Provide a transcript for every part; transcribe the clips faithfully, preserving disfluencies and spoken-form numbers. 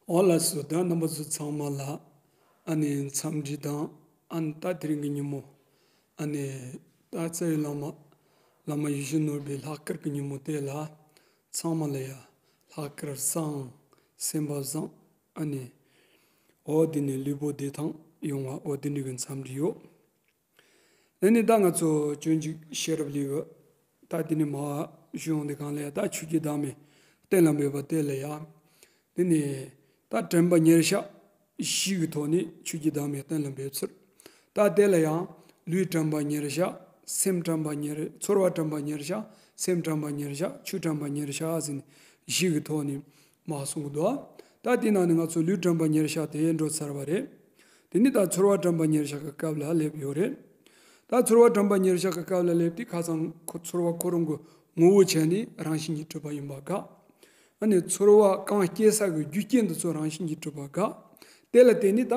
འོ་ལགས་སོ། ད་རྣམ་པ་ཚོ་ཚང་མ་ལ་ཨ་ནི་འཚམས་འདྲི་དང་། ཨ་ནི་ད་དེ་རིང་གི་ཉིན་མོ་ཨ་ནི་ད་རྩ་བའི་བླ་མ་བླ་མ་ཡིད་བཞིན་ནོར་བུའི་ལྷག་དཀར་གྱི་ཉིན་མོ་དེ་ལ་ཚང་མ་ལ་ཡ་ལྷག་དཀར་བཟང་། སེམས་པ་བཟང་། ཨ་ནི་འོ་དེ་ནི་ལུས་པོ་བདེ་ཐང་ཡོང་བ། འོ་དེ་འདྲ་གི་འཚམས་འདྲི་ཡོད། དེ་ནི་ད་ང་ཚོ་སྤྱོད་འཇུག་ཤེས་རབ་ལེའུ་ད་དེ་ནི་མ་ཞུ་ཡོང་དེ་གང་ལ་ཡ། ད་ཆོས་ཀྱི་བདག་མེད་གཏན་ལ་འབེབས་པ་དེ་ལ་ཡ། དེ་ནི་ད་དྲན་པ་ཉེར་བཞག་བཞི་གི་ཐོག་ནས་ཆོས་ཀྱི་བདག་མེད་གཏན་ལ་འབེབས་ཚུལ། ད་དེ་ལ་ཡང་ལུས་དྲན་པ་ཉེར་བཞག་སེམས་དྲན་པ་ཉེར། ཚོར་བ་དྲན་པ་ཉེར་བཞག་སེམས་དྲན་པ་ཉེར་བཞག་ཆོས་དྲན་པ་ཉེར་བཞག་ཟེར་ནས་བཞི་གི་ཐོག་ནས་མ་གསུང་གི་འདུག། ད་དེ་ནང་ནས་ང་ཚོ་ལུས་དྲན་པ་ཉེར་བཞག་དེ་འགྲོ་ཚར་བ་རེད། དེ་ནི་ད་ཚོར་བ་དྲན་པ་ཉེར་བཞག་གི་སྐབས་ལ་སླེབས་ཡོད་རེད། ད་ཚོར་བ་དྲན་པ་ཉེར་བཞག་གི་སྐབས་ལ་སླེབས་དུས་ཁ་སང་ཁོ་ཚོར་བ་ཁོ་རང་གི་ངོ་བོ་བྱས་ནས་རང་བཞིན་གྱིས་གྲུབ་པ་ཡིན་པ་དགག། ཨ་ནི་ཚོར་བ་གང་སྐྱེ་ས་གི་རྒྱུ་རྐྱེན་འདི་ཚོ་རང་བཞིན་གྱིས་གྲུབ་པ་དགག། དེ་ལ་བརྟེན་ནས་ད་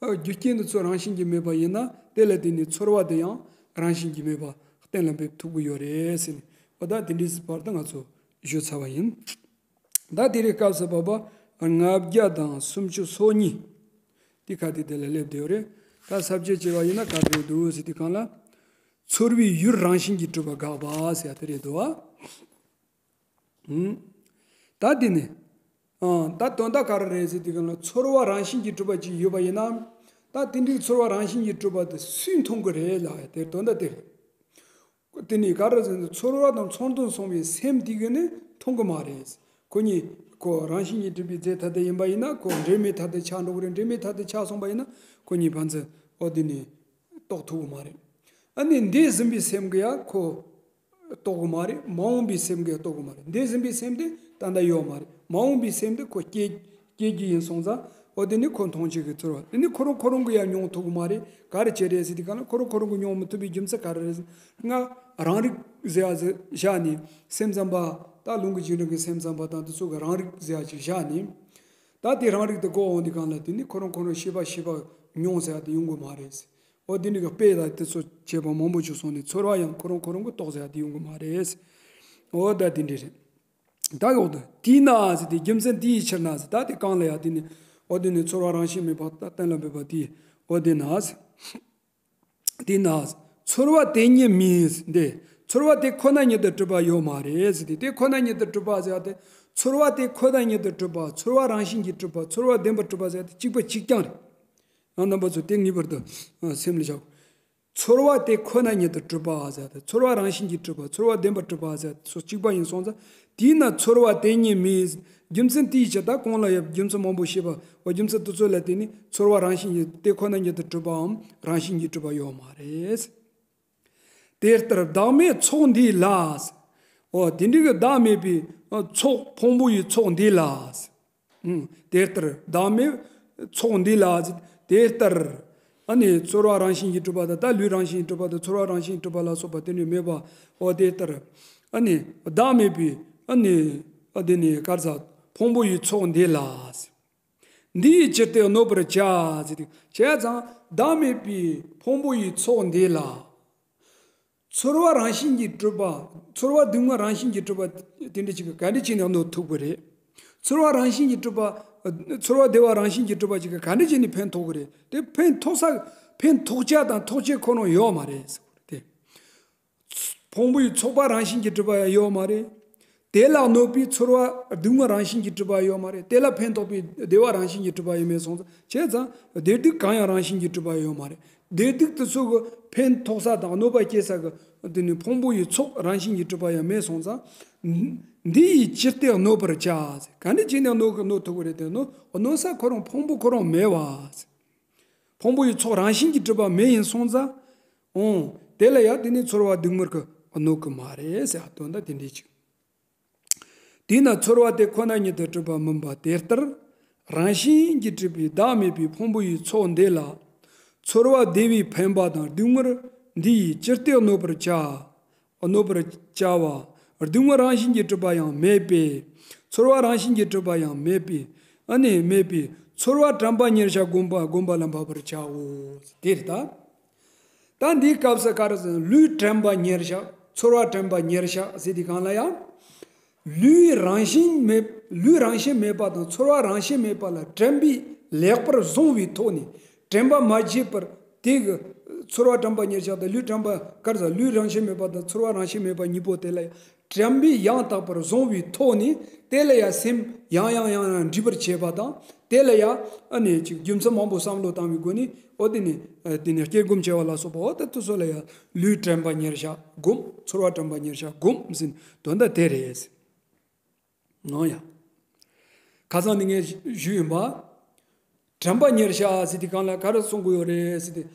རྒྱུ་རྐྱེན་འདི་ཚོ་རང་བཞིན་གྱིས་མེད་པ་ཡིན་ན། དེ་ལ་བརྟེན་ནས་ཚོར་བ་དེ་ཡང་རང་བཞིན་གྱིས་མེད་པ་གཏན་ལ་འབེབས་ཐུབ་ཀྱི་ཡོད་རེད་ཟེར་ནས། འོ་ད་དེ་འདྲའི་བར་དུ་ང་ཚོ་ཞུས་ཚར་བ་ཡིན། ད་དེ་རིང་སྐབས་སུ་བབ་པ་ལྔ་བརྒྱ་དང་སུམ་ཅུ་སོ་གཉིས། དེ་ཁ་དེ་དེ་ལ་སླེབས་བསྡད་ཡོད་རེད། ད་ས་བཅད་བྱས་པ་ཡིན་ན་ག་རེ་འདུག་ཟེར་དུས་སྒང་ལ། ཚོར་བའི་ཡུལ་རང་བཞིན་གྱིས་གྲུབ་པ་དགག་པ་ཟེར་ཡ་དེ་རེད་འདུག་ཨ། ཨུམ། ད་དེ་ནི། ཨ། ད་དོན་དག་ག་རེ་རེད་ཟེར་དུས་སྒང་ལ། ཚོར་བ་རང་བཞིན་གྱིས་གྲུབ་པ་ཅིག་ཡོད་པ་ཡིན་ན། ད་དེ་འདྲའི་ཚོར་བ་རང་བཞིན་གྱིས་གྲུབ་པ་དེ་སུས་མཐོང་གི་རེད་ལབ་ཡ་དེ་དོན་དག་དེ་རེད། དེ་ནི་ག་རེ་ཟེར་ན། ཚོར་བ་དང་ཚོར་དོན་མཚུངས་པའི་སེམས་དེ་གིས་ནི་མཐོང་གི་མ་རེད། ཁོ་གཉིས་ཁོ་རང་བཞིན་གྱིས་གྲུབ་པའི་རྫས་ཐ་དད་ཡིན་པ་ཡིན་ན། ཁོ་འབྲེལ་མེད་ཐ་དད་ཆགས་འགྲོ་གི་རེད། འབྲེལ་མེད་ཐ་དད་ཆགས་སོང་པ་ཡིན་ན་ཁོ་གཉིས་ཕན་ཚུན་འོ་དེ་ནི་རྟོགས་ཐུབ་ཀྱི་མ་རེད། ཨ་ནི་འདས་ཟིན་པའི་སེམས་ཀྱིས་ཡང་ཁོ་རྟོགས་ཀྱི་མ་རེད། མ་འོངས་པའི་སེམས་ཀྱིས་རྟོགས་ཀྱི་མ་རེད། འདས་ཟིན་པའི་སེམས་དེ་ད་ལྟ་ཡོད་མ་རེད། མ་འོངས་པའི་སེམས་དེ་ཁོ་སྐྱེ་སྐྱེ་རྒྱུ་ཡིན་སོང་ཙང་། འོ་དེ་ནི་ཁོ་མཐོང་བྱེད་ཀྱི་ཚོར་བ་དེ་ནི་ཁོ་རང་ཁོ་རང་གིས་ཡང་མྱོང་ཐུབ་ཀྱི་མ་རེད། ག་རེ་བྱས་རེད་ཟེར་དུས་སྒང་ལ། ཁོ་རང་ཁོ་རང་གིས་མྱོང་མི་ཐུབ་པའི་རྒྱུ་མཚན་ག་རེ་རེད་ཟེར་ན། རང་རིག་ཟེར་ཡ་ཟེར་བཞག་ནས། སེམས་ཙམ་པ་ད་ལུང་གི་རྗེས་འབྲང་གི་སེམས་ཙམ་པ་དང་དེ་ཚོ་གིས་རང་རིག་ཟེར་ཡ་ཅིག་བཞག་ནས། ད་དེ་རང་རིག་དེ་གོ་འོང་དུས་སྒང་ལ། དེ་ནི་ཁོ་རང་ཁོ་རང་ཤེས་པ་ཤེས་པ་མྱོང་ཟེར་ཡ་དེ་ཡོང་གི་མ་རེད། འོ་དེ་ནི་གི་དཔེ་ལ་དེ་ཚོ་བྱས་པ་མང་པོ་ཅིག་སོང་ནས། ཚོར་བ་ཡང་ཁོ་རང་ཁོ་རང་གིས་རྟོགས་ཟེར་ཡ་དེ་ཡོང་གི་མ་རེད། འོ་ད་དེ་འདྲ་རེད། ད་འོ་ད་དེས་ན་ཟེར་དེ་རྒྱུ་མཚན་དེའི་ཕྱིར་ན་ཟེར། ད་དེ་གང་ལ་ཡ་དེ་ནི། འོ་དེ་ནི་ཚོར་བ་རང་བཞིན་མེད་པ་ད་གཏན་ལ་འབེབས་པ་དེ། འོ་དེས་ན་ཟེར། དེས་ན་ཚོར་བ་དེ་ཉིད་མིན་ཏེ། ཚོར་བ་དེ་ཁོ་ན་ཉིད་དུ་གྲུབ་པ་ཡོད་མ་རེད་ཟེར་ཏེ། དེ་ཁོ་ན་ཉིད་དུ་གྲུབ་པ་ཟེར་ཡ་དེ། ཚོར་བ་དེ་ཁོ་ན་ཉིད་དུ་གྲུབ་པ། ཚོར་བ་རང་བཞིན་གྱིས་གྲུབ་པ། ཚོར་བ་བདེན་པར་གྲུབ་པ་ཟེར་ཡ་དེ་གཅིག་པ་གཅིག་རྐྱང་རེད། ཡང་རྣམ་པ་ཚོ་དེ་ངེས་པར་དུ་སེམས་ལ་བཞག། ཚོར་བ་དེ་ཁོ་ན་ཉིད་དུ་གྲུབ་པ་ཟེར་ཡ་དེ། ཚོར་བ་རང་བཞིན་གྱིས་གྲུབ་པ། ཚོར་བ་བདེན་པར་གྲུབ་པ་ཟེར་ཡ་དེ་ཚོ་གཅིག་པ་ཡིན་སོང་ཙང་། དེས་ན་ཚོར་བ་དེ་ཉིད་མིན། རྒྱུ་མཚན་དེའི་ཕྱིར། ད་གོང་ལ་ཡང་རྒྱུ་མཚན་མང་པོ་བཤད་པ། འོ་རྒྱུ་མཚན་དེ་ཚོ་ལ་བརྟེན་ནས་ཚོར་བ་རང་བཞིན་གྱིས་དེ་ཁོ་ན་ཉིད་དུ་གྲུབ་པའམ་རང་བཞིན་གྱིས་གྲུབ་པ་ཡོད་མ་རེད། དེ་ལྟར་བདག་མེད་ཚོགས་འདུས་ལ། འོ་དེ་འདྲའི་གི་བདག་མེད་པའི་ཚོགས། ཕུང་པོ་ཡི་ཚོགས་འདུས་ལ། ཨང་། དེ་ལྟར་བདག་མེད་ཚོགས་འདུས་ལ། དེ་ལྟར། ཨ་ནི་ཚོར་བ་རང་བཞིན་གྱིས་གྲུབ་པ་དང་། ད་ལུས་རང་བཞིན་གྱིས་གྲུབ་པ་དང་། ཚོར་བ་རང་བཞིན་གྱིས་གྲུབ་པ་ལ་སོགས་པ་དེ་འདྲ་མེད་པ། འོ་དེ་ལྟར། ཨ་ནི་བདག་མེད་པའི། ཨ་ནི་ཨ་དེ་ནི་ག་རེ་ཟེར། ཕུང་པོ་ཡི་ཚོགས་འདུས་ལ། འདི་ཡི་ཕྱིར་ཏེ་གནོད་པར་བྱ་ཟེར་ཏེ། བྱས་ཙང་བདག་མེད་པའི་ཕུང་པོ་ཡི་ཚོགས་འདུས་ལ། ཚོར་བ་རང་བཞིན་གྱིས་གྲུབ་པ། ཚོར་བ་སྡུག་བསྔལ་རང་བཞིན་གྱིས་གྲུབ་པ་དེ་འདྲ་ཅིག་གིས་ག་འདྲ་བྱས་ནས་གནོད་ཐུབ་ཀྱི་རེད། ཚོར་བ་རང་བཞིན་གྱིས་གྲུབ་པ། ཚོར་བ་བདེ་བ་རང་བཞིན་གྱིས་གྲུབ་པ་ཅིག་གིས་ག་འདྲ་བྱས་ནས་ཕན་ཐོགས་ཀྱི་རེད། དེ་ཕན་ཐོགས་ས། ཕན་ཐོགས་བྱ་དང་ཐོགས་བྱེད་ཁོ་རང་ཡོད་མ་རེད་ཟེར་བ་རེད། དེ། ཕུང་པོ་ཡི་ཚོགས་པ་རང་བཞིན་གྱིས་གྲུབ་པ་ཡང་ཡོད་མ་རེད། དེ་ལ་གནོད་པའི་ཚོར་བ་སྡུག་བསྔལ་རང་བཞིན་གྱིས་གྲུབ་པ་ཡོད་མ་རེད། དེ་ལ་ཕན་ཐོགས་པའི་བདེ་བ་རང་བཞིན་གྱིས་གྲུབ་པ་ཡང་མེད་སོང་ཙང་། བྱས་ཙང་བདེ་སྡུག་གང་ཡང་རང་བཞིན་གྱིས་གྲུབ་པ་ཡོད་མ་རེད། བདེ་སྡུག་དེ་ཚོ་གི་ཕན་ཐོགས་ས་དང་གནོད་པ་སྐྱེལ་ས་གི་དེ་ནི་ཕུང་པོ་ཡི་ཚོགས་རང་བཞིན་གྱིས་གྲུབ་པ་ཡང་མེད་སོང་ཙང་། འདི་ཡི་ཕྱིར་ཏེ་གནོད་པར་བྱ། ག་འདྲ་བྱས་ནས་གནོད་གི་གནོད་ཐུབ་ཀྱི་རེད་དེ། གནོད་གནོད་ས་ཁོ་རང་ཕུང་པོ་ཁོ་རང་མེད་པ། ཕུང་པོ་ཡི་ཚོགས་རང་བཞིན་གྱིས་གྲུབ་པ་མེད་ཡིན་སོང་ཙང་། འོང་། དེ་ལ་ཡང་དེ་ནི་ཚོར་བ་སྡུག་བསྔལ་གྱིས་གནོད་ཀྱི་མ་རེད་ཟེར་བ་དོན་དག་དེ་འདྲ་ཅིག། དེས་ན་ཚོར་བ་དེ་ཁོ་ན་ཉིད་དུ་གྲུབ་པ་མིན་པ་དེ་ལྟར། རང་བཞིན་གྱིས་གྲུབ་པའི་བདག་མེད་པའི་ཕུང་པོ་ཡི་ཚོགས་འདི་ལ། ཚོར་བ་བདེ་བའི་འཕེན་པ་དང་སྡུག་བསྔལ་འདི་ཡིས་ཅི་སྟེ་གནོད་པར་བྱ། གནོད་པར་བྱ་བ། སྡུག་བསྔལ་རང་བཞིན་གྱིས་གྲུབ་པ་ཡང་མེད་པས། ཚོར་བ་རང་བཞིན་གྱིས་གྲུབ་པ་ཡང་མེད་པས། ཨ་ནི་མེད་པས། ཚོར་བ་དྲན་པ་ཉེར་བཞག་བསྒོམ་པ་བསྒོམ་པ་ལ་འབབ་པར་བྱའོ། དེ་རེད་ད། ད་འདིའི་སྐབས་སུ་ག་རེ་ཟེར། ལུས་དྲན་པ་ཉེར་བཞག་ཚོར་བ་དྲན་པ་ཉེར་བཞག་ཟེར་དུས་སྒང་ལ་ཡང་། ལུས་རང་བཞིན་མེད། ལུས་རང་བཞིན་མེད་པ་དང་ཚོར་བ་རང་བཞིན་མེད་པ་ལ་དྲན་པས་ལེགས་པར་བཟུང་བའི་ཐོག་ནས་དྲན་པ་མ་བརྗེད་པར། དེ་གི་ཚོར་བ་དྲན་པ་ཉེར་བཞག་དང་ལུས་དྲན་པ་ག་རེ་ཟེར། ལུས་རང་བཞིན་མེད་པ་དང་ཚོར་བ་རང་བཞིན་མེད་པ་གཉིས་པོ་དེ་ལ་དྲན་པས་ཡང་དག་པར་བཟུང་བའི་ཐོག་ནས་དེ་ལ་ཡང་སེམས་ཡང་ཡང་ཡང་ཡང་འདྲིས་པར་བྱེད་པ་དང་། དེ་ལ་ཡང་ཨ་ནི་ཅིག་རྒྱུ་མཚན་མང་པོ་བསམ་བློ་བཏང་བའི་སྒོ་ནས། འོ་དེ་ནི་ཨ་དེ་ནི་སྐྱེ་སྒོམ་བྱེད་པ་ལ་སོགས་པ། འོ་དེ་དེ་ཚོ་ལ་ཡང་ལུས་དྲན་པ་ཉེར་བཞག་སྒོམ། ཚོར་བ་དྲན་པ་ཉེར་བཞག་སྒོམ་ཟེར་དོན་དག་དེ་རེད། ང་ཡང་ཁ་སང་ནི་ངས་ཞུས་ཡིན་པ། དྲན་པ་ཉེར་བཞག་ཟེར་དུས་སྒང་ལ་ག་རེ་གསུང་གི་ཡོད་རེད་ཟེར་དུས།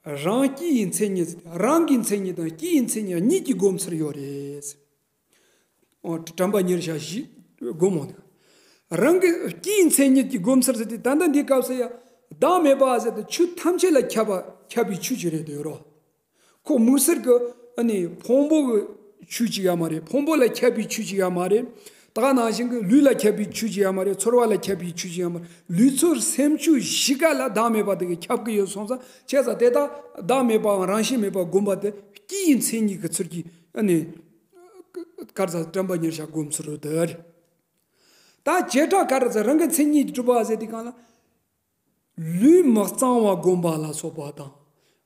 རང་སྐྱེ་ཡི་མཚན་ཉིད། རང་གི་མཚན་ཉིད་དང་སྐྱེ་ཡི་མཚན་ཉིད་གཉིས་ཀྱི་སྒོམ་ཚུལ་ཡོད་རེད། འོ། དྲན་པ་ཉེར་བཞག་བཞི་སྒོམ་འོང་། རང་གི་སྐྱེ་ཡི་མཚན་ཉིད་ཀྱི་སྒོམ་ཚུལ་ཟེར་དུས་ད་ལྟ་འདི་སྐབས་སུ་ཡང་བདག་མེད་པ་ཟེར་དུས་ཆོས་ཐམས་ཅད་ལ་ཁྱབ་པ། ཁྱབ་པའི་ཆོས་ཅིག་རེད་འདོད་རོ། ཁོ་དམིགས་བསལ་གྱི་ཨ་ནི་ཕུང་པོ་གི་ཆོས་ཅིག་ཡང་མ་རེད། ཕུང་པོ་ལ་ཁྱབ་པའི་ཆོས་ཅིག་ཡང་མ་རེད། ད་ག་ནང་བཞིན་གྱི་ལུས་ལ་ཁྱབ་པའི་ཆོས་ཅིག་ཡང་མ་རེད། ཚོར་བ་ལ་ཁྱབ་པའི་ཆོས་ཅིག་ཡང་མ་རེད། ལུས་ཚོར་སེམས་ཆོས་བཞི་ཀ་ལ་བདག་མེད་པ་དེ་གིས་ཁྱབ་ཀྱི་ཡོད་སོང་ཙང་། བྱས་ཙང་དེ་དག་བདག་མེད་པའམ་རང་བཞིན་མེད་པ་བསྒོམ་པ་དེ་སྐྱེ་ཡི་མཚན་ཉིད་ཀྱི་ཚུལ་གྱིས་ཨ་ནི་ག་རེ་ཟེར། དྲན་པ་ཉེར་བཞག་སྒོམ་ཚུལ་དེ་རེད། ད་བྱེ་བྲག་ག་རེ་ཟེར། རང་གི་མཚན་ཉིད་ཀྱིས་གྲུབ་པ་ཟེར་དུས་སྒང་ལ། ལུས་མི་གཙང་བ་བསྒོམ་པ་ལ་སོགས་པ་དང་།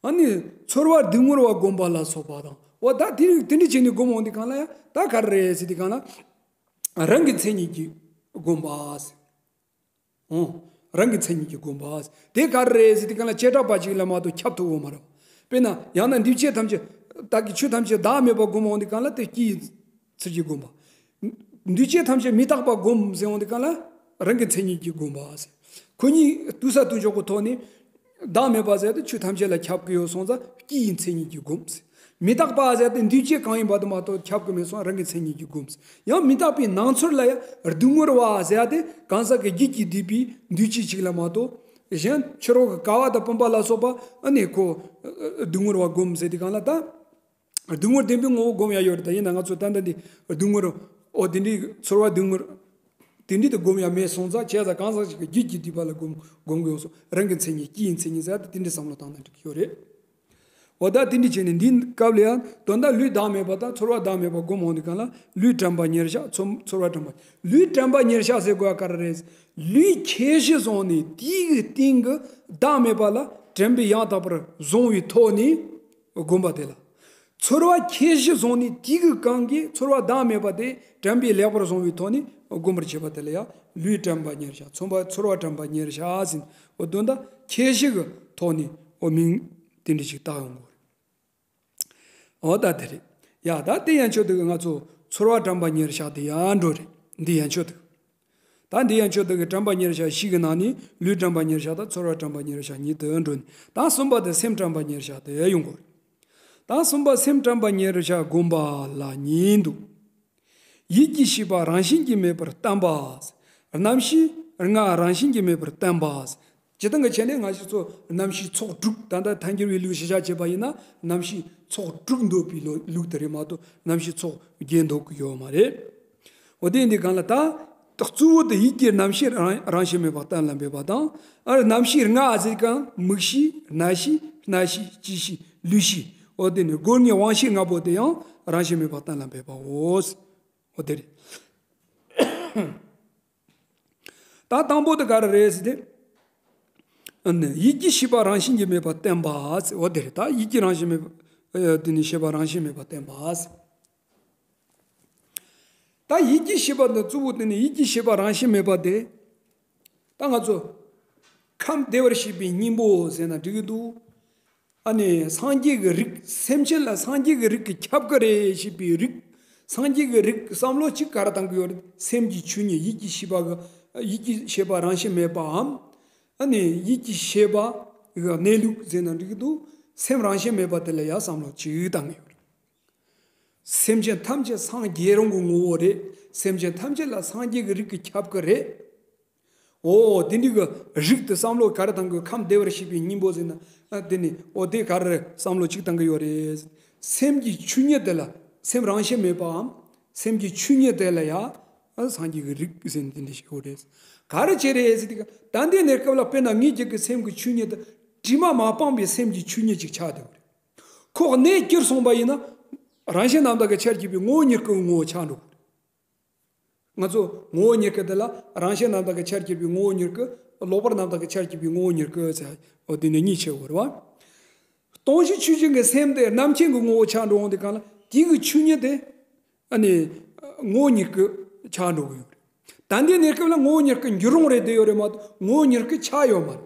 ཨ་ནི་ཚོར་བ་སྡུག་བསྔལ་བ་བསྒོམ་པ་ལ་སོགས་པ་དང་། འོ་ད་དེ་རིགས་དེ་འདྲ་བྱས་ནས་བསྒོམ་འོང་དུས་སྒང་ལ་ཡང་ད་ག་རེ་རེད་ཟེར་དུས་སྒང་ལ། རང་གི་མཚན་ཉིད་ཀྱིས་བསྒོམ་པ་ཟེར། འོ། རང་གི་མཚན་ཉིད་ཀྱིས་བསྒོམ་པ་ཟེར། དེ་ག་རེ་རེད་ཟེར་དུས་སྒང་ལ་བྱེ་བྲག་པ་ཅིག་ལ་མ་གཏོགས་ཁྱབ་ཐུབ་ཡོད་མ་རེད། དཔེར་ན་ཡང་ན་འདུས་བྱས་ཐམས་ཅད། བདག་གི་ཆོས་ཐམས་ཅད་བདག་མེད་པ་བསྒོམ་འོང་དུས་སྒང་ལ་དེ་སྐྱེ་ཡི་ཚུལ་གྱིས་བསྒོམ་པ། འདུས་བྱས་ཐམས་ཅད་མི་རྟག་པ་བསྒོམ་ཟེར་འོང་དུས་སྒང་ལ་རང་གི་མཚན་ཉིད་ཀྱིས་བསྒོམ་པ་ཟེར། ཁོ་གཉིས་ལྟོས་ས་ལྟོས་འཇོག་གི་ཐོག་ནས། བདག་མེད་པ་ཟེར་དེ་ཆོས་ཐམས་ཅད་ལ་ཁྱབ་ཀྱི་ཡོད་སོང་ཙང་སྐྱེ་ཡི་མཚན་ཉིད་ཀྱིས་བསྒོམ་ཟེར། མི་རྟག་པ་ཟེར་དེ་འདུས་བྱས་གང་ཡིན་པ་དེ་མ་གཏོགས་ཁྱབ་ཀྱི་མེད་སོང་། རང་གི་མཚན་ཉིད་ཀྱིས་བསྒོམ་ཟེར། ཡང་མི་རྟག་པའི་སྣང་ཚུལ་ལ་ཡང་སྡུག་བསྔལ་བ་ཟེར་དེ་གང་ཟག་གི་རྒྱུད་ཀྱིས་བསྡུས་པའི་འདུས་བྱས་ཅིག་ལ་མ་གཏོགས། གཞན་ཕྱི་རོལ་གྱི་ཀ་བ་དང་བུམ་པ་ལ་སོགས་པ་ཨ་ནི་ཁོ་སྡུག་བསྔལ་བ་བསྒོམ་ཟེར་དུས་སྒང་ལ་ད། སྡུག་བསྔལ་བདེན་པའི་ངོ་བོ་བསྒོམ་ཡ་ཡོད་རེད། ད་ཡིན་ན་ང་ཚོ་ད་ལྟ་འདི་སྡུག་བསྔལ། འོ་དེ་འདྲའི་ཚོར་བ་སྡུག་བསྔལ་དེ་འདྲའི་དེ་བསྒོམ་ཡ་མེད་སོང་ཙང་། བྱས་ཙང་གང་ཟག་ཅིག་གི་རྒྱུད་ཀྱིས་བསྡུས་པ་ལ་བསྒོམ་བསྒོམ་གྱི་ཡོད་སོང་། རང་གི་མཚན་ཉིད་སྐྱེ་ཡི་མཚན་ཉིད་ཟེར་ཡ་དེ་དེ་འདྲའི་བསམ་བློ་བཏང་ན་འགྲིག་གི་ཡོད་རེད། འོ་ད་དེ་འདྲ་བྱས་ནས་འདིའི་སྐབས་ལ་ཡང་དོན་དག་ལུས་བདག་མེད་པ་དང་ཚོར་བ་བདག་མེད་པ་བསྒོམ་འོང་དུས་སྒང་ལ་ལུས་དྲན་པ་ཉེར་བཞག་ཚོར་ཚོར་བ་དྲན་པ། ལུས་དྲན་པ་ཉེར་བཞག་ཟེར་དགོས་པ་ག་རེ་རེད། ལུས་ཁྱད་གཞི་བཟུང་ནས་དེའི་སྟེང་གི་བདག་མེད་པ་ལ་དྲན་པས་ཡང་དག་པར་བཟུང་བའི་ཐོག་ནས་བསྒོམ་པ་དེ་ལ། ཚོར་བ་ཁྱད་གཞི་བཟུང་ནས་དེའི་སྒང་གི་ཚོར་བ་བདག་མེད་པ་དེ་དྲན་པས་ལེགས་པར་བཟུང་བའི་ཐོག་ནས་བསྒོམ་པར་བྱེད་པ་དེ་ལ་ཡང་ལུས་དྲན་པ་ཉེར་བཞག་ཚོར་བ་ཚོར་བ་དྲན་པ་ཉེར་བཞག་ཟེར། འོ་དོན་དག་ཁྱད་གཞི་གི་ཐོག་ནས་འོ་མིང་དེ་འདྲ་ཞིག་བཏགས་ཡོང་གི་རེད། འོ་ད་དེ་རེད། ཡ་ད་དེ་ཡན་ཆོད་དེ་གི་ང་ཚོ་ཚོར་བ་དྲན་པ་ཉེར་བཞག་དེ་ཡང་འགྲོ་རེད། འདི་ཡན་ཆོད་དེ། ད་འདི་ཡན་ཆོད་དེ་གི་དྲན་པ་ཉེར་བཞག་བཞི་གི་ནང་ནས་ལུས་དྲན་པ་ཉེར་བཞག་དང་ཚོར་བ་དྲན་པ་ཉེར་བཞག་གཉིས་དེ་འགྲོ་ནས། ད་གསུམ་པ་དེ་སེམས་དྲན་པ་ཉེར་བཞག་དེ་ཡོང་གོ་རེད། ད་གསུམ་པ་སེམས་དྲན་པ་ཉེར་བཞག་བསྒོམ་པ་ལ་གཉིས་འདུག་ཡིད་ཀྱི་ཤེས་པ་རང་བཞིན་གྱིས་མེད་པར་བསྟན་པ། རྣམ་ཤེས་ལྔ་རང་བཞིན་གྱིས་མེད་པར་བསྟན་པ། སྤྱིར་བཏང་གི་ཆ་ནས་ང་ཞིག་ཚོ་རྣམ་ཤེས་ཚོགས་དྲུག་ད་ལྟ་ཐལ་འགྱུར་བའི་ལུགས་ཤེས་བྱ་བྱེད་པ་ཡིན་ན་རྣམ་ཤེས་ཚོགས་དྲུག་འདོད་པའི་ལུགས་དེ་རེད་མ་གཏོགས་རྣམ་ཤེས་ཚོགས་བརྒྱད་འདོད་ཀྱི་ཡོད་མ་རེད། འོ་དེ་འདི་གང་ལ་ད། གཙོ་བོ་དེ་ཡིད་ཀྱི་རྣམ་ཤེས་རང་རང་བཞིན་མེད་པ་གཏན་ལ་འབེབས་པ་དང་། ཨ་རྣམ་ཤེས་ལྔ་ཟེར་གང་མིག་ཤེས་རྣ་ཤེས་སྣ་ཤེས་ལྕེ་ཤེས་ལུས་ཤེས། འོ་དེ་ནི་སྒོ་ལྔའི་དབང་ཤེས་ལྔ་པོ་དེ་ཡང་རང་བཞིན་མེད་པ་གཏན་ལ་འབེབས་པའོ། འོ་དེ་རེད། ད་དང་པོ་དེ་ག་རེ་རེད་ཟེར་ཏེ། ཡིད་ཀྱི་ཤེས་པ་རང་བཞིན་གྱིས་མེད་པར་བསྟན་པ་ཟེར། འོ་དེ་རེད། ད་ཡིད་ཀྱི་རང་བཞིན་མེད་པ། དེ་ནི་ཤེས་པ་རང་བཞིན་མེད་པར་བསྟན་པ་ཟེར། ད་ཡིད་ཀྱི་ཤེས་པ་འདི་གཙོ་བོ་དེ་ནི་ཡིད་ཀྱི་ཤེས་པ་རང་བཞིན་མེད་པ་དེ། ད་ང་ཚོ་ཁམས་བདེ་བར་གཤེགས་པའི་སྙིང་པོ་ཟེར་ན་འགྲིག་གི་འདུག་ཨ་ནི་སངས་རྒྱས་ཀྱི་རིགས། སེམས་ཅན་ལ་སངས་རྒྱས་ཀྱི་རིགས་ཀྱིས་ཁྱབ་ཀྱི་རེད་ཞེས་པའི་རིགས། སངས་རྒྱས་ཀྱི་རིགས་ཀྱི་བསམ་བློ་གཅིག་ག་རེ་བཏང་གི་ཡོད་རེད། སེམས་ཀྱི་ཆོས་ཉིད་ཡིད་ཀྱི་ཤེས་པ་གི། ཡིད་ཀྱི་ཤེས་པ་རང་བཞིན་མེད་པའམ། ཨ་ནི་ཡིད་ཀྱི་ཤེས་པ་གི་གནས་ལུགས་ཟེར་ན་འགྲིག་གི་འདུག་སེམས་རང་བཞིན་མེད་པ་དེ་ལ་ཡང་བསམ་བློ་གཅིག་བཏང་གི་ཡོད་རེད། སེམས་ཅན་ཐམས་ཅད་སངས་རྒྱས་རང་གི་ངོ་བོ་རེད། སེམས་ཅན་ཐམས་ཅད་ལ་སངས་རྒྱས་ཀྱི་རིགས་ཀྱིས་ཁྱབ་ཀྱི་རེད། འོ་དེ་འདྲའི་གི་རིགས་དེ་བསམ་བློ་ག་རེ་བཏང་གི། ཁམས་བདེ་བར་གཤེགས་པའི་སྙིང་པོ་ཟེར་ན། ཨ་དེ་ནི་འོ་དེ་ག་རེ་བསམ་བློ་གཅིག་བཏང་གི་ཡོད་རེད། སེམས་ཀྱི་ཆོས་ཉིད་དེ་ལ། སེམས་རང་བཞིན་མེད་པའམ། སེམས་ཀྱི་ཆོས་ཉིད་དེ་ལ་ཡང་སངས་རྒྱས་ཀྱི་རིགས་ཟེར་ནས་དེ་འདྲ་ཞིག་ཡོད་རེད། ག་རེ་བྱས་རེད་ཟེར་དུས། ད་ལྟའི་གནས་སྐབས་ལ་དཔེར་ན་ངེད་ཅག་གི་སེམས་ཀྱི་ཆོས་ཉིད་དེ་དྲི་མ་མ་སྤངས་པའི་སེམས་ཀྱི་ཆོས་ཉིད་ཅིག་ཆགས་བསྡད་ཡོད་རེད། ཁོ་གནས་བསྐྱུར་སོང་པ་ཡིན་ན། རང་བཞིན་རྣམ་དག་གི་ཆར་གྱུར་པའི་ངོ་བོ་ཉིད་སྐུ་ངོ་བོ་ཆགས་འགྲོ་གི་རེད། ང་ཚོ་ངོ་བོ་ཉིད་སྐུ་དེ་ལ་རང་བཞིན་རྣམ་དག་གི་ཆར་གྱུར་པའི་ངོ་བོ་ཉིད་སྐུ། ལོག་པར་རྣམ་དག་གི་ཆར་གྱུར་པའི་ངོ་བོ་ཉིད་སྐུ་ཟེར། འོ་དེ་ནི་གཉིས་ཕྱེ་དགོས་རེད་བ། སྟོང་ཞིང་ཆོས་ཅན་གྱི་སེམས་དེ་རྣམ་མཁྱེན་གྱི་ངོ་བོ་ཆགས་འགྲོ་འོང་དུས་སྒང་ལ། དེ་གི་ཆོས་ཉིད་དེ་ཨ་ནི་ངོ་བོ་ཉིད་སྐུ་ཆགས་འགྲོ་གི་ཡོད་རེད། ད་ལྟའི་གནས་སྐབས་ལ་ངོ་བོ་ཉིད་སྐུ་འགྱུར་རུང་རེད་བསྡད་ཡོད་རེད་མ་གཏོགས། ངོ་བོ་ཉིད་སྐུ་ཆགས་ཡོད་མ་རེད།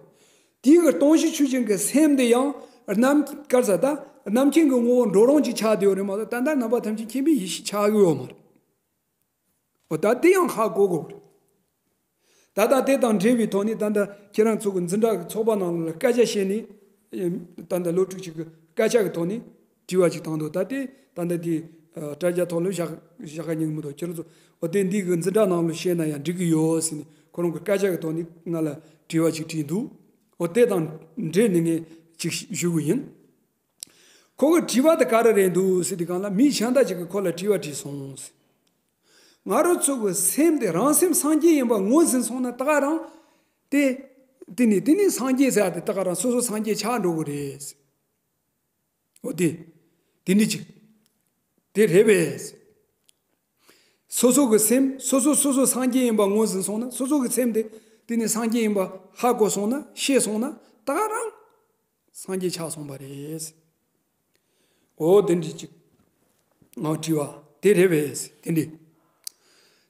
དེ་གི་སྟོང་ཞིང་ཆོས་ཅན་གྱི་སེམས་དེ་ཡང་རྣམ། ག་རེ་ཟེར། ད་རྣམ་མཁྱེན་གྱི་ངོ་བོ་འགྲོ་རུང་ཅིག་ཆགས་བསྡད་ཡོད་རེད་མ་གཏོགས། ད་ལྟ་རྣམ་པ་ཐམས་ཅད་མཁྱེན་པའི་ཡེ་ཤེས་ཆགས་ཀྱི་ཡོད་མ་རེད། འོ་ད་དེ་ཡང་ཧ་གོ་དགོས་རེད། ད་ལྟ་དེ་དང་འབྲེལ་བའི་ཐོག་ནས། ད་ལྟ་ཁྱེད་རང་ཚོ་གི་འཛིན་གྲྭ་གི་ཚོགས་པ་ནང་ལ་སྐད་ཆ་བཤད་ནས། ད་ལྟ་སློབ་ཕྲུག་ཅིག་གི་སྐད་ཆ་གི་ཐོག་ནས་དྲི་བ་ཅིག་བཏང་འདུག་ད་དེ་ད་ལྟ་དེ་དྲ་རྒྱ་ཐོག་ལ་བཞག་བཞག་ག་ཉན་གི་མི་འདུག་ཁྱེད་རང་ཚོ། འོ་དེ་འདི་གི་འཛིན་གྲྭ་ནང་ལ་བཤད་ན་ཡང་འགྲིག་གི་ཡོད་ཟེར་ནས། ཁོ་རང་གི་སྐད་ཆ་གི་ཐོག་ནས་ང་ལ་དྲི་བ་ཅིག་དྲིས་འདུག་འོ་དེ་དང་འབྲེལ་ནས་ངས་ཅིག་ཞུ་གི་ཡིན། ཁོ་གི་དྲི་བ་དེ་ག་རེ་རེད་འདུག་ཟེར་དུས་སྒང་ལ། མི་གཞན་དག་ཅིག་གིས་ཁོ་ལ་དྲི་བ་དྲིས་སོང་ཟེར། ང་རང་ཚོ་གི་སེམས་དེ་རང་སེམས་སངས་རྒྱས་ཡིན་པ་ངོས་ཟིན་སོང་ན། ད་ག་རང་དེ། དེ་ནི་དེ་ནི་སངས་རྒྱས་ཟེར་ཡ་དེ་ད་ག་རང་སོ་སོ་སངས་རྒྱས་ཆགས་འགྲོ་གི་རེད་ཟེར། འོ་དེ། དེ་འདྲ་ཅིག་དེ་རེད་པས་ཟེར། སོ་སོ་གི་སེམས། སོ་སོ་སོ་སོ་སངས་རྒྱས་ཡིན་པ་ངོས་ཟིན་སོང་ན། སོ་སོ་གི་སེམས་དེ་དེ་ནི་སངས་རྒྱས་ཡིན་པ་ཧ་གོ་སོང་ན། ཤེས་སོང་ན། ད་ག་རང་སངས་རྒྱས་ཆགས་སོང་བ་རེད། འོ་དེ་འདྲ་ཅིག་ང་དྲི་བ་དེ་རེད་པས། དེ་འདྲ།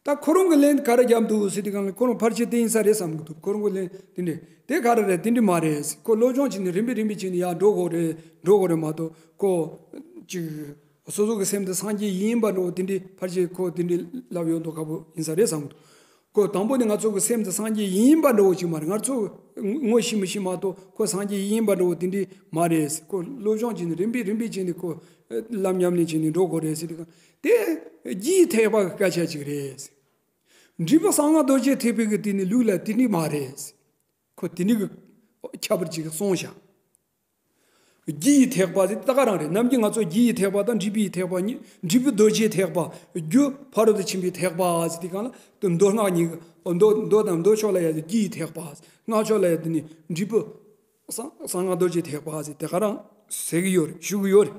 ད་ཁོ་རང་གི་ལན་ག་རེ་བརྒྱབ་འདུག་ཟེར་དུས་སྒང་ལ། ཁོ་རང་ཕལ་ཆེར་དེ་ཡིན་ས་རེད་བསམ་གི་འདུག་ཁོ་རང་གི་ལན་དེ་འདྲ། དེ་ག་རེ་རེད། དེ་འདྲ་མ་རེད། ཁོ་སློབ་སྦྱོང་བྱས་ནས་རིམ་པས་རིམ་པས་བྱས་ནས་ཡར་འགྲོ་དགོས་རེད། འགྲོ་དགོས་རེད་མ་གཏོགས། ཁོ་ཅིག་སོ་སོ་གི་སེམས་དེ་སངས་རྒྱས་ཡིན་པ་འདྲ་བོ་དེ་འདྲ་ཕལ་ཆེར་ཁོ་དེ་འདྲ་ལབ་ཡོང་མདོག་ཁ་པོ་ཡིན་ས་རེད་བསམ་གི་འདུག་ཁོ་དང་པོ་ནས་ང་ཚོ་གི་སེམས་དེ་སངས་རྒྱས་ཡིན་པ་འདྲ་བོ་ཅིག་མ་རེད། ང་ཚོ་ངོ་ཤེས་མི་ཤེས་མ་གཏོགས། ཁོ་སངས་རྒྱས་ཡིན་པ་འདྲ་བོ་དེ་འདྲ་མ་རེད། ཁོ་སློབ་སྦྱོང་བྱས་ནས་རིམ་པས་རིམ་པས་བྱས་ནས། ཁོ་ལམ་ཉམས་ལེན་བྱས་ནས་འགྲོ་དགོས་རེད་ཟེར་དུས་སྒང་། དེ་རྒྱུའི་ཐེག་པ་གི་སྐད་ཆ་ཅིག་རེད། འབྲས་བུ་གསང་སྔགས་རྡོ་རྗེ་ཐེག་པའི་གི་དེ་ནི་ལུགས་ལ་དེ་འདྲ་མ་རེད། ཁོ་དེ་འདྲ་གི་ཁྱད་པར་ཅིག་གསུངས་བཞག་རྒྱུ་ཡི་ཐེག་པ་ཟེར་ད་ག་རང་རེད། ནམ་རྒྱུན་ང་ཚོ་རྒྱུ་ཡི་ཐེག་པ་དང་འབྲས་བུ་ཡི་ཐེག་པ་གཉིས། འབྲས་བུ་རྡོ་རྗེའི་ཐེག་པ། རྒྱུ་ཕ་རོལ་ཏུ་ཕྱིན་པའི་ཐེག་པ་ཟེར་དུས་སྒང་ལ། དེ་མདོ་སྔགས་གཉིས་ཀྱི། མདོ་མདོ་དང་མདོ་ཕྱོགས་ལ་ཡ་རྒྱུ་ཡི་ཐེག་པ། སྔགས་ཕྱོགས་ལ་ཡ་དེ་ནི་འབྲས་བུ་གསང་གསང་སྔགས་རྡོ་རྗེ་ཐེག་པ་ཟེར་དེ་ག་རང་ཟེར་གི་ཡོད་རེད། ཞུ་གི་ཡོད་རེད།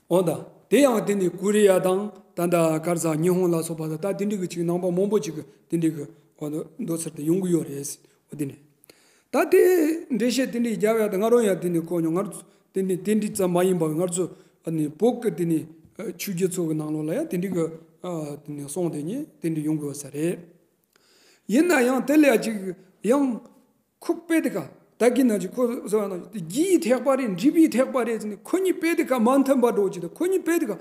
འོ་ད་དེ་ཡང་དེ་ནི་ཀོ་རི་ཡ་དང་། ད་ལྟ་ག་རེ་ཟེར། ཉི་ཧོང་ལ་སོགས་པ་དང་། ད་དེ་འདྲ་གི་ཅིག་ནང་པ་མང་པོ་ཅིག་གི་དེ་འདྲ་གི། འོ་ད་མདོ་ཚུལ་དེ་ཡོང་གི་ཡོད་རེད། འོ་དེ་ནི། ད་དེ་འགྲེལ་བཤད་དེ་འདྲ་རྒྱབ་ཡ་དེ་ང་རང་ཡང་དེ་ནི་གོ་མྱོང་། ང་རང་དེ་འདྲ་དེ་འདྲ་ཙམ་མ་ཡིན་པར། ང་ཚོ་ཨ་ནི་བོད་ཀྱི་དེ་ནི་ཆོས་བརྒྱུད་ཚོ་གི་ནང་ལོགས་ལ་ཡང་དེ་འདྲ་གི། ཨ། དེ་ནི་གསུང་དེ་ཉིད་དེ་འདྲ་ཡོང་གི་ཡོད་ས་རེད། ཡིན་ན་ཡང་དེ་ལ་ཡ་ཅིག་ཡང་ཁོ་དཔེ་དེ་ག་ད་གིན་ན་ཅིག་ཁོ་ཟེར་བ་ན་རྒྱུ་ཡི་ཐེག་པ་རེད། འབྲས་བུའི་ཐེག་པ་རེད་ཟེར་ནས། ཁོ་གཉིས་དཔེ་དེ་ག་མ་མཐུན་པ་འདྲ་བོ་ཅིག་དང་། ཁོ་གཉིས་དཔེ་དེ་ག་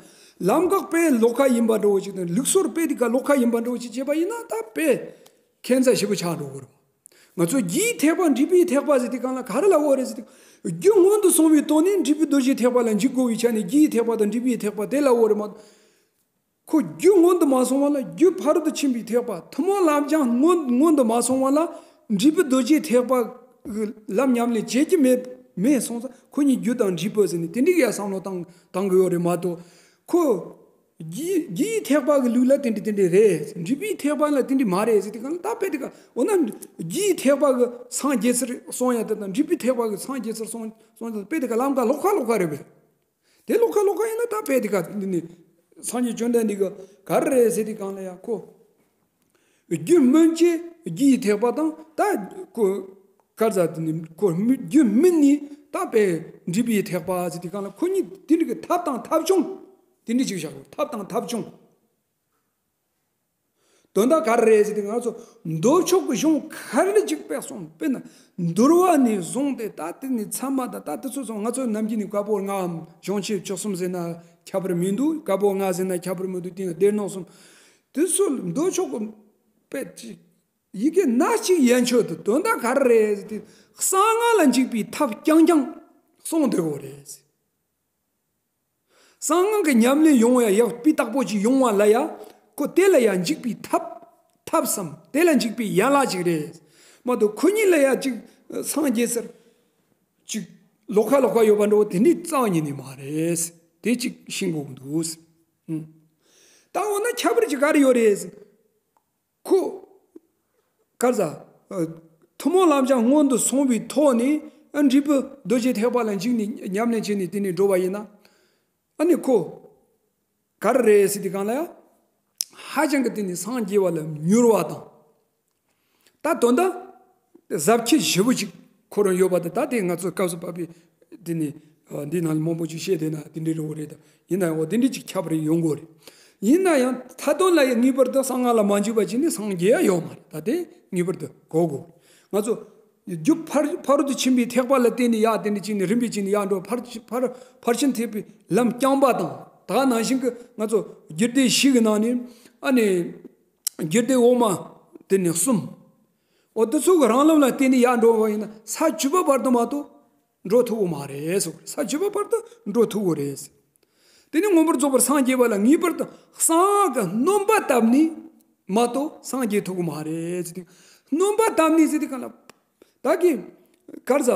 ལམ་འགག་དཔེ་ལོགས་ཀ་ཡིན་པ་འདྲ་བོ་ཅིག་དང་། ལུགས་སྲོལ་དཔེ་དེ་ག་ལོགས་ཀ་ཡིན་པ་འདྲ་བོ་ཅིག་བྱས་པ་ཡིན་ན། ད་དཔེ་ཁྱད་མཚར་ཞེ་པོ་ཆགས་འགྲོ་གི་རེད། ང་ཚོ་རྒྱུ་ཡི་ཐེག་པ་འབྲས་བུའི་ཐེག་པ་ཟེར་དུས་སྒང་ལ་ག་རེ་ལབ་དགོས་རེད་ཟེར་དུས། རྒྱུ་སྔོན་དུ་སོང་བའི་ཐོག་ནས་འབྲས་བུ་རྡོ་རྗེའི་ཐེག་པ་ལ་འཇུག་དགོས་པའི་ཆ་ནས། རྒྱུ་ཡི་ཐེག་པ་དང་འབྲས་བུའི་ཐེག་པ་དེ་ལབ་དགོས་རེད་མ་གཏོགས། ཁོ་རྒྱུ་སྔོན་དུ་མ་སོང་བ་ལ། རྒྱུ་ཕ་རོལ་ཏུ་ཕྱིན་པའི་ཐེག་པ། ཐུན་མོང་ལམ་སྦྱངས་སྔོན་སྔོན་དུ་མ་སོང་བ་ལ། འབྲས་བུ་རྡོ་རྗེའི་ཐེག་པ་གི་ལམ་ཉམས་ལེན་བྱེད་ཀྱི་མེད་མེད་སོང་ཙང་། ཁོ་གཉིས་རྒྱུ་དང་འབྲས་བུ་ཟེར་ནས་དེ་འདྲའི་ཡ་བསམ་བློ་བཏང་བཏང་གི་ཡོད་རེད་མ་གཏོགས། ཁོ་རྒྱུ་རྒྱུ་ཡི་ཐེག་པ་གི་ལུགས་ལ་དེ་འདྲ་དེ་འདྲ་རེད། འབྲས་བུའི་ཐེག་པ་ལ་དེ་འདྲ་མ་རེད་ཟེར་དུས་སྒང་ལ། ད་དཔེ་དེ་ག་འོ་ན་རྒྱུ་ཡི་ཐེག་པ་གི་སངས་རྒྱས་ཚུལ་གསུང་ཡ་དེ་དང་། འབྲས་བུའི་ཐེག་པ་གི་སངས་རྒྱས་ཚུལ་གསུང་གསུང་ཡ་དེ་དཔེ་དེ་ག་ལམ་ཀ་ལོགས་ཀ་ལོགས་ཀ་རེད་པས། དེ་ལོགས་ཀ་ལོགས་ཀ་ཡིན་ན། ད་དཔེ་དེ་ག་འདི་ནི་སངས་རྒྱས་བཅོམ་ལྡན་འདས་ཀྱིས་ག་རེ་རེད་ཟེར་དུས་སྒང་ལ་ཡ། ཁོ་རྒྱུ་སྨིན་བྱེད་རྒྱུ་ཡི་ཐེག་པ་དང་། ད་ཁོ་ག་རེ་ཟེར། དེ་ནི་ཁོ་རྒྱུ་སྨིན་ནས་ད་དཔེ་འབྲས་བུ་ཡི་ཐེག་པ་ཟེར་དུས་སྒང་ལ། ཁོ་གཉིས་དེ་འདྲ་གི་ཐབས་དང་ཐབས་བྱུང་དེ་འདྲ་ཅིག་བཞག་གོ། ཐབས་དང་ཐབས་བྱུང་། དོན་དག་ག་རེ་རེད་ཟེར་དུས། ང་ཚོ་མདོ་ཕྱོགས་ཀྱི་གཞུང་ག་རེ་ཅིག་དཔེ་གསུངས། དཔེར་ན་འདུལ་བ་ནས་བཟུང་སྟེ། ད་དེ་ནས་ཚད་མ་དང་། ད་དེ་ཚོ་སོང་། ང་ཚོ་ནམ་རྒྱུན་ནས་བཀའ་པོད་ལྔའམ་གཞུང་ཆེན་བཅུ་གསུམ་ཟེར་ན་ཁྱད་པར་མི་འདུག་བཀའ་པོད་ལྔ་ཟེར་ན་ཁྱད་པར་མི་འདུག་དེ་ཡང་སྡེ་སྣོད་གསུམ། དེ་ཚོ་མདོ་ཕྱོགས་ཀྱི་དཔེ་ཅིག་ཡི་གེ་སྣ་གཅིག་ཡན་ཆོད་དུ་དོན་དག་ག་རེ་རེད་ཟེར་དུས། གསང་སྔགས་ལ་འཇུག་པའི་ཐབས་རྐྱང་རྐྱང་གསུངས་བསྡད་ཡོད་རེད། གསང་སྔགས་ཀྱི་ཉམས་ལེན་ཡོང་བ་ཡ། ཡག་སྤུས་དག་པོ་ཅིག་ཡོང་བ་ལ་ཡ། ཁོ་དེ་ལ་ཡ་འཇུག་པའི་ཐབས། ཐབས་སམ་དེ་ལ་འཇུག་པའི་ཡན་ལག་ཅིག་རེད་མ་གཏོགས། ཁོ་གཉིས་ལ་ཡ་ཅིག་སངས་རྒྱས་ཟེར་ཅིག་ལོགས་ཀ་ལོགས་ཀ་ཡོད་པ་འདྲ་བོ་དེ་འདྲའི་རྩ་བ་ཉིད་ནས་མ་རེད། དེ་ཅིག་ཤེས་དགོས་ཀྱི་འདུག་ཨུམ། ད་འོ་ན་ཁྱད་པར་ཅིག་ག་རེ་ཡོད་རེད། ཁོ་ག་རེ་ཟེར། ཨ། ཐུན་མོང་ལམ་སྦྱངས་སྔོན་དུ་སོང་བའི་ཐོག་ནས། ཨ། འབྲས་བུ་རྡོ་རྗེ་ཐེག་པ་ལ་འཇུག་ནས་ཉམས་ལེན་བྱས་ནས་དེ་ནས་འགྲོ་བ་ཡིན་ན། ཨ་ནི་ཁོ་ག་རེ་རེད་ཟེར་དུས་སྒང་ལ་ཡ། ཧ་ཅང་གི་དེ་ནི་སངས་རྒྱས་པ་ལ་མྱུར་བ་དང་། ད་དོན་དག་གཟབ་རྒྱས་ཞེ་པོ་ཅིག་ཁོ་རང་ཡོད་པ་དེ། ད་དེ་ང་ཚོ་སྐབས་སུ་བབས་པའི་དེ་ནི་འདི་ནང་ལ་མང་པོ་ཅིག་བཤད་བསྡད་ན་དེ་འདྲའི་རེད་བ་རེད། ད་ཡིན་ན་ཡང་འོ་དེ་འདྲའི་ཅིག་ཁྱབ་རེ་ཡོང་གི་རེད། ཡིན་ན་ཡང་མཐའ་དོན་ལ་ཡང་ངེས་པར་དུ་གསང་སྔགས་ལ་མ་འཇུག་པ་ཅིག་ནི་སངས་རྒྱས་ཡ་ཡོད་མ་རེད། ད་དེ་ངེས་པར་དུ་གོ་དགོས། ང་ཚོ་རྒྱུ་ཕར་ཕ་རོལ་ཏུ་ཕྱིན་པའི་ཐེག་པ་ལ་བརྟེན་ནས་ཡར་བརྟེན་ནས་ཅིག་ནི་རིམ་པས་ཅིག་ནི་ཡར་འགྲོ། ཕར་ཕར་ཕར་ཕྱིན་ཐེག་པའི་ལམ་རྐྱང་པ་དང་། ད་ནང་བཞིན་གྱི་ང་ཚོ་རྒྱུད་སྡེ་བཞི་གི་ནང་ནས་ཨ་ནི་རྒྱུད་སྡེ་འོག་མ་དེ་ནི་གསུམ། འོ་དེ་ཚོ་གི་རང་ལམ་ལ་བརྟེན་ནས་ཡར་འགྲོ་བ་ཡིན་ན་ས་བཅུ་པ་བར་དུ་མ་གཏོགས་འགྲོ་ཐུབ་ཀྱི་མ་རེད་ཟེར། ས་བཅུ་པ་བར་དུ་འགྲོ་ཐུབ་ཀྱི་རེད་ཟེར། དེ་ནི་མངོན་པར་རྫོགས་པར་སངས་རྒྱས་པ་ལ་ངེས་པར་དུ་གསང་སྔགས་ཀྱི་སྣོན་པ་བཏབ་ནས་མ་གཏོགས་སངས་རྒྱས་ཐུབ་ཀྱི་མ་རེད་ཟེར་ཏེ། སྣོན་པ་བཏབ་ནས་ཟེར་ཏེ་གང་ལ། ད་གི་གར་ཟ་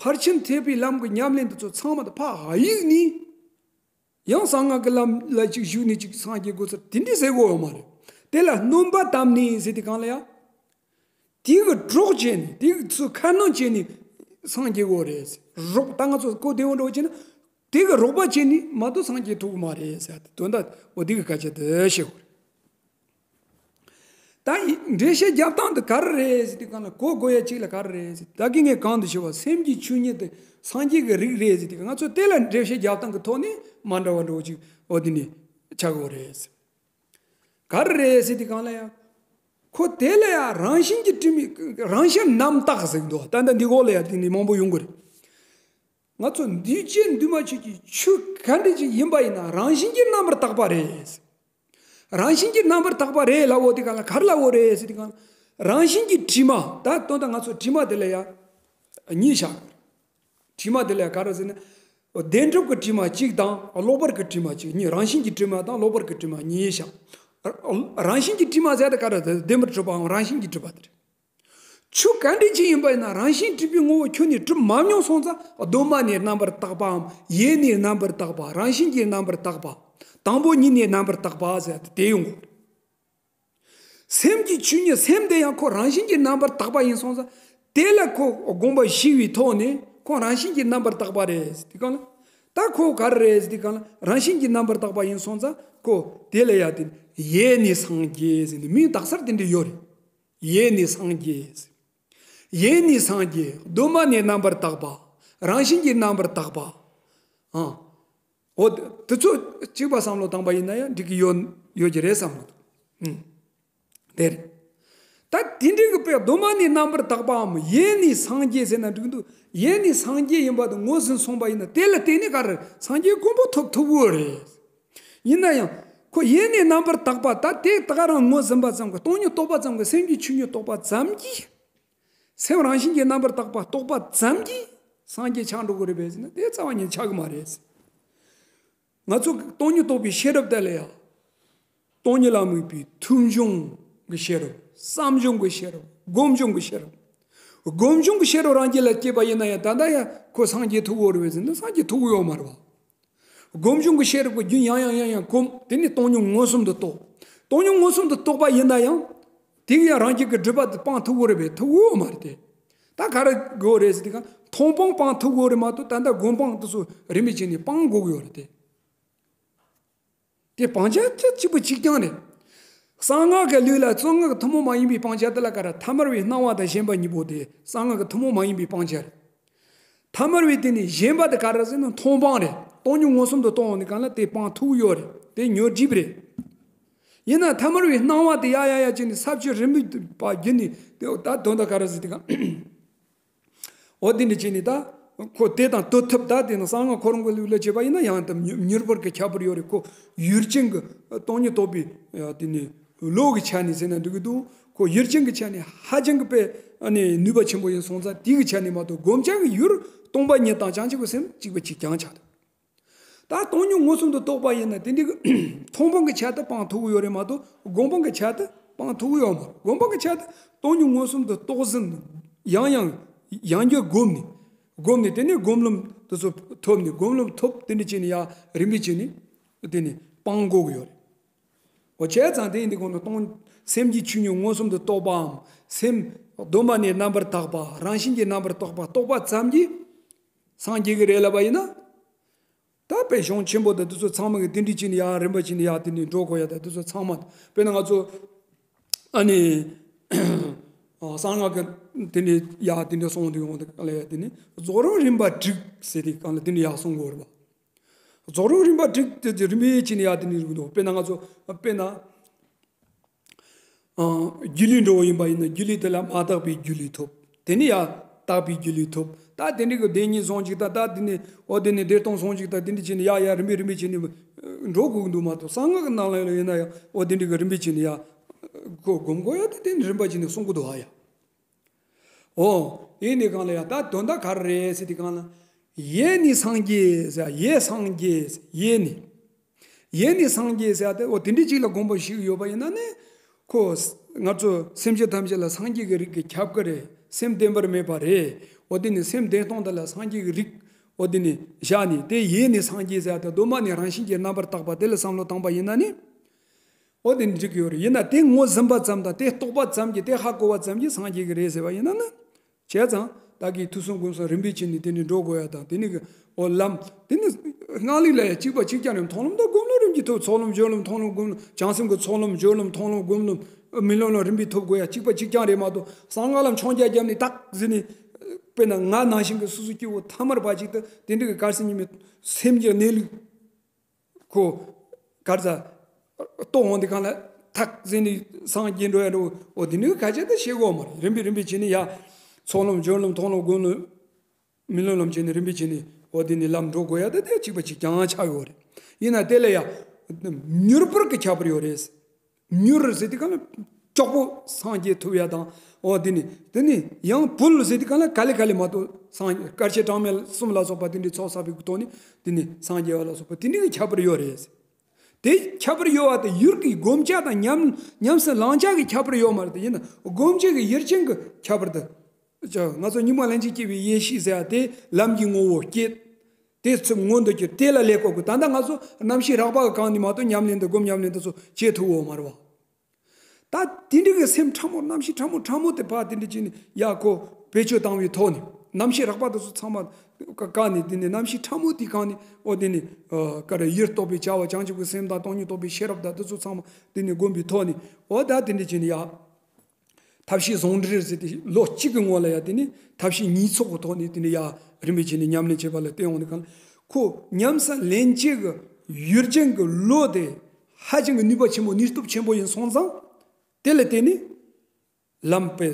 ཕར་ཕྱིན་ཐེག་པའི་ལམ་གྱི་ཉམས་ལེན་དེ་ཚོ་ཚང་མ་དང་ཕར་ཡིག་ནས། ཡང་གསང་སྔགས་ཀྱི་ལམ་ལ་ཅིག་ཞུགས་ནས་ཅིག་སངས་རྒྱས་དགོས་ཚུལ་དེ་འདྲའི་ཟེར་དགོས་ཡོད་མ་རེད། དེ་ལ་སྣོན་པ་བཏབ་ནས་ཟེར་དུས་གང་ལ་ཡང་། དེ་གི་གྲོགས་བྱས་ནས་དེ་གི་ཚུལ་ཁ་སྣོན་བྱས་ནས་སངས་རྒྱས་དགོས་རེད། རོགས་ད་ང་ཚོ་གོ་བདེ་བོ་འགྲོ་བྱས་ན་དེ་གི་རོགས་པ་བྱས་ནས་མ་གཏོགས་སངས་རྒྱས་ཐུབ་ཀྱི་མ་རེད་ཟེར་ཏེ། དོན་དག་འོ་དེ་གི་སྐད་ཆ་དེ་བཤད་དགོས་རེད། ད་འགྲེལ་བཤད་རྒྱབ་སྟངས་དེ་ག་རེ་རེད་ཟེར་དུས་གང་ལ་གོ་དགོས་ཡ་གཅིག་ལ་ག་རེ་རེད་ཟེར། ད་གིན་ངས་གོང་དུ་ཞུས་པ་སེམས་ཀྱི་ཆོས་ཉིད་དེ་སངས་རྒྱས་ཀྱི་རིགས་རེད་ཟེར་དུས་ང་ཚོ་དེ་ལ་འགྲེལ་བཤད་རྒྱབ་སྟངས་ཀྱི་ཐོག་ནས་མ་འདྲ་བ་འདྲ་བོ་ཅིག་འོ་དེ་ནས་ཆགས་ཀྱི་ཡོད་རེད་ཟེར། ག་རེ་རེད་ཟེར་དུས་གང་ལ་ཡང་། ཁོ་དེ་ལ་ཡང་རང་བཞིན་གྱིས་གྲུབ་མི་རང་བཞིན་རྣམ་དག་ཟེར་གི་འདུག་ད་ལྟ་འདི་གོ་ལ་ཡང་དེ་ནས་མང་པོ་ཡོང་གི་རེད། ང་ཚོ་འདུས་བྱས་འདུས་མ་བྱས་ཀྱི་ཆོས་ག་འདྲ་ཅིག་ཡིན་པ་ཡིན་ན་རང་བཞིན་གྱིས་རྣམ་པར་དག་པ་རེད། རང་བཞིན་གྱིས་རྣམ་པར་དག་པ་རེད་ལབ་འོ་དེ་ག་ལ་ག་རེ་ལབ་འོ་རེད་ཟེར་དུས་གང་ལ། རང་བཞིན་གྱིས་དྲི་མ། ད་དོན་དག་ང་ཚོ་དྲི་མ་དེ་ལ་ཡང་གཉིས་བཞག་དགོས་རེད། དྲི་མ་དེ་ལ་ག་རེ་ཟེར་ན། བདེན་གྲུབ་ཀྱི་དྲི་མ་གཅིག་དང་ལོག་པར་གྱི་དྲི་མ་གཅིག་གཉིས། རང་བཞིན་གྱི་དྲི་མ་དང་ལོག་པར་གྱི་དྲི་མ་གཉིས་བཞག་རང་བཞིན་གྱི་དྲི་མ་ཟེར་ཏེ་ག་རེ་ཟེར། བདེན་པར་གྲུབ་པའམ་རང་བཞིན་གྱིས་གྲུབ་པ་དེ་རེད། ཆོས་ག་འདྲ་ཅིག་ཡིན་པ་ཡིན་ན་རང་བཞིན་གྲུབ་པའི་ངོ་བོ་ཁྱོན་ནས་གྲུབ་མ་མྱོང་སོང་ཙང་གདོད་མ་ནས་རྣམ་པར་དག་པའམ་ཡེ་ནས་རྣམ་པར་དག་པ། རང་བཞིན་གྱིས་རྣམ་པར་དག་པ། དང་པོ་ཉིད་ནས་རྣམ་པར་དག་པ་ཟེར་ཏེ་དེ་ཡོང་གི་རེད། སེམས་ཀྱི་ཆོས་ཉིད་སེམས་དེ་ཡང་ཁོ་རང་བཞིན་གྱིས་རྣམ་པར་དག་པ་ཡིན་སོང་ཙང་དེ་ལ་ཁོ་དགོངས་པ་བཞེས་པའི་ཐོག་ནས་ཁོ་རང་བཞིན་གྱིས་རྣམ་པར་དག་པ་རེད་ཟེར་དུས་གང་ལ། ད་ཁོ་ག་རེ་རེད་ཟེར་དུས་གང་ལ་རང་བཞིན་གྱིས་རྣམ་པར་དག་པ་ཡིན་སོང་ཙང་ཁོ་དེ་ལ་ཡ་དེ་ཡེ་ནས་སངས་རྒྱས་ཟེར་ནས་མིང་བཏགས་སར་དེ་འདྲ་ཡོད་རེད། ཡེ་ནས་སངས་རྒྱས་ཟེར། ཡེ་ནས་སངས་རྒྱས། གདོད་མ་ནས་རྣམ་པར་དག་པ། རང་བཞིན་གྱིས་རྣམ་པར་དག་པ། ཨང་། འོ། དེ་ཚོ་གཅིག་པ་བསམ་བློ་བཏང་པ་ཡིན་ན་ཡང་འགྲིག་གི་ཡོད་ཡོད་ཀྱི་རེད་བསམ་གི་འདུག་ཨུམ། དེ་རེད། ད་དེ་འདྲའི་གི་དཔེ་གདོད་མ་ནས་རྣམ་པར་དག་པའམ་ཡེ་ནས་སངས་རྒྱས་ཟེར་ན་འགྲིག་འདུག་ཡེ་ནས་སངས་རྒྱས་ཡིན་པ་དེ་ངོས་ཟིན་སོང་པ་ཡིན་ན་དེ་ལ་བརྟེན་ནས་ག་རེ་སངས་རྒྱས་གོ་འཕང་ཐོབ་ཐུབ་ཀྱི་རེད། ཡིན་ན་ཡང་ཁོ་ཡེ་ནས་རྣམ་པར་དག་པ་ད་དེ་ད་ག་རང་ངོས་ཟིན་པ་ཙམ་གྱིས་སྟོང་ཉིད་རྟོགས་པ་ཙམ་གྱིས་སེམས་ཀྱི་ཆོས་ཉིད་རྟོགས་པ་ཙམ་གྱིས། སེམས་རང་བཞིན་གྱིས་རྣམ་པར་དག་པ་རྟོགས་པ་ཙམ་གྱིས་སངས་རྒྱས་ཆགས་འགྲོ་གི་རེད་པས་ཟེར་ན་དེ་རྩ་བ་ཉིད་ཆགས་ཀྱི་མ་རེད། ང་ཚོ་སྟོང་ཉིད་རྟོགས་པའི་ཤེས་རབ་དེ་ལ་ཡང་། སྟོང་ཉིད་ལ་དམིགས་པའི་ཐོས་བྱུང་གི་ཤེས་རབ། བསམ་བྱུང་གི་ཤེས་རབ། སྒོམ་བྱུང་གི་ཤེས་རབ། སྒོམ་བྱུང་གི་ཤེས་རབ་རང་རྒྱུད་ལ་སྐྱེས་པ་ཡིན་ན་ཡང་ད་ལྟ་ཡང་ཁོ་སངས་རྒྱས་ཐུབ་ཀྱི་ཡོད་རེད་པས་ཟེར་ན་སངས་རྒྱས་ཐུབ་ཀྱི་ཡོད་མ་རེད་པ། སྒོམ་བྱུང་གི་ཤེས་རབ་ཀྱི་རྒྱུན་ཡང་ཡང་ཡང་ཡང་སྒོམ། དེ་ནི་སྟོང་ཉིད་མངོན་སུམ་དུ་རྟོགས། སྟོང་ཉིད་མངོན་སུམ་དུ་རྟོགས་པ་ཡིན་ན་ཡང་། དེ་གི་ཡང་རང་རྒྱུད་ཀྱི་སྒྲིབ་པ་དེ་སྤང་ཐུབ་ཀྱི་རེད་པས། ཐུབ་ཀྱི་ཡོད་མ་རེད་དེ། ད་ག་རེ་དགོས་རེད་ཟེར་དུས་གང་མཐོང་སྤང་སྤང་ཐུབ་ཀྱི་ཡོད་རེད་མ་གཏོགས་ད་ལྟ་སྒོམ་སྤང་དེ་ཚོ་རིམ་པས་བྱས་ནས་སྤང་དགོས་ཀྱི་ཡོད་རེད་དེ། དེ་སྤང་བྱ་ཆ་གཅིག་པ་གཅིག་རྐྱང་རེད། གསང་སྔགས་ཀྱི་ལུགས་ལ་གསང་སྔགས་ཀྱི་ཐུན་མོང་མ་ཡིན་པའི་སྤང་བྱ་དེ་ལ་ག་རེ་ཐ་མལ་པའི་སྣང་བ་དང་ཞེན་པ་གཉིས་པོ་དེ་གསང་སྔགས་ཀྱི་ཐུན་མོང་མ་ཡིན་པའི་སྤང་བྱ་རེད། ཐ་མལ་པའི་དེ་ནི་ཞེན་པ་དེ་ག་རེ་ཟེར་ན་མཐོང་སྤང་རེད། སྟོང་ཉིད་མངོན་སུམ་དུ་རྟོགས་འོང་དུས་གང་ལ་དེ་སྤང་ཐུབ་ཀྱི་ཡོད་རེད། དེ་མྱུར་འགྲིབ་རེད། ཡིན་ན་ཐ་མལ་པའི་སྣང་བ་དེ་ཡ་ཡ་ཡ་བྱས་ནས་ས་བཅུ་རིམ་པ་བརྒྱུད་ནས་དེ་ད་དོན་དག་ག་རེ་ཟེར་དུས་གང་། འོ་དེ་འདྲ་བྱས་ནས་ད་ཁོ་དེ་དང་ལྟོས་ཐུབ། ད་དེ་ནི་གསང་སྔགས་ཁོ་རང་གི་ལུགས་ལ་བྱས་པ་ཡིན་ན་ཡང་དེ་མྱུར་མྱུར་བར་གྱི་ཁྱད་པར་ཡོད་རེད། ཁོ་ཡུལ་ཅན་གྱི་སྟོང་ཉིད་རྟོགས་པའི་དེ་ནི་བློ་གི་ཆ་ནས་ཟེར་ན་འགྲིག་གི་འདུག་ཁོ་ཡུལ་ཅན་གྱི་ཆ་ནས་ཧ་ཅང་གི་དཔེ་ཨ་ནི་ནུས་པ་ཆེན་པོ་ཡིན་སོང་ཙང་དེ་གི་ཆ་ནས་མ་གཏོགས་སྒོམ་བྱ་གི་ཡུལ་སྟོང་པ་ཉིད་དང་བྱང་ཆུབ་ཀྱི་སེམས་གཅིག་པ་གཅིག་རྐྱང་ཆགས་འདུག་ད་སྟོང་ཉིད་མངོན་སུམ་དུ་རྟོགས་པ་ཡིན་ན་དེ་འདྲའི་མཐོང་སྤང་གི་ཆ་དེ་སྤང་ཐུབ་ཀྱི་ཡོད་རེད་མ་གཏོགས་སྒོམ་སྤང་གི་ཆ་དེ་སྤང་ཐུབ་ཀྱི་ཡོད་མ་རེད། སྒོམ་སྤང་གི་ཆ་དེ་སྟོང་ཉིད་མངོན་སུམ་དུ་རྟོགས་ཟིན། ཡང་ཡང་ཡང་བསྐྱར་བསྒོམས་ནས། བསྒོམས་ནས་དེ་ནས་སྒོམ་ལམ་དེ་ཚོ་ཐོབ་ནས་སྒོམ་ལམ་ཐོབ། དེ་འདྲ་བྱས་ནས་ཡང་རིམ་པས་བྱས་ནས་དེ་ནས་སྤང་དགོས་ཀྱི་ཡོད་རེད། འོ་བྱས་ཙང་དེ་ཡིན་དུས་གོང་དུ་སྟོང་སེམས་ཀྱི་ཆོས་ཉིད་མངོན་སུམ་དུ་རྟོགས་པའམ་སེམས་གདོད་མ་ནས་རྣམ་པར་དག་པ་རང་བཞིན་གྱིས་རྣམ་པར་དག་པ་རྟོགས་པ་ཙམ་གྱིས་སངས་རྒྱས་ཀྱི་རེད་ལབ་པ་ཡིན་ན། ད་དཔེ་གཞུང་ཆེན་པོ་དང་དེ་ཚོ་ཚང་མ་གི་དེ་འདྲི་བྱས་ནས་ཡར་རིམ་པ་བྱས་ནས་ཡར་དེ་ནས་འགྲོ་དགོས་ཡ་ད་དེ་ཚོ་ཚང་མ་དཔེར་ན་ང་ཚོ་ཨ་ནི་གསང་སྔགས་ཀྱི་དེ་ནས་ཡར་དེ་འདྲ་སོང་དུས་ཡོང་དུས་གང་ལ་ཡ་དེ་ནས་རྫོགས་རིམ་རིམ་པ་དྲུག་ཟེར་དུས་གང་ལ་དེ་འདྲ་ཡར་སོང་དགོས་རེད་པ། རྫོགས་རིམ་རིམ་པ་དྲུག་དེ་རིམ་པས་བྱས་ནས་ཡར་དེ་འདྲ་རིག་འདུག་དཔེར་ན་ང་ཚོ་དཔེར་ན། ཨང་། སྒྱུ་ལུས་འགྲོ་བ་ཡིན་པ་ཡིན་ན་སྒྱུ་ལུས་དེ་ལ་མ་དག་པའི་སྒྱུ་ལུས་ཐོབ། དེ་ནས་ཡང་དག་པའི་སྒྱུ་ལུས་ཐོབ། ད་དེ་འདྲའི་གི་བདེན་གཉིས་སོང་ཅིག་ད་ད་དེ་ནས་འོ་དེ་ནས་བདེ་སྟོང་སོང་ཅིག་ད་དེ་འདྲ་བྱས་ནས་ཡ་ཡ་རིམ་པས་རིམ་པས་བྱས་ནས་འགྲོ་དགོས་ཀྱི་འདུག་མ་གཏོགས་གསང་སྔགས་ཀྱི་ནང་ལ་ཡིན་ན་ཡང་འོ་དེ་འདྲའི་གི་རིམ་པས་བྱས་ནས་ཡ་ཁོ་སྒོམ་དགོས་ཡ་ད་དེ་ནས་རིམ་པ་བྱས་ནས་གསུང་གི་འདུག་ཨ་ཡ། འོ། ཡེ་ནས་གང་ལ་ཡ་ད་དོན་དག་ག་རེ་རེད་ཟེར་དུས་གང་ལ། ཡེ་ནས་སངས་རྒྱས་ཟེར་ཡེ་སངས་རྒྱས་ཟེར་ཡེ་ནས། ཡེ་ནས་སངས་རྒྱས་ཟེར་ཡ་དེ་འོ་དེ་འདྲའི་ཅིག་ལ་དགོངས་པ་བཞེས་ཀྱི་ཡོད་པ་ཡིན་ན་ནི། ཁོ། ང་ཚོ་སེམས་ཅན་ཐམས་ཅད་ལ་སངས་རྒྱས་ཀྱི་རིགས་ཀྱི་ཁྱབ་ཀྱི་རེད། སེམས་བདེན་པར་མེད་པ་རེད། འོ་དེ་ནས་སེམས་བདེན་སྟོང་དེ་ལ་སངས་རྒྱས་ཀྱི་རིགས་འོ་དེ་ནས་བཞག་ནས་དེ་ཡེ་ནས་སངས་རྒྱས་ཟེར་ཡ་དེ་གདོད་མ་ནས་རང་བཞིན་གྱིས་རྣམ་པར་དག་པ་དེ་ལ་བསམ་བློ་བཏང་པ་ཡིན་ན་ནི། འོ་དེ་འགྲིག་གི་ཡོད་རེད། ཡིན་ན་དེ་ངོས་ཟིན་པ་ཙམ་དང་དེ་རྟོགས་པ་ཙམ་གྱིས་དེ་ཧ་གོ་བ་ཙམ་གྱིས་སངས་རྒྱས་ཀྱི་རེད་ཟེར་བ་ཡིན་ན་ནི། བྱས་ཙང་ད་གིན་ཐོས་བསམ་སྒོམ་གསུམ་རིམ་པས་བྱས་ནས་དེ་ནས་འགྲོ་དགོས་ཡ་དང་དེ་ནས་གི་འོ་ལམ་དེ་ནི་སྔགས་ལུགས་ལ་ཡ་གཅིག་པ་གཅིག་རྐྱང་རེད། མཐོང་ལམ་དང་སྒོམ་ལམ་རིམ་གྱིས་ཐོབ། ཚོགས་ལམ་སྦྱོར་ལམ་མཐོང་ལམ་སྒོམ་ལམ་བྱང་སེམས་ཀྱི་ཚོགས་ལམ་སྦྱོར་ལམ་མཐོང་ལམ་སྒོམ་ལམ་རྨི་ལམ་ལ་རིམ་པས་ཐོབ་དགོས་ཡ་གཅིག་པ་གཅིག་རྐྱང་རེད་མ་གཏོགས་གསང་སྔགས་ལ་མཆོང་རྒྱ་བརྒྱབ་ནས་ཏག་ཟེར་ནས་དཔེར་ན་ང་ནང་བཞིན་གྱི་སོ་སོ་སྐྱེ་བོ་ཐ་མལ་པ་ཅིག་ཏུ་དེ་འདྲ་གི་གར་སེམས་ཉིད་མེད་སེམས་ཀྱི་གནས་ལུགས། ཁོ། གར་ཟ། ལྟོ་འོང་དེ་གང་ལ་ཐག་ཟིན་ནས་སངས་རྒྱས་འགྲོ་ཡ་འགྲོ། འོ་དེ་ནི་ཁ་ཆད་ད་ཤེས་གོ་མ་རེད། རིམ་པས་རིམ་པས་བྱས་ནས་ཡ། ཚོགས་ལམ་སྦྱོར་ལམ་མཐོང་ལམ་སྒོམ་ལམ། རྨི་ལམ་ལམ་བྱས་ནས་རིམ་པས་བྱས་ནས་འོ་དེ་ནི་ལམ་འགྲོ་དགོས་ཡ་ད་དེ་གཅིག་པ་གཅིག་རྐྱང་ཆགས་ཡོད་རེད། ཡིན་ན་དེ་ལ་ཡ། མྱུར་བུལ་གྱི་ཁྱད་པར་ཡོད་རེད། མྱུར་ཟེར་དུས་གང་ལ་མགྱོགས་པོ་སངས་རྒྱས་ཐུབ་ཡ་དང་། འོ་དེ་ནི་དེ་ནི་ཡང་བུལ་ཟེར་དུས་གང་ལ་ག་ལེ་ག་ལེ་མ་གཏོགས་སངས་དཀའ་སྤྱད་གྲངས་མེད་གསུམ་ལ་སོགས་པ་དེ་འདྲའི་ཚོགས་བསགས་པའི་ཐོག་ནས་དེ་ནི་སངས་རྒྱས་པ་ལ་སོགས་པ་དེ་འདྲའི་གི་ཁྱད་པར་ཡོད་རེད། དེ་ཁྱད་པར་ཡོད་པ་དེ་ཡུལ་གྱི་སྒོམ་བྱ་དང་ཉམས་ཉམས་སུ་བླང་བྱ་གི་ཁྱད་པར་ཡོད་མ་རེད། དེ་ཡིན་ན་སྒོམ་བྱེད་ཀྱི་ཡུལ་ཅན་གྱི་ཁྱད་པར་དེ། ང་ཚོ་སྙིགས་མ་ལྷན་ཅིག་སྐྱེས་པའི་ཡེ་ཤེས་ཟེར་ཡ་དེ་ལམ་གྱི་ངོ་བོ་སྐྱེད། དེ་ཚུར་མངོན་དུ་གྱུར་དེ་ལ་ལས་བཀོད་དགོས། ད་ལྟ་ང་ཚོ་རྣམ་ཤེས་རགས་པ་གི་སྒང་ནས་མ་གཏོགས་ཉམས་ལེན་དང་སྒོམ་ཉམས་ལེན་དེ་ཚོ་བྱེད་ཐུབ་ཡོད་མ་རེད་བ། ད་དེ་འདྲ་གི་སེམས་ཕྲ་མོ་རྣམ་ཤེས་ཕྲ་མོ་ཕྲ་མོ་དེ་ཕར་དེ་འདྲ་བྱས་ནས་ཡ་ཁོ་བེད་སྤྱོད་བཏང་བའི་ཐོག་ནས་རྣམ་ཤེས་རགས་པ་དེ་ཚོ་ཚང་མ་བཀག་ནས་དེ་ནས་རྣམ་ཤེས་ཕྲ་མོ་དེ་གང་ནས་འོ་དེ་ནས་ཀ་ར་ཡུལ་རྟོགས་པའི་བྱ་བ་བྱང་ཆུབ་ཀྱི་སེམས་དང་སྟོང་ཉིད་རྟོགས་པའི་ཤེས་རབ་དང་དེ་ཚོ་ཚང་མ་དེ་ནས་བསྒོམས་པའི་ཐོག་ནས་འོ་ད་དེ་འདྲ་བྱས་ནས་ཡ། ཐབས་ཤེས་ཟུང་འབྲེལ་ཟེར་ཏེ་ལོ་གཅིག་གི་སྔོན་ལ་ཡ་དེ་ནི་ཐབས་ཤེས་ཉིས་ཚོགས་ཀྱི་ཐོག་ནས་དེ་ནི་ཡ་རིམ་པས་བྱས་ནས་ཉམས་ལེན་བྱེད་པ་ལ་བརྟེན་འོང་ནས་གང་ཁོ་ཉམས་སུ་ལེན་བྱེད་ཀྱི་ཡུལ་ཅན་གྱི་བློ་དེ་ཧ་ཅང་གི་ནུས་པ་ཆེན་པོ་ནུས་སྟོབས་ཆེན་པོ་ཡིན་སོང་ཙང་དེ་ལ་བརྟེན་ནས་ལམ་དཔེ་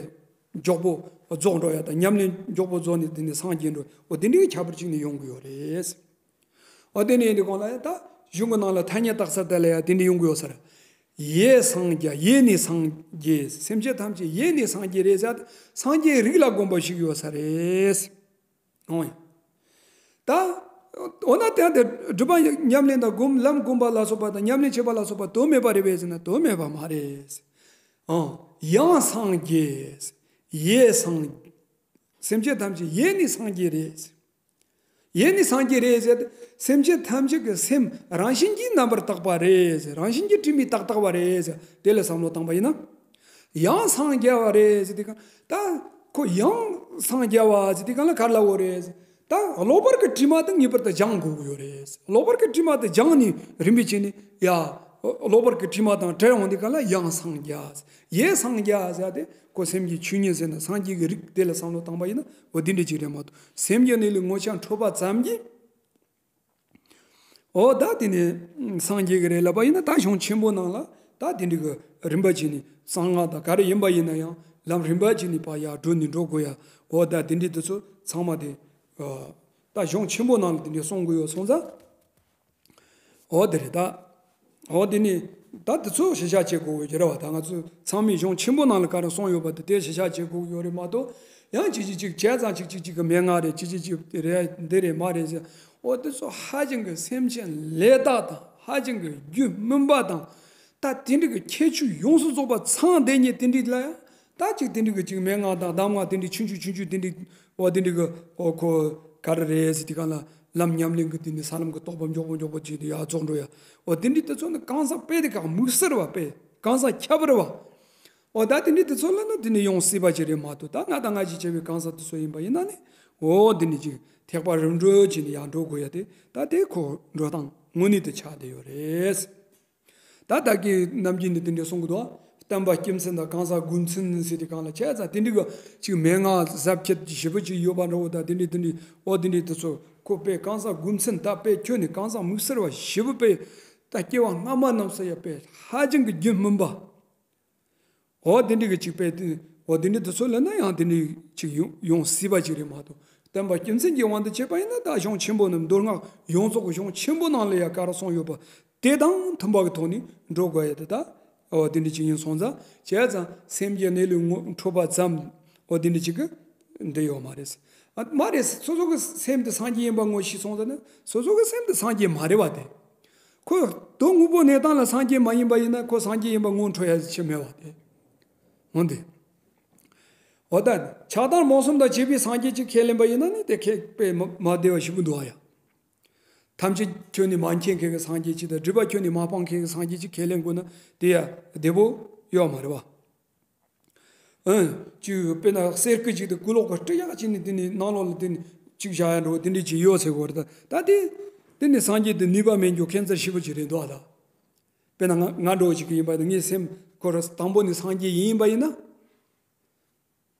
མགྱོགས་པོ་རྫོགས་འགྲོ་ཡ་དང་ཉམས་ལེན་མགྱོགས་པོ་རྫོགས་ནས་དེ་ནི་སངས་རྒྱས་འགྲོ་འོ་དེ་འདྲའི་ཁྱད་པར་ཅིག་ནི་ཡོང་གི་ཡོད་རེད། འོ་དེ་ནས་འདི་གོང་ལ་ཡང་ད་གཞུང་གི་ནང་ལ་ཐ་སྙད་བཏགས་ས་དེ་ལ་ཡང་དེ་འདྲ་ཡོང་གི་ཡོད་ས་རེད། ཡེ་སངས་རྒྱས་ཡེ་ནས་སངས་རྒྱས་སེམས་ཅན་ཐམས་ཅད་ཡེ་ནས་སངས་རྒྱས་རེད་ཟེར་ཏེ་སངས་རྒྱས་རིགས་ལ་དགོངས་པ་ཞིག་ཡོད་ས་རེད། འོང་ཡ། ད་འོ་ན་དེ་དེ་སྒྲུབ་པ་ཉམས་ལེན་དང་སྒོམ་ལམ་སྒོམ་པ་ལ་སོགས་པ་དང་ཉམས་ལེན་བྱེད་པ་ལ་སོགས་པ་དོན་མེད་པ་རེད་པས་ཟེར་ན་དོན་མེད་པ་མ་རེད། འོང་ཡང་སངས་རྒྱས་ཡེ་སངས་སེམས་ཅན་ཐམས་ཅད་ཡེ་ནས་སངས་རྒྱས་རེད། ཡེ་ནས་སངས་རྒྱས་རེད་ཟེར་ཏེ་སེམས་ཅན་ཐམས་ཅད་ཀྱི་སེམས་རང་བཞིན་གྱིས་རྣམ་པར་དག་པ་རེད་ཟེར། རང་བཞིན་གྱིས་དྲི་མེད་ཏག་ཏག་པ་རེད་ཟེར། དེ་ལ་བསམ་བློ་བཏང་པ་ཡིན་ན། ཡང་སངས་རྒྱས་པ་རེད་ཟེར་དེ་ག་ད་ཁོ་ཡང་སངས་རྒྱས་པ་ཟེར་དེ་ག་ལ་ག་རེ་ལབ་དགོས་རེད་ཟེར། ད་གློ་བུར་གྱི་དྲི་མ་དེ་ངེས་པར་དུ་སྦྱང་དགོས་ཀྱི་ཡོད་རེད། གློ་བུར་གྱི་དྲི་མ་དེ་སྦྱངས་ནས་རིམ་པས་བྱས་ནས་ཡ། གློ་བུར་གྱི་དྲི་མ་དང་བྲལ་འོང་དེ་ག་ལ་ཡང་སངས་རྒྱས། ཡེ་སངས་རྒྱས་ཟེར་ཏེ་ཁོ་སེམས་ཀྱི་ཆོས་ཉིད་ཟེར་ན་སངས་རྒྱས་ཀྱི་རིགས་དེ་ལ་བསམ་བློ་བཏང་པ་ཡིན་ན་འོ་དེ་འདྲ་ཅིག་རེད་མ་གཏོགས་སེམས་ཀྱི་གནས་ལུགས་ངོ་ཆ་འཕྲོད་པ་ཙམ་གྱིས། འོ་ད་དེ་ནས་སངས་རྒྱས་ཀྱི་རེད་ལབ་པ་ཡིན་ན་ད་གཞུང་ཆེན་པོ་ནང་ལ་ད་དེ་འདྲ་གི་རིམ་པ་བྱས་ནས་གསང་སྔགས་དང་ག་རེ་ཡིན་པ་ཡིན་ན་ཡང་ལམ་རིམ་པ་བྱས་ནས་ཕར་ཡར་འགྲོ་ནས་འགྲོ་དགོས་ཡ། འོ་ད་དེ་འདྲ་དེ་ཚོ་ཚང་མ་དེ་ད་གཞུང་ཆེན་པོ་ནང་ལ་དེ་འདྲ་གསུང་དགོས་ཡོད་སོང་ཙང་། འོ་དེ་རེད་ད། འོ་དེ་ནི་ད་དེ་ཚོ་ཤེས་བྱ་བྱེད་དགོས་ཀྱི་རེད་བ། ད་ང་ཚོ་ཚང་མས་གཞུང་ཆེན་པོ་ནང་ལ་ག་རེ་གསུངས་ཡོད་པ་དེ་དེ་ཤེས་བྱ་བྱེད་དགོས་ཀྱི་ཡོད་རེད་མ་གཏོགས། ཡང་གཅིག་གཅིག་གཅིག་བྱས་ཙང་གཅིག་གཅིག་གཅིག་གི་མན་ངག་རེད། གཅིག་གཅིག་གཅིག་དེ་རེད་འདི་རེད་མ་རེད་ཟེར། འོ་དེ་ཚོ་ཧ་ཅང་གི་སེམས་ཅན་ལས་དག་དང་ཧ་ཅང་གི་རྒྱུ་སྨིན་པ་དང་། ད་དེ་འདྲ་གི་ཁྱད་ཆོས་ཡོངས་སུ་རྫོགས་པ་ཚང་བསྡད་མཁན་དེ་འདྲ་ལ་ཡང་། ད་ཅིག་དེ་འདྲ་གི་ཅིག་མན་ངག་དང་གདམས་ངག་དེ་འདྲ་ཆུང་ཆུང་ཆུང་ཆུང་དེ་འདྲ་འོ་དེ་འདྲ་གི་འོ་ཁོ་ག་རེ་རེད་ཟེར་དུས་གང་ལ་ལམ་ཉམས་ལེན་གི་དེ་ནི་ས་ལམ་གི་རྟོགས་པ་མགྱོགས་པོ་མགྱོགས་པོ་ཅིག་དེ་ཡར་རྫོགས་འགྲོ་ཡ། འོ་དེ་འདྲ་དེ་ཚོ་ནི་གང་ཟག་དཔེ་དེ་ཁག་དམིགས་བསལ་བ་དཔེ་གང་ཟག་ཁྱད་པར་བ། འོ་ད་དེ་འདྲ་དེ་ཚོ་ལ་ནི་དེ་ནི་ཡོང་སྲིད་པ་ཅིག་རེད་མ་གཏོགས་ད་ང་དང་ང་ཅིག་བྱས་པའི་གང་ཟག་དེ་ཚོ་ཡིན་པ་ཡིན་ན་ནི་འོ་དེ་འདྲ་ཅིག་ ཐེག་པ་རིམ་གྲོ་བྱས་ནས་ཡར་འགྲོ་དགོས་ཡ་དེ་ད་དེ་ཁོ་འགྲོ་སྟངས་དངོས་གནས་དེ་ཆགས་བསྡད་ཡོད་རེད། ད་ད་གིན་ནམ་རྒྱུན་ནས་དེ་འདྲ་གསུང་གི་འདུག་བསྟན་པ་སྐྱེད་མཚན་དང་གང་ཟག་སྒོམ་མཚན་ཟེར་དེ་གང་ལ་བྱས་ཙང་དེ་འདྲ་གི་ཅིག་མན་ངག་གཟབ་ཁྱད་ཞེ་པོ་ཅིག་ཡོད་པ་འདྲ་བོ་དང་དེ་འདྲ་དེ་འདྲ་འོ་དེ་འདྲ་དེ་ཚོ་ཁོ་དཔེ་གང་ཟག་སྒོམ་མཚན་ད་དཔེ་ཁྱོད་ནི་གང་ཟག་དམིགས་བསལ་བ་ཞེ་པོ་དཔེ་ད་སྐྱེ་བ་སྔ་མ་རྣམས་སུ་ཡང་དཔེ་ཧ་ཅང་གི་རྒྱུན་སྨིན་པ། འོ་དེ་འདྲ་གི་ཅིག་དཔེ་དེ་འོ་དེ་འདྲ་དེ་ཚོ་ལ་ན་ཡང་དེ་འདྲ་ཅིག་ཡོང་ཡོང་སྲིད་པ་ཅིག་རེད་མ་གཏོགས་བསྟན་པ་སྐྱེད་མཚན་གྱི་དབང་དུ་བྱས་པ་ཡིན་ན་ད་གཞུང་ཆེན་པོ་རྣམས་མདོ་སྔགས་ཡོངས་རྫོགས་ཀྱི་གཞུང་ཆེན་པོ་ནང་ལ་ཡང་ག་རེ་གསུངས་ཡོད་པ་དེ་དང་མཐུན་པ་གི་ཐོག་ནས་འགྲོ་དགོས་ཡ་དེ་ད་འོ་དེ་འདྲ་ཅིག་ཡིན་སོང་ཙང་བྱས་ཙང་སེམས་ཀྱི་གནས་ལུགས་ངོ་འཕྲོད་པ་ཙམ་འོ་དེ་འདྲ་ཅིག་གི་འདི་ཡོད་མ་རེད། ཨ་མ་རེད། སོ་སོ་གི་སེམས་དེ་སངས་རྒྱས་ཡིན་པ་ངོ་ཤེས་སོང་ཙང་ན་སོ་སོ་གི་སེམས་དེ་སངས་རྒྱས་མ་རེད་བ་དེ། ཁོ་དོན་དངོས་པོ་གནས་སྟངས་ལ་སངས་རྒྱས་མ་ཡིན་པ་ཡིན་ན་ཁོ་སངས་རྒྱས་ཡིན་པ་ངོ་འཕྲོད་ཡ་ཅི་མེད་བ་དེ། འོན་ཏེ། འོ་ད། ཆགས་སྡང་རྨོངས་གསུམ་དང་བཅས་པའི་སངས་རྒྱས་ཀྱི་ཁས་ལེན་པ་ཡིན་ན་ནི་དེ་ཁས་དཔེ་མ་མ་བདེ་བ་ཞིག་འདུག་ཨ་ཡ། ཐམས་ཅད་ཁྱོན་ནས་མ་མཁྱེན་མཁན་གྱི་སངས་རྒྱས་ཅིག་དང་སྒྲིབ་པ་ཁྱོན་ནས་མ་སྤངས་མཁན་གྱི་སངས་རྒྱས་ཅིག་ཁས་ལེན་དགོས་ན་དེ་ཡ་བདེ་པོ་ཡོད་མ་རེད་བ། ཨང་། ཅིག་དཔེར་ན་གསེར་སྐུ་ཅིག་དེ་ཀུ་ལོག་གི་སྤྲི་ཡག་ཅིག་ནི་དེ་ནི་ནང་ལོགས་ལ་དེ་ནི་ཅིག་བཞག་ཡ་འགྲོ་དེ་འདྲས་ཅིག་ཡོད་ཟེར་གོ་རེད་ད། ད་དེ་དེ་ནི་སངས་རྒྱས་དེ་ནུས་པ་མེད་རྒྱུ་ཁྱད་མཚར་ཞེ་པོ་ཅིག་རེད་འདུག་ཨ་ད། དཔེར་ན་ང་ང་འདྲ་བོ་ཅིག་གི་ཡིན་པ་ཡིན་ན་ངའི་སེམས་ཁོ་ར་དང་པོ་ནི་སངས་རྒྱས་ཡིན་པ་ཡིན་ན།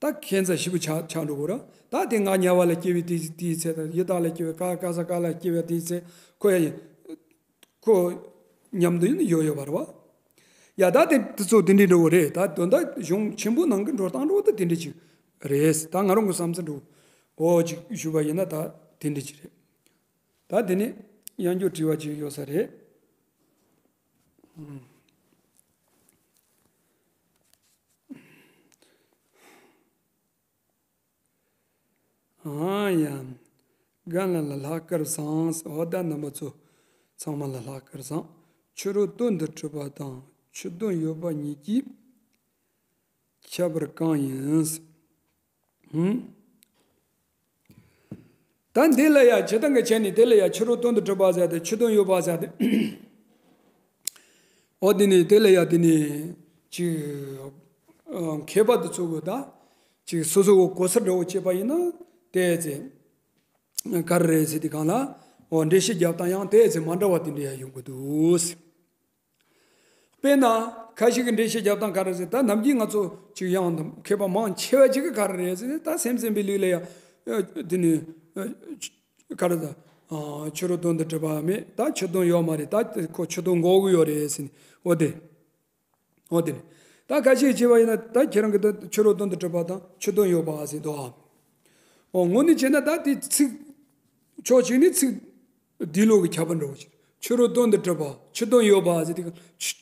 ད་ཁྱད་མཚར་ཞེ་པོ་ཆགས་ཆགས་འགྲོ་གོ་ར། ད་དེ་ང་དམྱལ་བ་ལ་སྐྱེ་བའི་དེ་དེའི་ཚེ་དང་ཡི་དྭགས་ལ་སྐྱེ་བའི་ཀ་ཀ་ས་ཀ་ལ་སྐྱེ་བའི་དེའི་ཚེ་ཁོ་ཡ་ཡིན། ཁོ་མཉམ་དུ་ཡིན་ཡོད་ཡོད་པ་རེད་བ། ཡ་ད་དེ་དེ་ཚོ་དེ་འདྲའི་འགྲོ་གི་རེད། ད་དོན་དག་གཞུང་ཆེན་པོ་ནང་གི་འགྲོ་སྟངས་འགྲོ་ད་དེ་འདྲ་ཅིག་རེད། ད་ང་རང་གི་བསམ་ཚུལ་འགྲོ་འོ་ཅིག་ཞུ་བ་ཡིན་ན་ད་དེ་འདྲ་ཅིག་རེད། ད་དེ་ནས་ཡང་བསྐྱར་དྲི་བ་ཅིག་ཡོད་ས་རེད། ཨང་ཡ། རྒན་ལགས་ལ་ལྷག་དཀར་བཟང་། འོ་ད་རྣམ་པ་ཚོ་ཚང་མ་ལ་ལྷག་དཀར་བཟང་། ཕྱི་རོལ་དོན་དུ་གྲུབ་པ་དང་ཕྱི་དོན་ཡོད་པ་གཉིས་ཀྱི་ཁྱད་པར་གང་ཡིན། ཧུམ། ད་འདི་ལ་ཡ་ཇི་ལྟར་གྱི་བྱས་ནས་དེ་ལ་ཡ་ཕྱི་རོལ་དོན་དུ་གྲུབ་པ་ཟེར་ཏེ་ཕྱི་དོན་ཡོད་པ་ཟེར་ཏེ། འོ་དེ་ནས་དེ་ལ་ཡ་དེ་ནས་ཅིག་ཨ་མཁས་པ་དེ་ཚོ་གི་ད་ཅིག་སོ་སོ་གི་གོ་སར་འདྲ་བོ་བྱས་པ་ཡིན་ན་དེ་ཚེ་ག་རེ་རེད་ཟེར་དུས་སྒང་ལ་འོ་འགྲེལ་བཤད་རྒྱབ་སྟངས་ཡང་དེ་ཚེ་མ་འདྲ་བ་དེ་འདྲ་ཡ་ཡོང་གི་འདུག་དཔེར་ན་ཁ་ཤས་ཀྱི་འགྲེལ་བཤད་རྒྱབ་སྟངས་ག་རེ་ཟེར་ད་ནམ་རྒྱུན་ང་ཚོ་ཅིག་ཡང་མཁས་པ་མང་ཆེ་བ་ཅིག་གིས་ག་རེ་རེད་ཟེར་ད་སེམས་ཙམ་པའི་ལུགས་ལ་ཡ་དེ་ནས་ག་རེ་ད་ཕྱི་རོལ་དོན་དུ་གྲུབ་པ་མེད་ད་ཕྱི་དོན་ཡོད་མ་རེད། ད་ཁོ་ཕྱི་དོན་འགོག་གི་ཡོད་རེད་ཟེར་ནས་འོ་དེ། འོ་དེ་ནས་ད་ཁ་ཤས་བྱས་པ་ཡིན་ན་ད་ཁྱེད་རང་གི་ད་ཕྱི་རོལ་དོན་དུ་གྲུབ་པ་དང་ཕྱི་དོན་ཡོད་པ་ཟེར་འདུག་ཨ། འོ་དངོས་གནས་བྱས་ན་ད་དེ་ཚིག་ཕྱོགས་གཅིག་ནས་ཚིག་འདི་ལོག་གི་ཁྱད་པར་འདྲ་བོ་ཞིག་ཕྱི་རོལ་དོན་དུ་གྲུབ་པ་ཕྱི་དོན་ཡོད་པ་ཟེར་དེ་ཕྱི་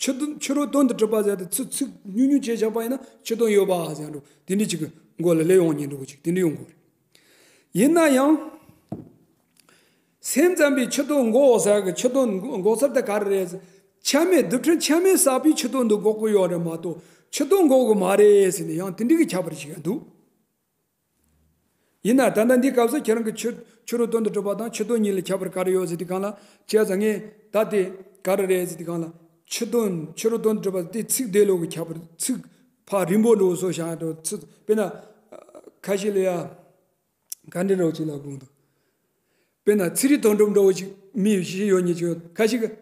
ཕྱི་དོན་ཕྱི་རོལ་དོན་དུ་གྲུབ་པ་ཟེར་དེ་ཚིག་ཚིག་ཉུང་ཉུང་བྱས་བཞག་པ་ཡིན་ན་ཕྱི་དོན་ཡོད་པ་ཟེར་འགྲོ་དེ་འདྲ་ཅིག་གི་མགོ་ལ་སླེབས་ཡོང་ཉེན་འགྲོ་བོ་ཅིག་དེ་འདྲ་ཡོང་དགོས་རེད། ཡིན་ན་ཡང་། སེམས་ཙམ་པའི་ཕྱི་དོན་འགོག་ཟེར་གི་ཕྱི་དོན་འགོག་ཚུལ་དེ་ག་རེ་རེད། ཆ་མེད་རྡུལ་ཕྲན་ཆ་མེད་བསགས་པའི་ཕྱི་དོན་དུ་འགོག་གི་ཡོད་རེད་མ་གཏོགས་ཕྱི་དོན་འགོག་གི་མ་རེད་ཟེར་ནས་ཡང་དེ་འདྲ་གི་ཁྱད་པར་ཞིག་ཡང་འདུག་ཡིན་ན་ད་ལྟ་འདི་སྐབས་སུ་ཁྱེད་རང་གི་ཕྱི་ཕྱི་རོལ་དོན་དུ་གྲུབ་པ་དང་ཕྱི་དོན་གཉིས་ལ་ཁྱད་པར་ག་རེ་ཡོད་ཟེར་དུས་སྒང་ལ་བྱས་ཙང་ངས་ད་དེ་ག་རེ་རེད་ཟེར་དུས་སྒང་ལ་ཕྱི་དོན་ཕྱི་རོལ་དོན་དུ་གྲུབ་པ་དེ་ཚིག་དེ་ལོག་གི་ཁྱད་པར་ཚིག་ཕ་རིང་པོ་འགྲོ་བཟོ་བྱ་འགྲོ་ཚིག་དཔེར་ན་ཁ་ཤས་ལ་ཡ། ག་འདྲ་འདྲ་བོ་ཅིག་ལ་དགོངས་འདུག་དཔེར་ན་ཚིག་རིས་དོན་གྲུབ་འདྲ་བོ་ཅིག་མི་ཡོད་ཤེས་ཡོད་ཉེ་ཆོས་ཁ་ཤས་ཀྱིས་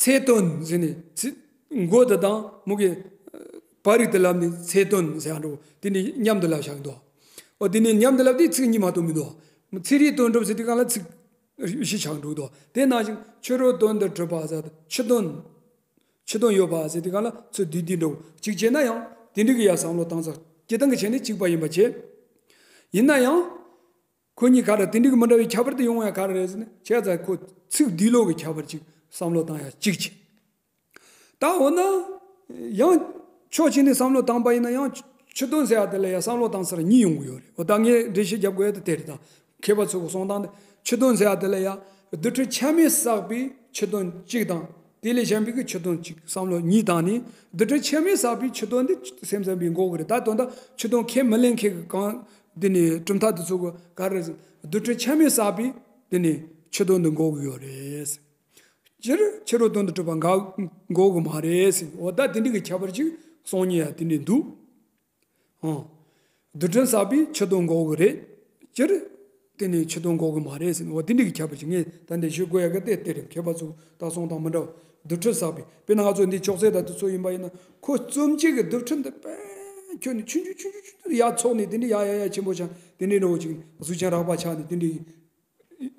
ཚེ་དོན་ཟེར་ནས་ཚིག་མགོ་དེ་དང་མུ་གེ་བར་རིགས་དེ་ལབ་ནས་ཚེ་དོན་ཟེར་ཡ་འདྲ་བོ་དེ་ནས་མཉམ་དུ་ལབ་བཞག་གི་འདུག་འོ་དེ་ནས་མཉམ་དུ་ལབ་དུས་ཚིག་གཉིས་མ་གཏོགས་མི་འདུག་ཚིག་རིས་དོན་གྲུབ་ཟེར་དུས་སྒང་ལ་ཚིག་བཞི་ཆགས་འགྲོ་གི་འདུག་དེ་ནང་བཞིན་ཕྱི་རོལ་དོན་དུ་གྲུབ་པ་ཟེར་ཕྱི་དོན། ཕྱི་དོན་ཡོད་པ་ཟེར་དུས་སྒང་ལ་ཚུར་བསྡུས་བསྡུས་འགྲོ་གཅིག་བྱས་ན་ཡང་དེ་འདྲ་གི་ཡ་བསམ་བློ་བཏང་ཚར་སྤྱིར་བཏང་གི་བྱས་ནས་གཅིག་པ་ཡིན་པ་བྱས། ཡིན་ན་ཡང་། ཁོ་གཉིས་ག་རེ་དེ་འདྲ་གི་མི་འདྲ་བའི་ཁྱད་པར་དེ་ཡོང་ཡ་ག་རེ་རེད་ཟེར་ན་བྱས་ཙང་ཁོ་ཚིག་འདི་ལོག་གི་ཁྱད་པར་ཅིག་བསམ་བློ་བཏང་ཡ་གཅིག་བྱས། ད་འོ་ན། ཡང་ཕྱོགས་གཅིག་ནས་བསམ་བློ་བཏང་པ་ཡིན་ན་ཡང་ཕྱི་དོན་ཟེར་ཡ་དེ་ལ་ཡ་བསམ་བློ་བཏང་ས་ལ་གཉིས་ཡོང་གི་ཡོད་རེད། འོ་ད་ངས་འགྲེལ་བཤད་རྒྱབ་དགོས་ཡ་དེ་དེ་རེད་ད། མཁས་པ་ཚོ་གི་གསུང་སྟངས་དེ་ཕྱི་དོན་ཟེར་ཡ་དེ་ལ་ཡ་རྡུལ་ཕྲན་ཆ་མེད་བསགས་པའི་ཕྱི་དོན་གཅིག་དང་དེ་ལས་གཞན་པའི་གི་ཕྱི་དོན་གཅིག་བསམ་བློ་གཉིས་བཏང་ནས་རྡུལ་ཕྲན་ཆ་མེད་བསགས་པའི་ཕྱི་དོན་དེ་སེམས་ཙམ་པས་འགོག་གི་རེད། ད་དོན་དག་ཕྱི་དོན་ཁས་མི་ལེན་མཁན་གི་གང་དེ་ནས་གྲུབ་མཐའ་དེ་ཚོ་གི་ག་རེ་རེད་ཟེར་རྡུལ་ཕྲན་ཆ་མེད་བསགས་པའི་དེ་ནས་ཕྱི་དོན་དེ་འགོག་གི་ཡོད་རེད། སྤྱིར་ཕྱི་རོལ་དོན་དུ་གྲུབ་པ་འགའ་འགོག་གི་མ་རེད་ཟེར། འོ་ད་དེ་འདྲ་གི་ཁྱད་པར་ཅིག་གསུང་ཉེ་ཡ་དེ་འདྲ་འདུག་ཨང་། རྡུལ་ཕྲན་བསགས་པའི་ཕྱི་དོན་འགོག་གི་རེད། སྤྱིར་ དེ་ནས་ཕྱི་དོན་འགོག་གི་མ་རེད་ཟེར་ནས། འོ་དེ་འདྲ་གི་ཁྱད་པར་ཅིག་ངས་ད་འདི་ཞུ་དགོས་ཡ་གི་དེ་དེ་རེད། མཁས་པ་ཚོ་ད་གསུང་སྟངས་མི་འདྲ་བ། རྡུལ་ཕྲན་བསགས་པའི་དཔེར་ན་ང་ཚོ་འདི་ཅོག་ཙེ་དང་དེ་ཚོ་ཡིན་པ་ཡིན་ན། ཁོ་རྩོམ་བྱེད་ཀྱི་རྡུལ་ཕྲན་འདི་དཔེ་ཁྱོན་ནས་ཆུང་ཆུང་ཆུང་ཆུང་ཆུང་དུ་ཡར་ཚོགས་ནས། དེ་འདྲ་ཡར་ཡར་ཡར་ཆེན་པོ་ཆགས། དེ་འདྲ་འདྲ་བོ་ཅིག་གཟུགས་ཅན་རགས་པ་ཆགས་ནས་དེ་འདྲ་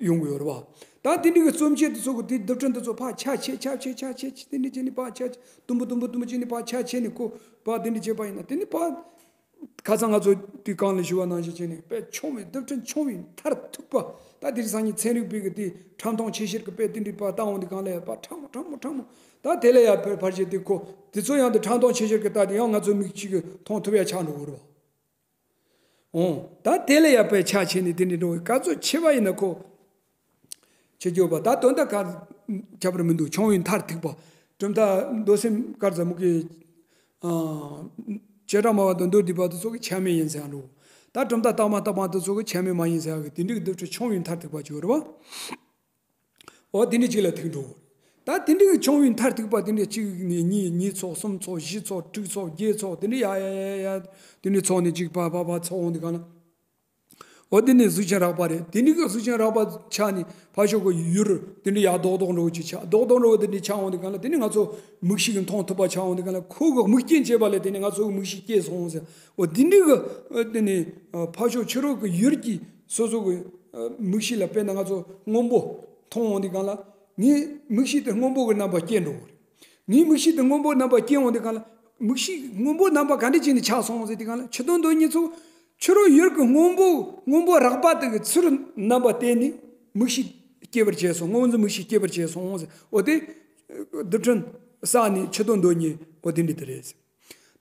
ཡོང་གི་ཡོད་རེད་བ། ད་དེ་འདྲ་གི་རྩོམ་བྱེད་དེ་ཚོ་གི་དེ་རྡུལ་ཕྲན་དེ་ཚོ་ཕར་ཆ་ཆེ་ཆ་ཆེ་ཆ་ཆེ་དེ་འདྲ་བྱས་ནས་ཕར་ཆ་ཆེ། དུམ་བུ་དུམ་བུ་དུམ་བུ་བྱས་ནས་ཕར་ཆ་ཆེ་ནས། ཁོ་ཕར་དེ་འདྲ་བྱས་པ་ཡིན་ན། དེ་ནས་ཕར་ཁ་སང་ང་ཚོ་དེ་གོང་ལ་ཞུས་པ་ནང་བཞིན་བྱས་ནས་དཔེ་ཆུང་བའི་རྡུལ་ཕྲན་ཆུང་བའི་མཐར་ཐུག་པ། ད་དེ་རིང་སང་ཉིན་ཚན་རིག་པའི་གི་དེ་ཕྲ་མཐོང་ཆེ་ཆེར་གི་དཔེ་དེ་འདྲ་ཕར་བལྟ་འོང་དུས་སྒང་ལ་ཡ་ཕར་ཕྲ་མོ་ཕྲ་མོ་ཕྲ་མོ། ད་དེ་ལ་ཡ་ཕར་ཕར་བྱས་དེ། ཁོ་དེ་ཚོ་ཡང་དེ་ཕྲ་མཐོང་ཆེ་ཆེར་གི་ལྟ་དེ་ཡང་ང་ཚོ་མིག་གཅིག་གིས་མཐོང་ཐུབ་ཡ་ཆགས་འགྲོ་གི་རེད་བ། འོང་། ད་དེ་ལ་ཡ་ཕར་ཆ་ཆེ་ནས་དེ་འདྲ་འགྲོ་བའི་སྐབས་སུ་ཆེ་བ་ཡིན་ན། ཁོ་ཆེ་རྒྱུ་བ་ད་དོན་དག་ག་ཁྱད་པར་མི་འདུག་ཆུང་བའི་མཐར་ཐུག་པ། གྲུབ་མཐའ་མདོ་སེམས་དཀར་ཟབ་མོ་གི་ཨ་བྱེ་བྲག་སྨྲ་བ་དང་མདོ་སྡེ་པ་དེ་ཚོ་གིས་ཆ་མེད་ཡིན་ཟེར་ཡ་འགྲོ། ད་གྲུབ་མཐའ་རྟགས་མ་རྟགས་མ་དེ་ཚོ་གིས་ཆ་མེད་མ་ཡིན་ཟེར་ཡ་གི་དེ་འདྲའི་རྡུལ་ཕྲན་ཆུང་བའི་མཐར་ཐུག་པ་ཅིག་ཡོད་རེད་བ། འོ་དེ་འདྲ་ཅིག་ལ་ཐུག་འགྲོ། ད་དེ་འདྲའི་ཆུང་བའི་མཐར་ཐུག་པ་དེ་འདྲ་གཅིག་ནས་གཉིས། གཉིས་ཚོགས། གསུམ་ཚོགས། བཞི་ཚོགས། དྲུག་ཚོགས། བརྒྱད་ཚོགས། དེ་འདྲ་ཡ་ཡ་ཡ་ཡ་ཡ་དེ་འདྲ་ཚོགས་ནས་གཅིག་ཕར་ཕར་ཕར་ཚོགས་འོང་དུས་སྒང་ལ། འོ་དེ་ནས་གཟུགས་ཅན་རགས་པ་རེད། དེ་འདྲའི་གི་གཟུགས་ཅན་རགས་པ་ཆགས་ནས་ཕར་ཕྱོགས་ཀྱི་ཡུལ་དེ་འདྲ་ཡ་རྡོག་རྡོག་འདྲ་བོ་ཅིག་ཆགས། རྡོག་རྡོག་འདྲ་བོ་དེ་འདྲ་ཆགས་འོང་དུས་སྒང་ལ། དེ་ནས་ང་ཚོ་མིག་ཤེས་ཀྱིས་མཐོང་ཐུབ་པ་ཆགས་འོང་དུས་སྒང་ལ། ཁོ་གི་མིག་རྐྱེན་བྱས་པ་ལས་དེ་ནས་ང་ཚོ་གི་མིག་ཤེས་སྐྱེས་སོང་ཟེར། འོ་དེ་འདྲའི་གི་དེ་ནས་ཕར་ཕྱོགས་ཕྱི་རོལ་གྱི་ཡུལ་གྱིས་སོ་སོ་གི་མིག་ཤེས་ལ། དཔེར་ན་ང་ཚོ་སྔོན་པོ་མཐོང་འོང་དུས་སྒང་ལ། ངའི་མིག་ཤེས་དེ་སྔོན་པོ་གི་རྣམ་པ་སྐྱེས་འགྲོ་གི་རེད། ངའི་མིག་ཤེས་དེ་སྔོན་པོ་རྣམ་པ་སྐྱེ་འོང་དུས་སྒང་ལ། མིག་ཤེས་སྔོན་པོ་རྣམ་པ་ག་འདྲ་བྱས་ནས་ཆགས་སོང་ཟེར་དུས་སྒང་ལ། ཕྱི་དོན་དོན་གཉིས་ཚོ་ཕྱི་རོལ་ཡུལ་གྱི་སྔོན་པོ། སྔོན་པོ་རགས་པ་དེ་གི་ཚུར་རྣམ་པ་བསྟན་ནས་མིག་ཤེས་སྐྱེ་བར་བྱས་སོང་། སྔོ་འཛིན་མིག་ཤེས་སྐྱེ་བར་བྱས་སོང་ཟེར། འོ་དེ་རྡུལ་ཕྲན་བསགས་ནས་ཕྱི་དོན་དོན་གཉིས། འོ་དེ་འདྲ་དེ་རེད་ཟེར།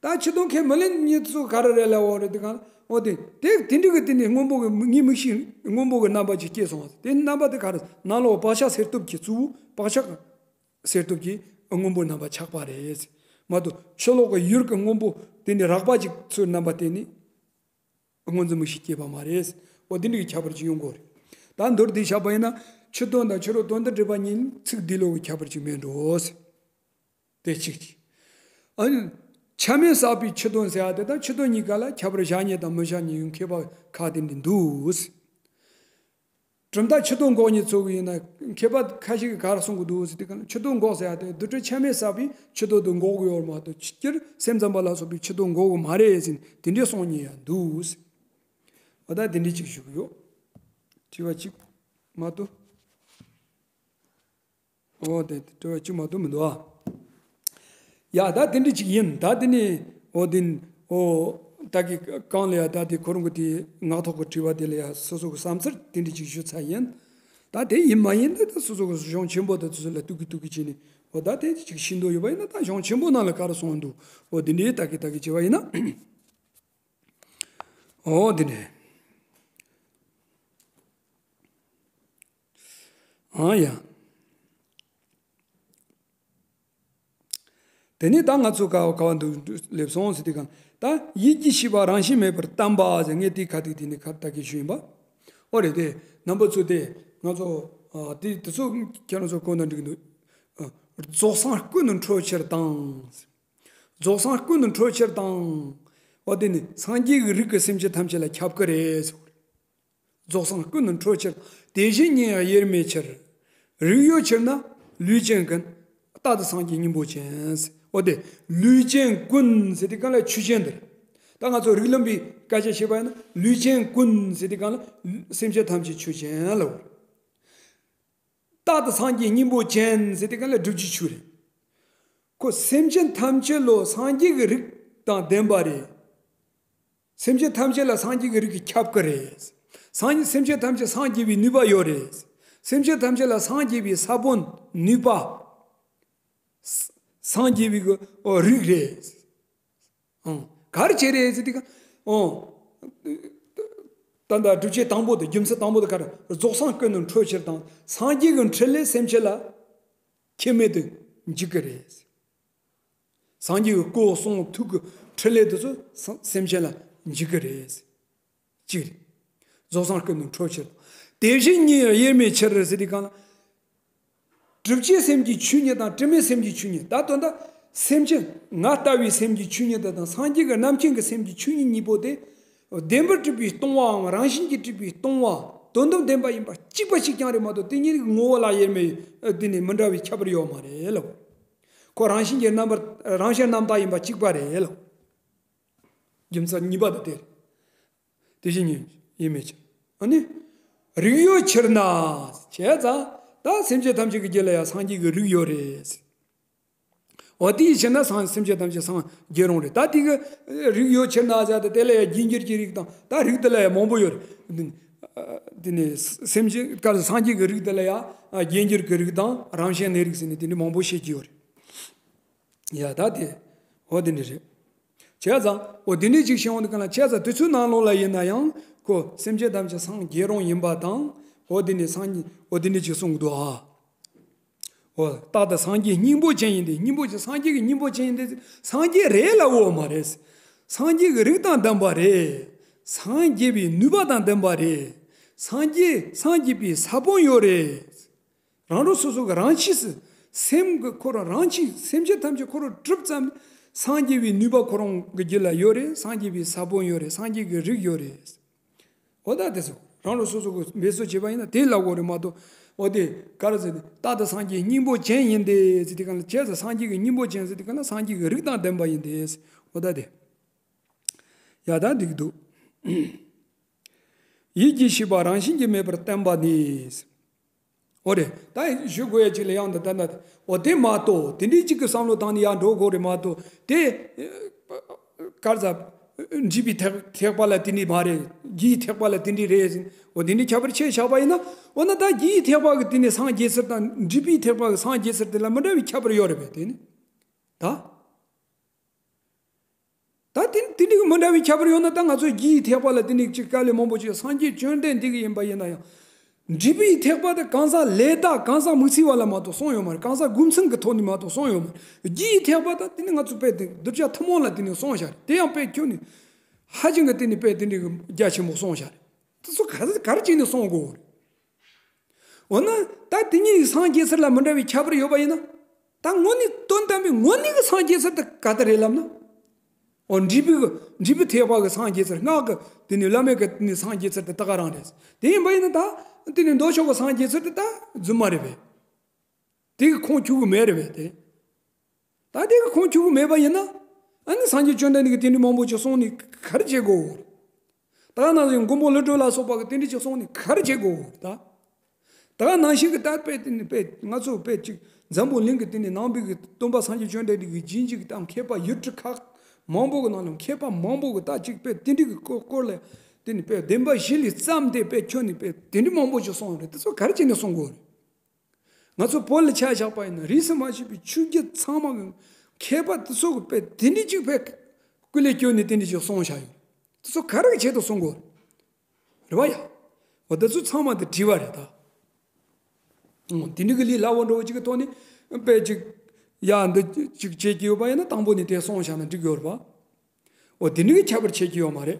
ད་ཕྱི་དོན་ཁས་མི་ལེན་མཁན་ཚོ་ག་རེ་རེད་ལབ་པ་རེད་དུས་སྒང་ལ། འོ་དེ་དེ་དེ་འདྲ་གི་དེ་ནི་སྔོན་པོ་གི་ངའི་མིག་ཤེས་སྔོན་པོ་གི་རྣམ་པ་ཅིག་སྐྱེས་སོང་བ། དེ་རྣམ་པ་དེ་ག་རེ། ནང་ལོགས་བག་ཆགས་སེལ་སྟོབས་ཀྱི་གཙོ་བོ་བག་ཆགས་སེལ་སྟོབས་ཀྱི་སྔོན་པོ་རྣམ་པ་ཆགས་པ་རེད་མ་གཏོགས། ཕྱི་ལོགས་ཀྱི་ཡུལ་གྱི་སྔོན་པོ་དེ་ནི་རགས་པ་ཅིག་ཚུར་རྣམ་པ་བསྟན་ནས་སྔོ་འཛིན་མིག་ཤེས་སྐྱེས་པ་མ་རེད། འོ་དེ་འདྲ་གི་ཁྱད་པར་ཅིག་ཡོང་གི་རེད། ད་མདོར་བསྡུས་བཞག་པ་ཡིན་ན། ཕྱི་དོན་དང་ཕྱི་རོལ་དོན་དུ་འགྲེལ་པ་གཉིས་ཚིག་འདི་ལོ་གི་ཁྱད་པར་ཅིག་མེད་འགྲོ། དེ་གཅིག་གཅིག་ཨ་ནི་ཆ་མེད་བསགས་པའི་ཕྱི་དོན་ཟེར་ཡ་དེ་དང་ཕྱི་དོན་གཉིས་ཀ་ལ་ཁྱད་པར་བཞག་མཁན་དང་མི་བཞག་མཁན་ཡང་མཁས་པ་ཁག་དེ་འདྲ་འདུག་གྲུབ་མཐའ་ཕྱི་དོན་འགོག་མཁན་ཚོ་གི་ཡིན་ན། མཁས་པ་ཁ་ཤས་ཀྱིས་ག་རེ་གསུང་གི་འདུག་ཟེར་དུས་སྒང་ལ། ཕྱི་དོན་འགོག་ཟེར་ཡ་དེ་རྡུལ་ཕྲན་ཆ་མེད་བསགས་པའི་ཕྱི་དོན་དེ་འགོག་གི་ཡོད་མ་གཏོགས། སྤྱིར་སེམས་ཙམ་པ་ལ་སོགས་པའི་ཕྱི་དོན་འགོག་གི་མ་རེད་ཟེར་ནས་དེ་འདྲའི་གསུང་མཁན་ཡང་འདུག་འོ་ད་དེ་འདྲའི་ཅིག་ཞུ་གི་ཡོད། དྲི་བ་གཅིག་མ་གཏོགས། འོ་དེ་དྲི་བ་གཅིག་མ་གཏོགས་མི་འདུག་ཨ། ཡ་ད་དེ་འདྲ་ཅིག་ཡིན། ད་དེ་ནས་འོ་དེ་འོ་ད་གི་གང་ལ་ཡ། ད་དེ་ཁོ་རང་གི་དེ་ངག་ཐོག་གི་དྲི་བ་དེ་ལ་ཡ་སོ་སོ་གི་བསམ་ཚུལ་དེ་འདྲ་ཅིག་ཞུ་ཚར་ཡིན། ད་དེ་ཡིན་མ་ཡིན་ད་ད་སོ་སོ་གི་གཞུང་ཆེན་པོ་དེ་ཚོ་ལ་གཏུག་གི་གཏུག་གི་བྱས་ནས། འོ་ད་དེ་ཅིག་ཤེས་འདོད་ཡོད་པ་ཡིན་ན། ད་གཞུང་ཆེན་པོ་ནང་ལ་ག་རེ་གསུངས་འདུག་འོ་དེ་འདྲའི་ད་གི་ད་གི་བྱས་པ་ཡིན་ན། འོ་དེ་ནས། ཨ་ཡ། དེ་ནས་ད་ང་ཚོ་ག་ག་བ་འདུག་སླེབས་སོང་ཟེར་དུས་སྒང་། ད་ཡིད་ཀྱི་ཤེས་པ་རང་བཞིན་མེད་པར་བསྟན་པ་ཟེར། ངས་དེའི་ཁ་ཐུག་དེ་ནས་ཁ་ད་གི་ཞུས་ཡིན་པ། ཨོ་རེད་དེ། རྣམ་པ་ཚོ་དེ་ང་ཚོ་ཨ་དེ་དེ་ཚོ་ཁྱེད་རང་ཚོ་གོ་ན་འགྲིག་གི་འདུག་ཨ་རྫོགས་སངས་ཀུན་ནས་འཕྲོ་ཕྱིར་དང་། རྫོགས་སངས་ཀུན་ནས་འཕྲོ་ཕྱིར་དང་། འོ་དེ་ནི་སངས་རྒྱས་ཀྱི་རིགས་ཀྱི་སེམས་ཅན་ཐམས་ཅད་ལ་ཁྱབ་ཀྱི་རེད་ཟེར། རྫོགས་སངས་ཀུན་ནས་འཕྲོ་ཕྱིར། དེ་བཞིན་ཉིད་ཡང་དབྱེར་མེད་ཕྱིར། རིགས་ཡོད་ཕྱིར་ན་ལུས་ཅན་ཀུན། རྟག་ཏུ་སངས་རྒྱས་སྙིང་པོ་ཅན། འོ་དེ་ལུས་ཅན་ཀུན་ཟེར་དུས་སྒང་ལ་ཆོས་ཅན་དེ་རེད། ད་ང་ཚོ་རིགས་ལམ་པའི་སྐད་ཆ་བཤད་པ་ཡིན་ན། ལུས་ཅན་ཀུན་ཟེར་དུས་སྒང་ལ་སེམས་ཅན་ཐམས་ཅད་ཆོས་ཅན་ལབ། རྟག་ཏུ་སངས་རྒྱས་སྙིང་པོ་ཅན་ཟེར་དུས་སྒང་ལ་སྒྲུབ་བྱའི་ཆོས་རེད། ཁོ་སེམས་ཅན་ཐམས་ཅད་ལོ་སངས་རྒྱས་ཀྱི་རིགས་དང་ལྡན་པ་རེད། སེམས་ཅན་ཐམས་ཅད་ལ་སངས་རྒྱས་ཀྱི་རིགས་ཀྱིས་ཁྱབ་ཀྱི་རེད། སངས་སེམས་ཅན་ཐམས་ཅད་སངས་རྒྱས་པའི་ནུས་པ་ཡོད་རེད། སེམས་ཅན་ཐམས་ཅད་ལ་སངས་རྒྱས་པའི་ས་བོན་ནུས་པ། ས་སངས་རྒྱས་པའི་གི་ཨོ་རིགས་རེད། ཨང་། ག་རེ་བྱས་རེད་ཟེར་དུས་ཀ་ཨོ། ད་ལྟ་སྒྲུབ་བྱེད་དང་པོ་དེ། རྒྱུ་མཚན་དང་པོ་དེ་ག་རེ། རྫོགས་སངས་ཀུན་ནས་འཕྲོ་ཕྱིར་དང་། སངས་རྒྱས་ཀྱི་འཕྲིན་ལས་སེམས་ཅན་ལ་ཁྱད་མེད་དུ་འཇུག་གི་རེད། སངས་རྒྱས་ཀྱི་སྐུ་གསུང་ཐུགས་ཀྱི་འཕྲིན་ལས་དེ་ཚོ་སེམས་ཅན་ལ་འཇུག་གི་རེད། གཅིག་རེད། རྫོགས་སངས་ཀུན་ནས་འཕྲོ་ཕྱིར། དེ་བཞིན་ཉིད་ཡང་དབྱེར་མེད་ཕྱིར་ཟེར་དུས་སྒང་ལ། སྒྲུབ་བྱེད་སེམས་ཀྱི་ཆོས་ཉིད་དང་དྲི་མེད་སེམས་ཀྱི་ཆོས་ཉིད། ད་དོན་དག་སེམས་ཅན་ང་ལྟ་བུའི་སེམས་ཀྱི་ཆོས་ཉིད་དེ་དང་སངས་རྒྱས་ཀྱི་རྣམ་མཁྱེན་གྱི་སེམས་ཀྱི་ཆོས་ཉིད་གཉིས་པོ་དེ། བདེན་པར་གྲུབ་པའི་སྟོང་པའམ་རང་བཞིན་གྱིས་གྲུབ་པའི་སྟོང་པ། དོན་དམ་བདེན་པ་ཡིན་པ་གཅིག་པ་གཅིག་རྐྱང་རེད་མ་གཏོགས། དེ་གཉིས་ཀྱི་ངོ་བོ་ལ་དབྱེར་མེད་དེ་ནི་མི་འདྲ་བའི་ཁྱད་པར་ཡོད་མ་རེད་ལ། ཁོ་རང་བཞིན་གྱིས་རྣམ་པར་རང་བཞིན་རྣམ་དག་ཡིན་པ་གཅིག་པ་རེད་ལ། རྒྱུ་མཚན་གཉིས་པ་དེ་དེ་རེད། དེ་བཞིན་ཉིད་ཡིན་མིན་ཕྱིར། ཨ་ནི། རིགས་ཡོད་ཕྱིར་ན། བྱས་ཙང་ད་སེམས་ཅན་ཐམས་ཅད་ཀྱི་རྒྱུད་ལ་ཡང་སངས་རྒྱས་ཀྱི་རིགས་ཡོད་རེད། འོ་དེའི་ཕྱིར་ན་སངས་སེམས་ཅན་ཐམས་ཅད་སངས་རྒྱས་རུང་རེད། ད་དེ་གི་རིགས་ཡོད་ཕྱིར་ན་ཟེར་ཏེ་དེ་ལ་ཡང་རྒྱས་འགྱུར་གྱི་རིགས་དང་། ད་རིགས་དེ་ལ་ཡང་མང་པོ་ཡོད་རེད། དེ་ནས་སེམས་ཅན་སྐབས་སངས་རྒྱས་ཀྱི་རིགས་དེ་ལ་ཡང་རྒྱས་འགྱུར་གྱི་རིགས་དང་རང་བཞིན་གནས་རིགས་ཟེར་ནས་དེ་འདྲ་མང་པོ་བཤད་ཀྱི་ཡོད་རེད། ཡ་ད་དེ་འོ་དེ་འདྲ་རེད། བྱས་ཙང་འོ་དེ་འདྲ་ཅིག་བཤད་འོང་དུས་ག་ལ། བྱས་ཙང་དེ་ཚོའི་ནང་ལོགས་ལ་ཡིན་ན་ཡང་ཁོ་སེམས་ཅན་ཐམས་ཅད་སངས་རྒྱས་རུང་ཡིན་པ་དང་། འོ་དེ་ནས་སངས་རྒྱས་འོ་དེ་འདྲ་ཅིག་གསུང་གི་འདུག་ཨ། འོ་རྟག་ཏུ་སངས་རྒྱས་སྙིང་པོ་ཅན་ཡིན་ཏེ། སྙིང་པོ་ཅན་སངས་རྒྱས་ཀྱི་སྙིང་པོ་ཅན་ཡིན་ཏེ། སངས་རྒྱས་རེད་ལབ་འོ་མ་རེད། སངས་རྒྱས་ཀྱི་རིགས་དང་ལྡན་པ་རེད། སངས་རྒྱས་པའི་ནུས་པ་དང་ལྡན་པ་རེད། སངས་རྒྱས་སངས་རྒྱས་པའི་ས་བོན་ཡོད་རེད། རང་རང་སོ་སོ་གི་རང་གཤིས་སུ། སེམས་ཀྱི་ཁོ་རང་རང་གཤིས། སེམས་ཅན་ཐམས་ཅད་ཁོ་རང་གྲུབ་ཙམ་ནས་སངས་རྒྱས་པའི་ནུས་པ་ཁོ་རང་གི་རྒྱུད་ལ་ཡོད་རེད། སངས་རྒྱས་པའི་ས་བོན་ཡོད་རེད། སངས་རྒྱས་ཀྱི་རིགས་ཡོད་རེད། འོ་ད་དེ་ཚོ་རང་རང་སོ་སོ་གི་འབད་རྩོལ་བྱས་པ་ཡིན་ན་དེ་ལབ་དགོས་རེད་མ་གཏོགས། འོ་དེ་ག་རེ་ཟེར་ནས་རྟག་ཏུ་སངས་རྒྱས་སྙིང་པོ་ཅན་ཡིན་ཏེ་ཟེར་དུས་ག་ལ། བྱས་ཙང་སངས་རྒྱས་ཀྱི་སྙིང་པོ་ཅན་ཟེར་དུས་ག་ལ་སངས་རྒྱས་ཀྱི་རིགས་དང་ལྡན་པ་ཡིན་ཏེ། འོ་ད་དེ་ཡ་ད་འགྲིག་འདུག་ཡིད་ཀྱི་ཤེས་པ་རང་བཞིན་གྱིས་མེད་པར་བསྟན་པ་ནི། འོ་རེད། ད་ཞུ་དགོས་ཡ་ཅིག་ལ་ཡང་འདི་ལྟ་ན། འོ་དེ་མ་གཏོགས་དེ་འདྲའི་ཅིག་གི་བསམ་བློ་བཏང་ནས་ཡར་འགྲོ་དགོས་རེད་མ་གཏོགས། དེ་ག་རེ་ཟ། འདྲིས་པའི་ཐེག་ཐེག་པ་ལ་དེ་འདྲ་མ་རེད། རྒྱུའི་ཐེག་པ་ལ་དེ་འདྲ་རེད་ཟེར། འོ་དེ་འདྲའི་ཁྱད་པར་ཕྱེ་བཞག་པ་ཡིན་ན། འོ་ན་ད་རྒྱུའི་ཐེག་པ་གི་དེ་ནས་སངས་རྒྱས་ཚུལ་དང་། འདྲིས་པའི་ཐེག་པ་གི་སངས་རྒྱས་ཚུལ་དེ་ལ་མི་འདྲ་བའི་ཁྱད་པར་ཡོད་རེད་པས། དེ་ནི་ད། ད་དེ་དེ་འདྲའི་གི་མི་འདྲ་བའི་ཁྱད་པར་ཡོད་ན། ད་ང་ཚོ་རྒྱུའི་ཐེག་པ་ལ་དེ་ནས་ཅིག་དཀའ་ལས་མང་པོ་བྱས། སངས་རྒྱས་བཅོམ་ལྡན་འདས་ཀྱི་ཡིན་པ་ཡིན་ན་ཡང་། འདྲིས་པའི་ཐེག་པ་དེ་གང་ཟག་ལས་དག་གང་ཟག་དམིགས་བསལ་བ་ལ་མ་གཏོགས་གསུངས་ཡོད་མ་རེད། གང་ཟག་རྒྱུ་མཚན་གྱི་ཐོག་ནས་མ་གཏོགས་གསུངས་ཡོད་མ་རེད། རྒྱུའི་ཐེག་པ་དང་དེ་ནི་ང་ཚོ་དཔེ་དེ་གདུལ་བྱ་ཐུན་མོང་ལ་དེ་ནས་གསུངས་བཞག་རེད། དེ་ཡང་དཔེ་ཁྱོན་ནས་ཧ་ཅང་གི་དེ་ནས་དཔེ་དེ་འདྲའི་གི་རྒྱ་ཆེན་པོ་གསུངས་བཞག་རེད། དེ་ཚོ་ག་རེ་ག་རེ་བྱས་ནས་གསུང་དགོས་རེད། འོ་ན་ད་དེ་གཉིས་སངས་རྒྱས་ཚུལ་ལ་མི་འདྲ་བའི་ཁྱད་པར་ཡོད་པ་ཡིན་ན། ད་དངོས་གནས་དོན་དམ་པའི་དངོས་གནས་ཀྱི་སངས་རྒྱས་ཚུལ་དེ་ག་ལྟར་རེད་ལབ་ན། འོ་འདྲིས་པའི་འདྲིས་པའི་ཐེག་པ་གི་སངས་རྒྱས་ཚུལ། སྔགས་ཀྱི་དེ་ནས་བླ་མེད་ཀྱི་དེ་ནས་སངས་རྒྱས་ཚུལ་དེ་ད་ག་རང་རེད། དེ་ཡིན་པ་ཡིན་ན་ད་དེ་ནས་མདོ་ཕྱོགས་ཀྱི་སངས་རྒྱས་ཚུལ་དེ་ད་རྫུན་མ་རེད་པས། དེ་གི་ཁུངས་འཁྱོལ་གི་མེད་རེད་པས་དེ། ད་དེ་གི་ཁུངས་འཁྱོལ་གི་མེད་པ་ཡིན་ན། ཨ་ནི་སངས་རྒྱས་བཅོམ་ལྡན་འདས་ཀྱིས་དེ་འདྲའི་མང་པོ་ཅིག་གསུངས་ནས་ག་རེ་བྱེད་དགོས། ད་ག་ནང་བཞིན་མགོན་པོ་ཀླུ་སྒྲུབ་ལ་སོགས་པ་གིས་དེ་འདྲ་ཅིག་གསུངས་ནས་ག་རེ་བྱེད་དགོས་ད། ད་ག་ནང་བཞིན་གྱི་ད་དཔེ་དེ་ནི་དཔེ་ང་ཚོ་དཔེ་ཅིག་འཛམ་བུ་གླིང་གི་དེ་ནི་ནང་པའི་གི་སྟོན་པ་སངས་རྒྱས་བཅོམ་ལྡན་འདས་ཀྱི་རྗེས་འཇུག་གི་ད་མཁས་པ་ཡུལ་གྲུ་ཁག་མང་པོ་གི་ནང་ལ་མཁས་པ་མང་པོ་གིས་ད་ཅིག་དཔེ་དེ་འདྲའི་གི་སྐོར་སྐོར་ལ་དེ་ནི་དཔེ་བདེན་པ་བཞི་ལས་བརྩམས་ཏེ་དཔེ་ཁྱོན་ནས་དཔེ་དེ་འདྲའི་མང་པོ་ཅིག་གསུངས་རེད། དེ་ཚོ་ག་རེ་བྱས་ནས་གསུང་དགོས་རེད། ང་ཚོ་བོད་ལ་ཆ་བཞག་པ་ཡིན་ན་རིས་སུ་མ་ཆད་པའི་ཆོས་བརྒྱུད་ཚང་མ་གི་མཁས་པ་དེ་ཚོ་གི་དཔེ་དེ་འདྲའི་ཅིག་དཔེ་སྐུ་ལས་བསྐྱོན་ནས་དེ་འདྲ་ཅིག་གསུངས་བཞག་ཡོད། དེ་ཚོ་ག་རེ་གི་ཆེད་དུ་གསུང་དགོས་རེད་བ་ཡ། འོ་དེ་ཚོ་ཚང་མ་དེ་བྲིས་པ་རེད་ད། འོ་དེ་འདྲའི་གི་ལས་སླ་བོ་འདྲ་བོ་ཅིག་གི་ཐོག་ནས་དཔེ་ཅིག་ཡ་འདི་ཅིག་བྱེད་ཀྱི་ཡོད་པ་ཡིན་ན་དང་པོ་ནས་དེ་གསུངས་བཞག་ན་འགྲིག་ཡོད་རེད་བ། འོ་དེ་འདྲའི་གི་ཁྱད་པར་ཕྱེ་གི་ཡོད་མ་རེད།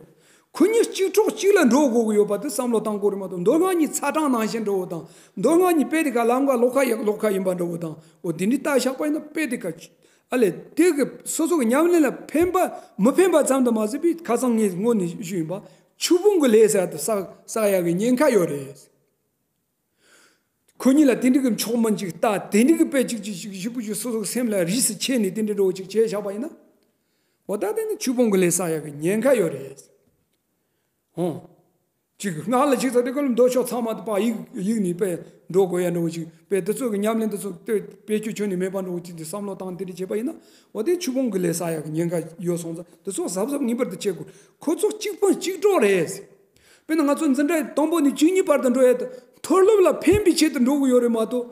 ཁོ་གཉིས་གཅིག་གྲོགས་གཅིག་ལ་འགྲོ་དགོས་གི་ཡོད་པ་དེ་བསམ་བློ་བཏང་དགོས་རེད་མ་གཏོགས། མདོ་སྔགས་གཉིས་ཚ་གྲང་ནང་བཞིན་འདྲ་བོ་དང་། མདོ་སྔགས་གཉིས་དཔེ་དེ་ག་ལམ་ཀ་ལོགས་ཀ་ཡིན་ལོགས་ཀ་ཡིན་པ་འདྲ་བོ་དང་། འོ་དེ་འདྲའི་ལྟ་བཞག་པ་ཡིན་ན་དཔེ་དེ་ག་ཨ་ལས་དེ་གི་སོ་སོ་གི་ཉམས་ལེན་ལ་ཕན་པ་མི་ཕན་པ་ཙམ་དུ་མ་ཟད་པའི་ཁ་སང་ངས་སྔོན་ནས་ཞུས་ཡིན་པ། ཆོས་སྤོང་གི་ལས་ཟེར་དེ་བསགས་བསགས་ཡག་གི་ཉེན་ཁ་ཡོད་རེད། ཁོ་གཉིས་ལ་དེ་འདྲ་གི་མཆོག་མིན་ཅིག་ལྟ། དེ་འདྲ་གི་དཔེ་ཅིག་ཅིག་ཅིག་ཞིབ་པོ་ཅིག་སོ་སོ་གི་སེམས་ལ་རིས་སུ་ཆད་ནས་དེ་འདྲ་འདྲ་བོ་ཅིག་བྱས་བཞག་པ་ཡིན་ན། འོ་ད་དེ་ནི་ཆོས་སྤོང་གི་ལས་བསགས་ཡག་གི་ཉེན་ཁ་ཡོད་རེད། ཧོ། ཅིག་སྔགས་ལ་ཅིག་ཟེར་དུས་སྐབས་ལ་མདོ་ཕྱོགས་ཚང་མ་དེ་ཕར་གཡུག་གཡུག་ནས་དཔེ་འགྲོ་དགོས་ཡ་འདྲ་བོ་ཅིག་དཔེ་དེ་ཚོ་གི་ཉམས་ལེན་དེ་ཚོ་དཔེ་དཔེ་ཁྱོད་ཁྱོད་ནས་མེད་པ་འདྲ་བོ་ཅིག་དེ་བསམ་བློ་བཏང་དེ་འདྲ་བྱས་པ་ཡིན་ན། འོ་དེ་ཆོས་སྤོང་གི་ལས་བསགས་ཡག་གི་ཉེན་ཁ་ཡོད་སོང་ཙང་དེ་ཚོ་གཟབ་གཟབ་ངེས་པར་དུ་བྱེད་དགོས། ཁོ་ཚོ་གཅིག་སྤུན་གཅིག་གྲོགས་རེད། དཔེར་ན་ང་ཚོ་འཛིན་གྲྭ་དང་པོ་ནས་བཅུ་གཉིས་བར་དུ་འགྲོ་ཡ་དེ་མཐོ་སློབ་ལ་ཕན་པའི་ཆེད་དུ་འགྲོ་གི་ཡོད་རེད་མ་གཏོགས།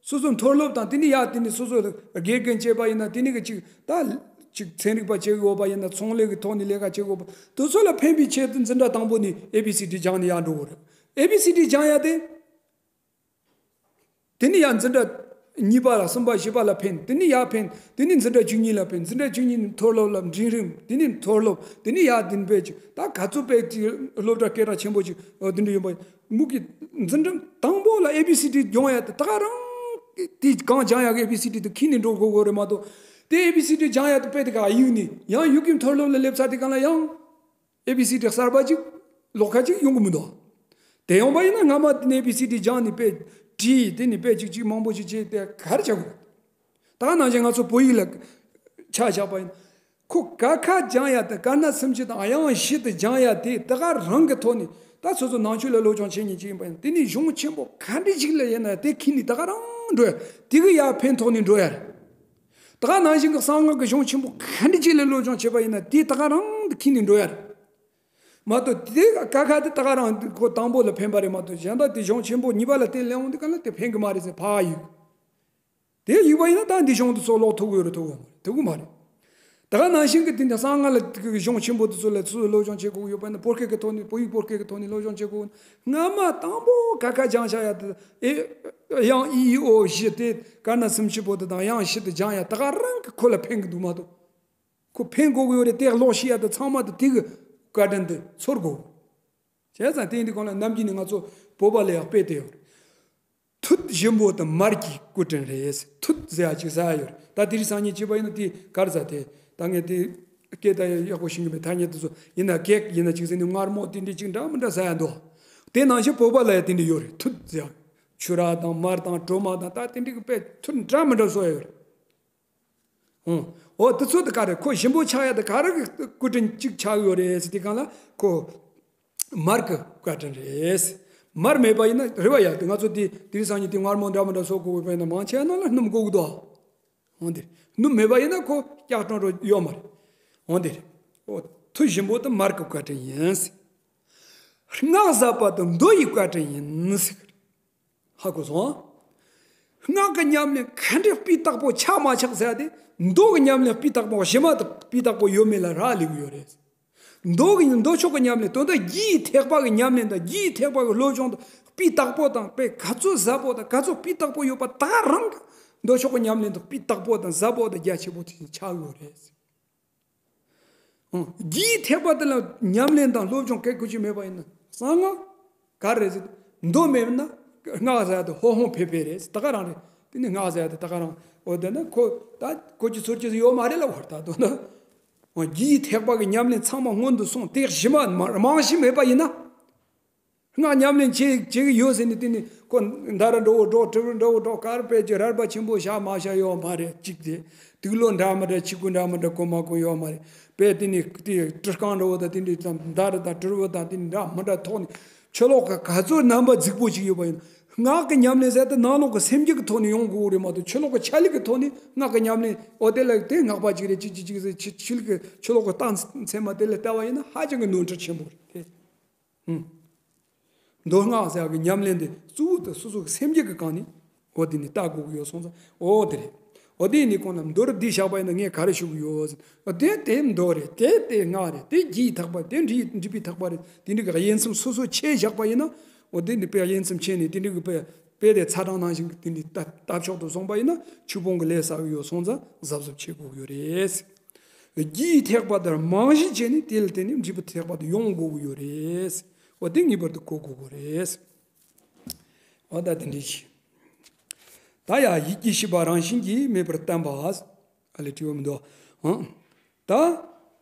སོ་སོ་མཐོ་སློབ་དང་དེ་ནས་ཡར་དེ་ནས་སོ་སོ་དགེ་རྒན་བྱས་པ་ཡིན་ན་དེ་ནས་གི་ཅིག་ད་ཅིག་ཚན་རིག་པ་བྱེད་དགོས་པ་ཡིན་ན་ཚོང་ལས་ཀྱི་ཐོག་ནས་ལས་ཀ་བྱེད་དགོས་པ་དེ་ཚོ་ལ་ཕན་པའི་ཆེད་དུ་འཛིན་གྲྭ་དང་པོ་ནས་ཨེ་བི་སི་ཌི་སྦྱངས་ནས་ཡར་འགྲོ་དགོས་རེད། ཨེ་བི་སི་ཌི་སྦྱང་ཡ་དེ། དེ་ནས་ཡར་འཛིན་གྲྭ་གཉིས་པ་ལ་གསུམ་པ་བཞི་པ་ལ་ཕན། དེ་ནས་ཡར་ཕན། དེ་ནས་འཛིན་གྲྭ་བཅུ་གཉིས་ལ་ཕན། འཛིན་གྲྭ་བཅུ་གཉིས་ནས་མཐོ་སློབ་ལ་འབྲིང་རིམ། དེ་ནས་མཐོ་སློབ། དེ་ནས་ཡར་དེ་ནས་དཔེ་ཅིག་ད་ག་ཚོད་དཔེ་ཅིག་སློབ་གྲྭ་སྐད་གྲགས་ཆེན་པོ་ཅིག་འོ་དེ་འདྲ་ཡོད་པ། མུ་གི་འཛིན་གྲྭ་དང་པོ་ལ་ཨེ་བི་སི་ཌི་སྦྱོང་ཡ་དེ་ད་ག་རང་དེ་གང་སྦྱང་ཡ་གི་ཨེ་བི་སི་ཌི་དེ་ཁྱེར་ནས་འགྲོ་དགོས་དགོས་རེད་མ་གཏོགས། དེ་ཨེ་བི་སི་ཌི་སྦྱང་ཡ་དེ་དཔེ་དེ་ག་གཡུག་ནས་ཡང་ཡུལ་གྱི་མཐོ་སློབ་ལ་སླེབས་ཚར་དེ་གང་ལ་ཡང་ཨེ་བི་སི་ཌི་གསར་པ་ཅིག་ལོགས་ཀ་ཅིག་ཡོང་གི་མི་འདུག་དེ་ཡོང་པ་ཡིན་ན་སྔ་མ་དེ་ནས་ཨེ་བི་སི་ཌི་སྦྱངས་ནས་དཔེ་བྲིས། དེ་ནས་དཔེ་གཅིག་གཅིག་མང་པོ་ཞིག་བྱས་ཏེ་ག་རེ་བྱ་དགོས། ད་ནང་བཞིན་ང་ཚོ་བོད་ཡིག་ལ་ཆ་བཞག་པ་ཡིན་ན། ཁོ་ཀ་ཁ་སྦྱང་ཡ་དེ། ཀ་ན་སུམ་ཅུ་དང་དབྱངས་བཞི་དེ་སྦྱང་ཡ་དེ་ད་ག་རང་གི་ཐོག་ནས། ད་སོ་སོ་ནང་ཆོས་ལ་སློབ་སྦྱོང་བྱེད་མཁན་ཅིག་ཡིན་པ་ཡིན་ན། དེ་ནས་གཞུང་ཆེན་པོ་ག་འདྲ་ཞིག་ལ་ཡིན་ན་དེ་ཁྱེར་ནས་ད་ག་རང་འགྲོ་ཡ། དེ་གི་ཡར་ཕན་ཐོགས་ནས་འགྲོ་ཡ་རེད། ད་ག་ནང་བཞིན་གྱི་གསང་སྔགས་ཀྱི་གཞུང་ཆེན་པོ་ག་འདྲ་ཅིག་ལ་སློབ་སྦྱོང་བྱེད་པ་ཡིན་ན་དེ་ད་ག་རང་དེ་ཁྱེར་ནས་འགྲོ་ཡ་རེད། མ་གཏོགས་དེ་ཀ་ཁ་དེ་ད་ག་རང་ཁོ་དང་པོ་ལ་ཕན་པ་རེད་མ་གཏོགས། གཞན་དག་དེ་གཞུང་ཆེན་པོ་གཉིས་པ་ལ་བརྟེན་ལས་འོང་དུས་ག་ལ་དེ་ཕན་གི་མ་རེད་ཟེར་ཕར་གཡུག་དེ་གཡུག་པ་ཡིན་ན་ད་འདི་གཞུང་དེ་ཚོ་ཀློག་ཐུབ་ཀྱི་ཡོད་རེད། ཐུབ་ཀྱི་མ་རེད། ཐུབ་ཀྱི་མ་རེད། ད་ག་ནང་བཞིན་གྱི་དེ་འདྲ་གསང་སྔགས་ལ་དེ་གི་གཞུང་ཆེན་པོ་དེ་ཚོ་ལ་ཚུར་སློབ་སྦྱོང་བྱེད་དགོས་ཀྱི་ཡོད་པ་ཡིན་ན། བོད་སྐད་ཀྱི་ཐོག་ནས། བོད་ཡིག་བོད་སྐད་ཀྱི་ཐོག་ནས་སློབ་སྦྱོང་བྱེད་དགོས། སྔ་མ་དང་པོ་ཀ་ཁ་སྦྱང་བྱ་ཡ་དེ་ཨེ་དབྱངས་ཨི་ཨི་ཨོ་བཞི་དེ། ཀ་ན་སུམ་ཅུ་པོ་དེ་དང་དབྱངས་བཞི་དེ་སྦྱང་ཡ་ད་ག་རང་གི་ཁོ་ལ་ཕན་གི་འདུག་མ་གཏོགས། ཁོ་ཕན་དགོས་ཀྱི་ཡོད་རེད། དེ་ཀློག་ཤེས་ཡ་དེ་ཚང་མ་དེ་དེ་གི་བཀའ་དྲིན་དེ་ཚོར་དགོས། བྱས་ཙང་དེ་འདི་གོང་ལ་ནམ་རྒྱུན་ནས་ང་ཚོ་བོད་པ་ལ་ཡང་དཔེ་དེ་ཡོད་རེད། ཐུད་ཞིམ་པོ་དེ་མར་གྱི་སྐུ་དྲིན་རེད། ཐུད་ཟེར་ཡ་ཅིག་ཟ་ཡ་ཡོད་རེད། ད་དེ་རིང་སང་ཉིན་བྱས་པ་ཡིན་ན་དེ་ག་རེ་ཟ། དེ་ད་ངས་དེ་སྐད་ད་ཡག་པོ་ཤེས་ཀྱི་མེད། ཐ་སྙད་དེ་ཚོ་ཡིན་ན་གེགས་ཡིན་ན་ཅིག་ཟེར་ནས་མངར་མོ་དེ་འདྲ་ཅིག་འདྲ་མི་འདྲ་ཟ་ཡ་འདུག་དེ་ནང་བཞིན་བོད་པ་ལ་ཡང་དེ་འདྲ་ཡོད་རེད། ཐུད་ཟེར་ཡ། ཆུ་ར་དང་མར་དང་གྲོ་མ་དང་ད་དེ་འདྲ་གི་དཔེ་ཐུད་འདྲ་མི་འདྲ་བཟོ་ཡ་ཡོད་རེད། ཨོ། ཨོ་དེ་ཚོ་དེ་ག་རེ། ཁོ་ཞིམ་པོ་ཆགས་ཡ་དེ་ག་རེ་གི་སྐུ་དྲིན་གཅིག་ཆགས་ཡོད་རེད་ཟེར་དུས་སྒང་ལ་ཁོ་མར་གི་བཀའ་དྲིན་རེད། མར་མེད་པ་ཡིན་ན་རེད་པ་ཡ། དེ་ང་ཚོ་དེ་དེ་རིང་སང་ཉིན་དེ་མངར་མོ་འདྲ་མི་འདྲ་བཟོ་དགོས་པ་ཡིན་ན་མང་ཆེ་བ་ནང་ལ་སྣུམ་དགོས་ཀྱི་འདུག་འོ་དེ་རེད། སྣུམ་མེད་པ་ཡིན་ན་ཁོ་སྐྱག་གྲོང་རོ་ཡོད་མ་རེད། འོ་དེ་རེད། ཨོ་ཐུད་ཞིམ་པོ་དེ་མར་གི་བཀའ་དྲིན་ཡིན། སྔགས་ཟབ་པ་དེ་མདོ་ཡི་བཀའ་དྲིན་ཡིན་ཟེར། ཧ་གོ་སོང་། སྔགས་ཀྱི་ཉམས་ལེན་ག་འདྲའི་སྤུས་དག་པོ་ཆགས་མ་ཆགས་ཟེར་ཡ་དེ། མདོ་གི་ཉམས་ལེན་སྤུས་དག་པོ་གཞི་མ་དེ་སྤུས་དག་པོ་ཡོད་མེད་ལ་རག་ལས་ཀྱི་ཡོད་རེད། མདོ་གི་མདོ་ཕྱོགས་ཀྱི་ཉམས་ལེན། དོན་དག་རྒྱུའི་ཐེག་པ་གི་ཉམས་ལེན་དང་། རྒྱུའི་ཐེག་པ་གི་སློབ་སྦྱོང་དེ་སྤུས་དག་པོ་དང་། དཔེ་ག་ཚོད་ཟབ་པོ་དང་ག་ཚོད་སྤུས་དག་པོ་ཡོད་པ་དེ་ག་རང་གི་མདོ་ཕྱོགས་ཀྱི་ཉམས་ལེན་དེ་སྤུས་དག་པོ་དང་ཟབ་པོ་དང་རྒྱ་ཆེ་པོ་དེ་ཆགས་ཡོད་རེད། ཨང་། རྒྱུའི་ཐེག་པ་དེ་ལ་ཉམས་ལེན་དང་སློབ་སྦྱོང་གལ་དགོས་ཀྱི་མེད་པ་ཡིན་ན། གསང་སྔགས་ག་རེ་རེད་ཟེར། མདོ་མེད་ན་སྔགས་ཟེར་ཡ་དེ་ཧོ་ཧོང་ཕེ་ཕེ་རེད། ད་ག་རང་རེད། དེ་ནི་སྔགས་ཟེར་ཡ་དེ་ད་ག་རང་། འོ་དེ་ན་ཁོ་ད་གོ་རྒྱུ་ཚོར་རྒྱུ་ཡོད་མ་རེད་ལབ་པ་རེད། ད་དོན་དུ་རྒྱུའི་ཐེག་པ་གི་ཉམས་ལེན་ཚང་མ་སྔོན་དུ་སོང་། དེ་གཞི་མ་མ་རྨང་གཞི་མེད་པ་ཡིན་ན། སྔགས་ཉམས་ལེན་བྱེད་བྱེད་ཀྱི་ཡོད་ཟེར་ནས། དེ་ནི་ཁོ་མདའ་ར་འདྲ་བོ་འདྲ། གྲི་ར་འདྲ་བོ་འདྲ། གར་པས་ཀྱི་རལ་པ་ཆེན་པོ་བཞག་མ་བཞག་ཡོད་མ་རེད། གཅིག་དེ། དུག་ལོག་འདྲ་མི་འདྲ། ཆི་གུ་འདྲ་མི་འདྲ། གོ་མ་གོ་ཡོད་མ་རེད། དཔེ་དེ་ནི་དེ་གྲི་རྐང་འདྲ་བོ་དང་། དེ་འདྲ་དང་མདའ་ར་དང་གྲི་ར་བོ་དང་། དེ་འདྲ་མི་འདྲ་ཐོག་ནས་ཆུ་ལོག་གི་ག་ཚོད་རྣམ་པ་རྫིག་པོ་ཅིག་ཡོད་པ་ཡིན། སྔགས་ཀྱི་ཉམས་ལེན་ཟེར་དེ་ནང་ལོགས་ཀྱི་སེམས་རྒྱུད་ཀྱི་ཐོག་ནས་ཡོང་དགོས་རེད་མ་གཏོགས། ཆུ་ལོག་གི་ཆ་ལུགས་ཀྱི་ཐོག་ནས་སྔགས་ཀྱི་ཉམས་ལེན། འོ་དེ་ལ་དེ་སྔགས་པ་ཅིག་རེད། ཅིག་ཅིག་ཅིག་ཟེར། ཆུ་ཆུ་ལོག་གི་ཆུ་ལོག་གི་རྟགས་མཚན་མ་དེ་ལ་ལྟ་བ་ཡིན་ན་ཧ་ཅང་གི་ནོར་འཁྲུལ་ཆེན་པོ་རེད། ཨང་། མདོ་སྔགས་ཟེར་བ་གི་ཉམས་ལེན་དེ་གཙོ་བོ་དེ་སོ་སོ་གི་སེམས་རྒྱུད་ཀྱི་སྒང་ནས་འོ་དེ་ནས་ལྟ་དགོས་ཀྱི་ཡོད་སོང་ཙང་། འོ་དེ་རེད། འོ་དེ་ནས་གོང་ལ་མདོ་རུ་འདི་བཞག་པ་ཡིན་ན་ངས་ག་རེ་ཞུ་གི་ཡོད་ཟེར། འོ་དེ་དེ་མདོ་རེད། དེ་དེ་སྔགས་རེད། དེ་རྒྱུའི་ཐེག་པ། དེ་འབྲས་འབྲས་བུའི་ཐེག་པ་རེད། དེ་འདྲ་གི་དབྱེ་མཚམས་སོ་སོ་ཕྱེ་བཞག་པ་ཡིན་ན། འོ་དེ་འདི་དཔེ་དབྱེ་མཚམས་ཕྱེ་ནས་དེ་འདྲ་གི་དཔེ་དཔེ་དེ་ཚ་གྲང་ནང་བཞིན་གྱི་དེ་འདྲའི་ལྟ་ལྟ་ཕྱོགས་དུ་སོང་པ་ཡིན་ན་ཆོས་སྤོང་གི་ལས་བསགས་ཡོད་སོང་ཙང་གཟབ་གཟབ་བྱེད་དགོས་ཀྱི་ཡོད་རེད། རྒྱུའི་ཐེག་པ་དེར་རྨང་གཞི་བྱས་ནས་དེ་ལ་བརྟེན་ནས་འབྲས་བུ་ཐེག་པ་དེ་ཡོང་དགོས་ཀྱི་ཡོད་རེད། འོ་དེ་ངེས་པར་དུ་གོ་དགོས་ཀྱི་རེད། འོ་ད་དེ་འདྲའི་ཞིག་ད་ཡ་ཡིད་ཀྱི་ཤེས་པ་རང་བཞིན་གྱིས་མེད་པར་བསྟན་པ། ཨ་ལས་དྲི་བ་མི་འདུག་ཨང་། ད།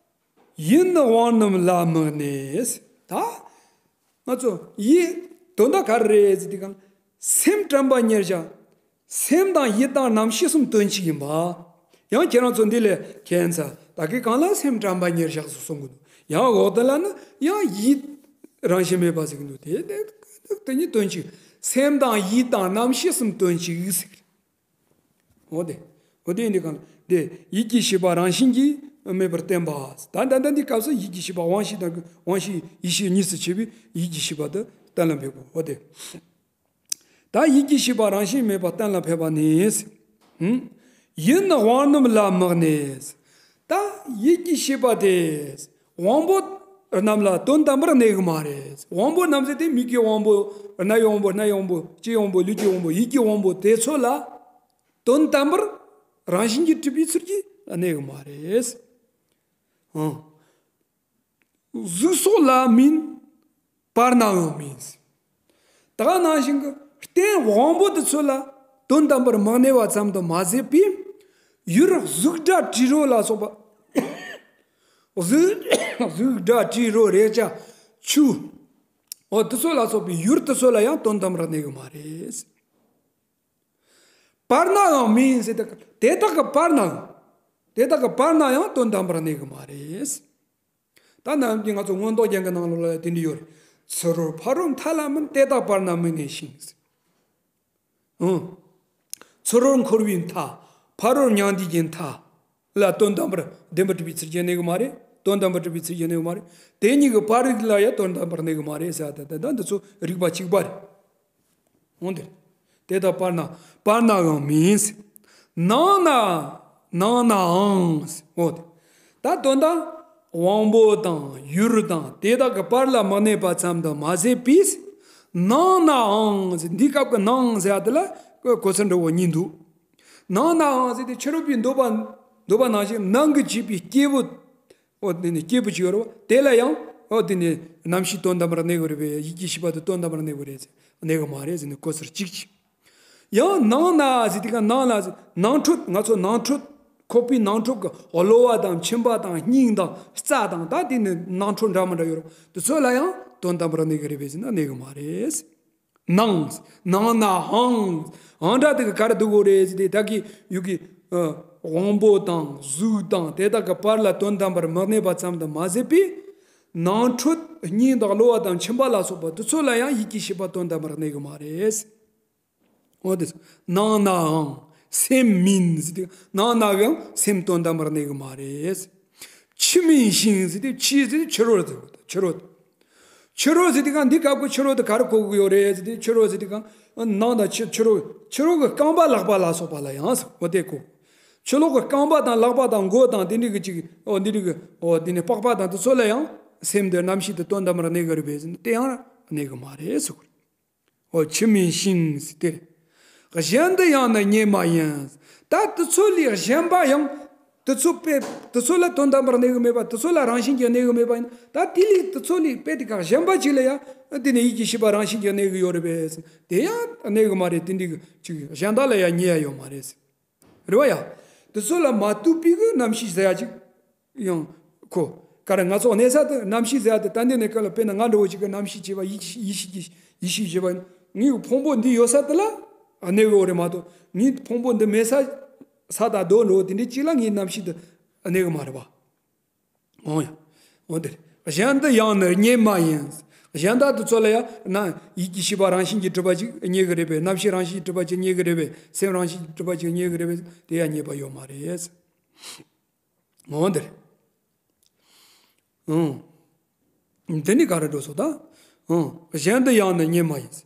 ཡིད་ནི་དབང་རྣོན་ལ་དམིགས་ནས། ད་ང་ཚོ་ཡིད་དོན་དག་ག་རེ་རེད་ཟེར་དུས་སྒང་། སེམས་དྲན་པ་ཉེར་བཞག་སེམས་དང་ཡིད་དང་རྣམ་ཤེས་གསུམ་དོན་གཅིག་ཡིན་པ། ཡང་ཁྱེད་རང་ཚོ་འདི་ལས་ཁྱད་མཚར་ད་གིན་གང་ལ་སེམས་དྲན་པ་ཉེར་བཞག་ཟེར་གསུང་གི་འདུག་ཡང་འོག་དེ་ལ་ནི་ཡང་ཡིད་རང་བཞིན་མེད་པ་ཟེར་གི་འདུག་དེ་དེ་དེ་གཉིས་དོན་གཅིག་སེམས་དང་ཡིད་དང་རྣམ་ཤེས་གསུམ་དོན་གཅིག་ཟེར་གི་རེད། འོ་དེ། འོ་དེ་འདི་གང་དེ་ཡིད་ཀྱི་ཤེས་པ་རང་བཞིན་གྱིས་མེད་པར་བསྟན་པ། ད་ད་ལྟ་འདི་སྐབས་སུ་ཡིད་ཀྱི་ཤེས་པ་དབང་ཤེས་དང་དབང་ཤེས་ཡིད་ཤེས་གཉིས་སུ་ཕྱེ་བའི་ཡིད་ཀྱི་ཤེས་པ་དེ་གཏན་ལ་འབེབས་དགོས། འོ་དེ། ད་ཡིད་ཀྱི་ཤེས་པ་རང་བཞིན་མེད་པར་གཏན་ལ་ཕེབས་པ་ནི། ཡིད་ནི་དབང་རྣོན་ལ་དམིགས་ནས། ད་ཡིད་ཀྱི་ཤེས་པ་དེ་དབང་པོ་རྣམས་ལ་དོན་དམ་པར་གནས་གི་མ་རེད། དབང་པོ་རྣམས་ཟེར་དེ་མིག་གི་དབང་པོ། རྣ་བའི་དབང་པོ། སྣའི་དབང་པོ། ལྕེའི་དབང་པོ། ལུས་ཀྱི་དབང་པོ། ཡིད་ཀྱི་དབང་པོ་དེ་ཚོ་ལ། དོན་དམ་པར་རང་བཞིན་གྱིས་གྲུབ་པའི་ཚུལ་གྱིས་གནས་ཀྱི་མ་རེད། ཨང་། གཟུགས་སོགས་ལ་མིན་པར་སྣང་ཡང་མིན། ད་ག་ནང་བཞིན་གྱི་རྟེན་དབང་པོ་དེ་ཚོ་ལ་དོན་དམ་པར་མི་གནས་པ་ཙམ་དུ་མ་ཟད་པའི་ཡུལ་གཟུགས་སྒྲ་དྲི་རོ་ལ་སོགས་པ། གཟུགས་གཟུགས་སྒྲ་དྲི་རོ་རེག་བྱ་ཆུ། འོ་དེ་ཚོ་ལ་སོགས་པའི་ཡུལ་དེ་ཚོ་ལ་ཡང་དོན་དམ་པར་གནས་གི་མ་རེད། བར་ནའང་མིན་ཟེར་ཏེ། དེ་དག་གི་བར་ནའང་། དེ་དག་གི་བར་ན་ཡང་དོན་དམ་པར་གནས་གི་མ་རེད། ད་ནམ་རྒྱུན་ང་ཚོ་མངོན་རྟོགས་རྒྱན་གྱི་ནང་ལོགས་ལ་དེ་འདྲ་ཡོད་རེད། ཚུ་རོལ་ཕ་རོལ་མཐའ་ལ་མིན། དེ་དག་བར་ན་མི་གནས་ཤིང་། ཨང་། ཚུ་རོལ་འཁོར་བའི་མཐའ། ཕ་རོལ་མྱང་འདས་ཀྱི་མཐའ་ལ་དོན་དམ་པར་བདེན་པར་གྲུབ་པའི་ཚུལ་གྱིས་གནས་གི་མ་རེད། དོན་དམ་པར་གྲུབ་པའི་ཚུལ་གྱིས་གནས་གི་མ་རེད། དེ་གཉིས་ཀྱི་བར་རིགས་ལ་ཡང་དོན་དམ་པར་གནས་གི་མ་རེད་ཟེར་ཏེ། ད་འདི་ཚོ་རིགས་པ་གཅིག་པ་རེད། འོ་དེ། དེ་དག་བར་ན། བར་ནའང་མིན། ནང་ན། ནང་ནའང་། འོ་དེ། ད་དོན་དག་དབང་པོ་དང་ཡུལ་དང་དེ་དག་གི་བར་ལ་མི་གནས་པ་ཙམ་དུ་མ་ཟད་པས། ནང་ནའང་ཟེར། འདི་སྐབས་ཀྱི་ནང་ཟེར་ཡ་དེ་ལ་གོ་ཚུལ་འདྲ་བོ་གཉིས་འདུག་ནང་ནའང་ཟེར་དེ་ཕྱི་རོལ་པའི་འདོད་པ། འདོད་པ་ནང་བཞིན་ནང་གི་བྱས་པའི་སྐྱེས་བུ། འོ་དེ་ནི་སྐྱེས་བུ་ཅིག་ཡོད་རེད་བ། དེ་ལ་ཡང་འོ་དེ་ནི་རྣམ་ཤེས་དོན་དམ་པར་གནས་དགོས་རེད་པས། ཡིད་ཀྱི་ཤེས་པ་དེ་དོན་དམ་པར་གནས་དགོས་རེད་ཟེར། གནས་གི་མ་རེད་ཟེར་ནས་གོ་ཚུལ་གཅིག་ཅིག་ཡང་ནང་ན་ཟེར་དེ་ག་ནང་ན་ཟེར། ནང་ཁྲོལ། ང་ཚོ་ནང་ཁྲོལ། ཁོག་པའི་ནང་ཁྲོལ་གྱི་གློ་བ་དང་མཆིན་པ་དང་སྙིང་དང་རྩ་དང་། ད་དེ་ནི་ནང་ཁྲོལ་འདྲ་མི་འདྲ་ཡོད་རེད་བ། དེ་ཚོ་ལ་ཡང་དོན་དམ་པར་གནས་གི་རེད་པས་ཟེར་ན་གནས་གི་མ་རེད། ནང་། ནང་ན་འང་། འང་སྒྲ་དེ་ག་ག་རེ་འདུག་གོ་རེད་ཟེར་ཏེ། ད་གི་ཡུལ་གྱི་ཨ་དབང་པོ་དང་གཟུགས་དང་དེ་དག་གི་བར་ལ་དོན་དམ་པར་མི་གནས་པ་ཙམ་དུ་མ་ཟད་པས། ནང་ཁྲོལ་སྙིང་དང་གློ་བ་དང་མཆིན་པ་ལ་སོགས་པ་དེ་ཚོ་ལ་ཡང་ཡིད་ཀྱི་ཤེས་པ་དོན་དམ་པར་གནས་གི་མ་རེད། འོ་དེ། ནང་ནའང་སེམས་མིན་ཟེར་ཏེ། ནང་ན་ཡང་སེམས་དོན་དམ་པར་གནས་གི་མ་རེད། ཕྱི་མིན་ཞིང་ཟེར་ཏེ། ཕྱི་ཟེར་ཏེ་ཕྱི་རོལ་ཟེར་བ་དང་། ཕྱི་རོལ། ཕྱི་རོལ་ཟེར་དུས་གང་འདི་སྐབས་ཀྱི་ཕྱི་རོལ་དེ་ག་རེ་གོ་གི་ཡོད་རེད་ཟེར་དུས། ཕྱི་རོལ་ཟེར་དུས་གང་ནང་དང་ཕྱི། ཕྱི་རོལ། ཕྱི་རོལ་གྱི་རྐང་པ་ལག་པ་ལ་སོགས་པ་ལ་ཡང་ཟེར། འོ་དེ་གོ། ཕྱི་ལོགས་ཀྱི་རྐང་པ་དང་ལག་པ་དང་མགོ་དང་དེ་འདྲ་གི་ཅིག་འོ་འདི་འདྲ་གི་འོ་དེ་ནི་པགས་པ་དང་དེ་ཚོ་ལ་ཡང་སེམས་དེ་རྣམ་ཤེས་དེ་དོན་དམ་པར་གནས་གི་རེད་པས་ཟེར་ན། དེ་ཡང་གནས་གི་མ་རེད་ཟེར་གི་རེད། འོ་ཕྱི་མིན་ཞིང་ཟེར་དེ་རེད། གཞན་དུ་ཡང་ནི་རྙེད་མ་ཡིན། ད་དེ་ཚོ་ལས་གཞན་པ་ཡང་། དེ་ཚོ་དཔེ་དེ་ཚོ་ལ་དོན་དམ་པར་གནས་གི་མེད་པ། དེ་ཚོ་ལ་རང་བཞིན་གྱིས་གནས་གི་མེད་པ་ཡིན། ད་དེ་ལས་དེ་ཚོ་ལས་དཔེ་དེ་ག་གཞན་པ་ཅིག་ལ་ཡང་དེ་ནི་ཡིད་ཀྱི་ཤེས་པ་རང་བཞིན་གྱིས་གནས་གི་ཡོད་རེད་པས། དེ་ཡང་གནས་གི་མ་རེད། དེ་འདྲ་གི་ཅིག་གཞན་དག་ལ་ཡང་རྙེད་ཡ་ཡོད་མ་རེད། རེད་བ་ཡ། དེ་ཚོ་ལ་མ་ལྟོས་པའི་གི་རྣམ་ཤེས་ཟེར་ཡ་ཅིག་ཡང་གོ། ག་རེ། ང་ཚོ་གནས་ས་དེ་རྣམ་ཤེས་ཟེར་ཡ་དེ། ད་འདི་ནས་ག་ལ་དཔེར་ན་ང་འདྲ་བོ་ཅིག་གི་རྣམ་ཤེས་བྱས་པ། ཡིད་ཡིད་ཤེས་ཀྱི་ཡིད་ཤེས་བྱས་པ་ཡིན། ངའི་ཕུང་པོ་འདི་ཡོད་ས་དེ་ལ་གནས་གི་ཡོད་རེད་མ་གཏོགས། ངའི་ཕུང་པོ་འདི་མེད་ས། ས་དང་རྡོ་འདྲ་བོ་དེ་འདྲ་ཅིག་ལ་ངའི་རྣམ་ཤེས་དེ་གནས་གི་མ་རེད་བ། འོ་ཡ། འོ་དེ་རེད། གཞན་དུ་ཡང་ནི་རྙེད་མ་ཡིན། གཞན་དག་དེ་ཚོ་ལ་ཡང་ན་ཡིད་ཀྱི་ཤེས་པ་རང་བཞིན་གྱིས་གྲུབ་པ་ཅིག་རྙེད་གི་རེད་པས། རྣམ་ཤེས་རང་བཞིན་གྱིས་གྲུབ་པ་ཅིག་རྙེད་གི་རེད་པས། སེམས་རང་བཞིན་གྱིས་གྲུབ་པ་ཅིག་རྙེད་གི་རེད་པས། དེ་ཡང་རྙེད་པ་ཡོད་མ་རེད། འོ་དེ་རེད། ཨང་། དེ་ནི་ག་རེ་འགྲོ་སོང་ད། ཨང་། གཞན་དུ་ཡང་ནི་རྙེད་མ་ཡིན།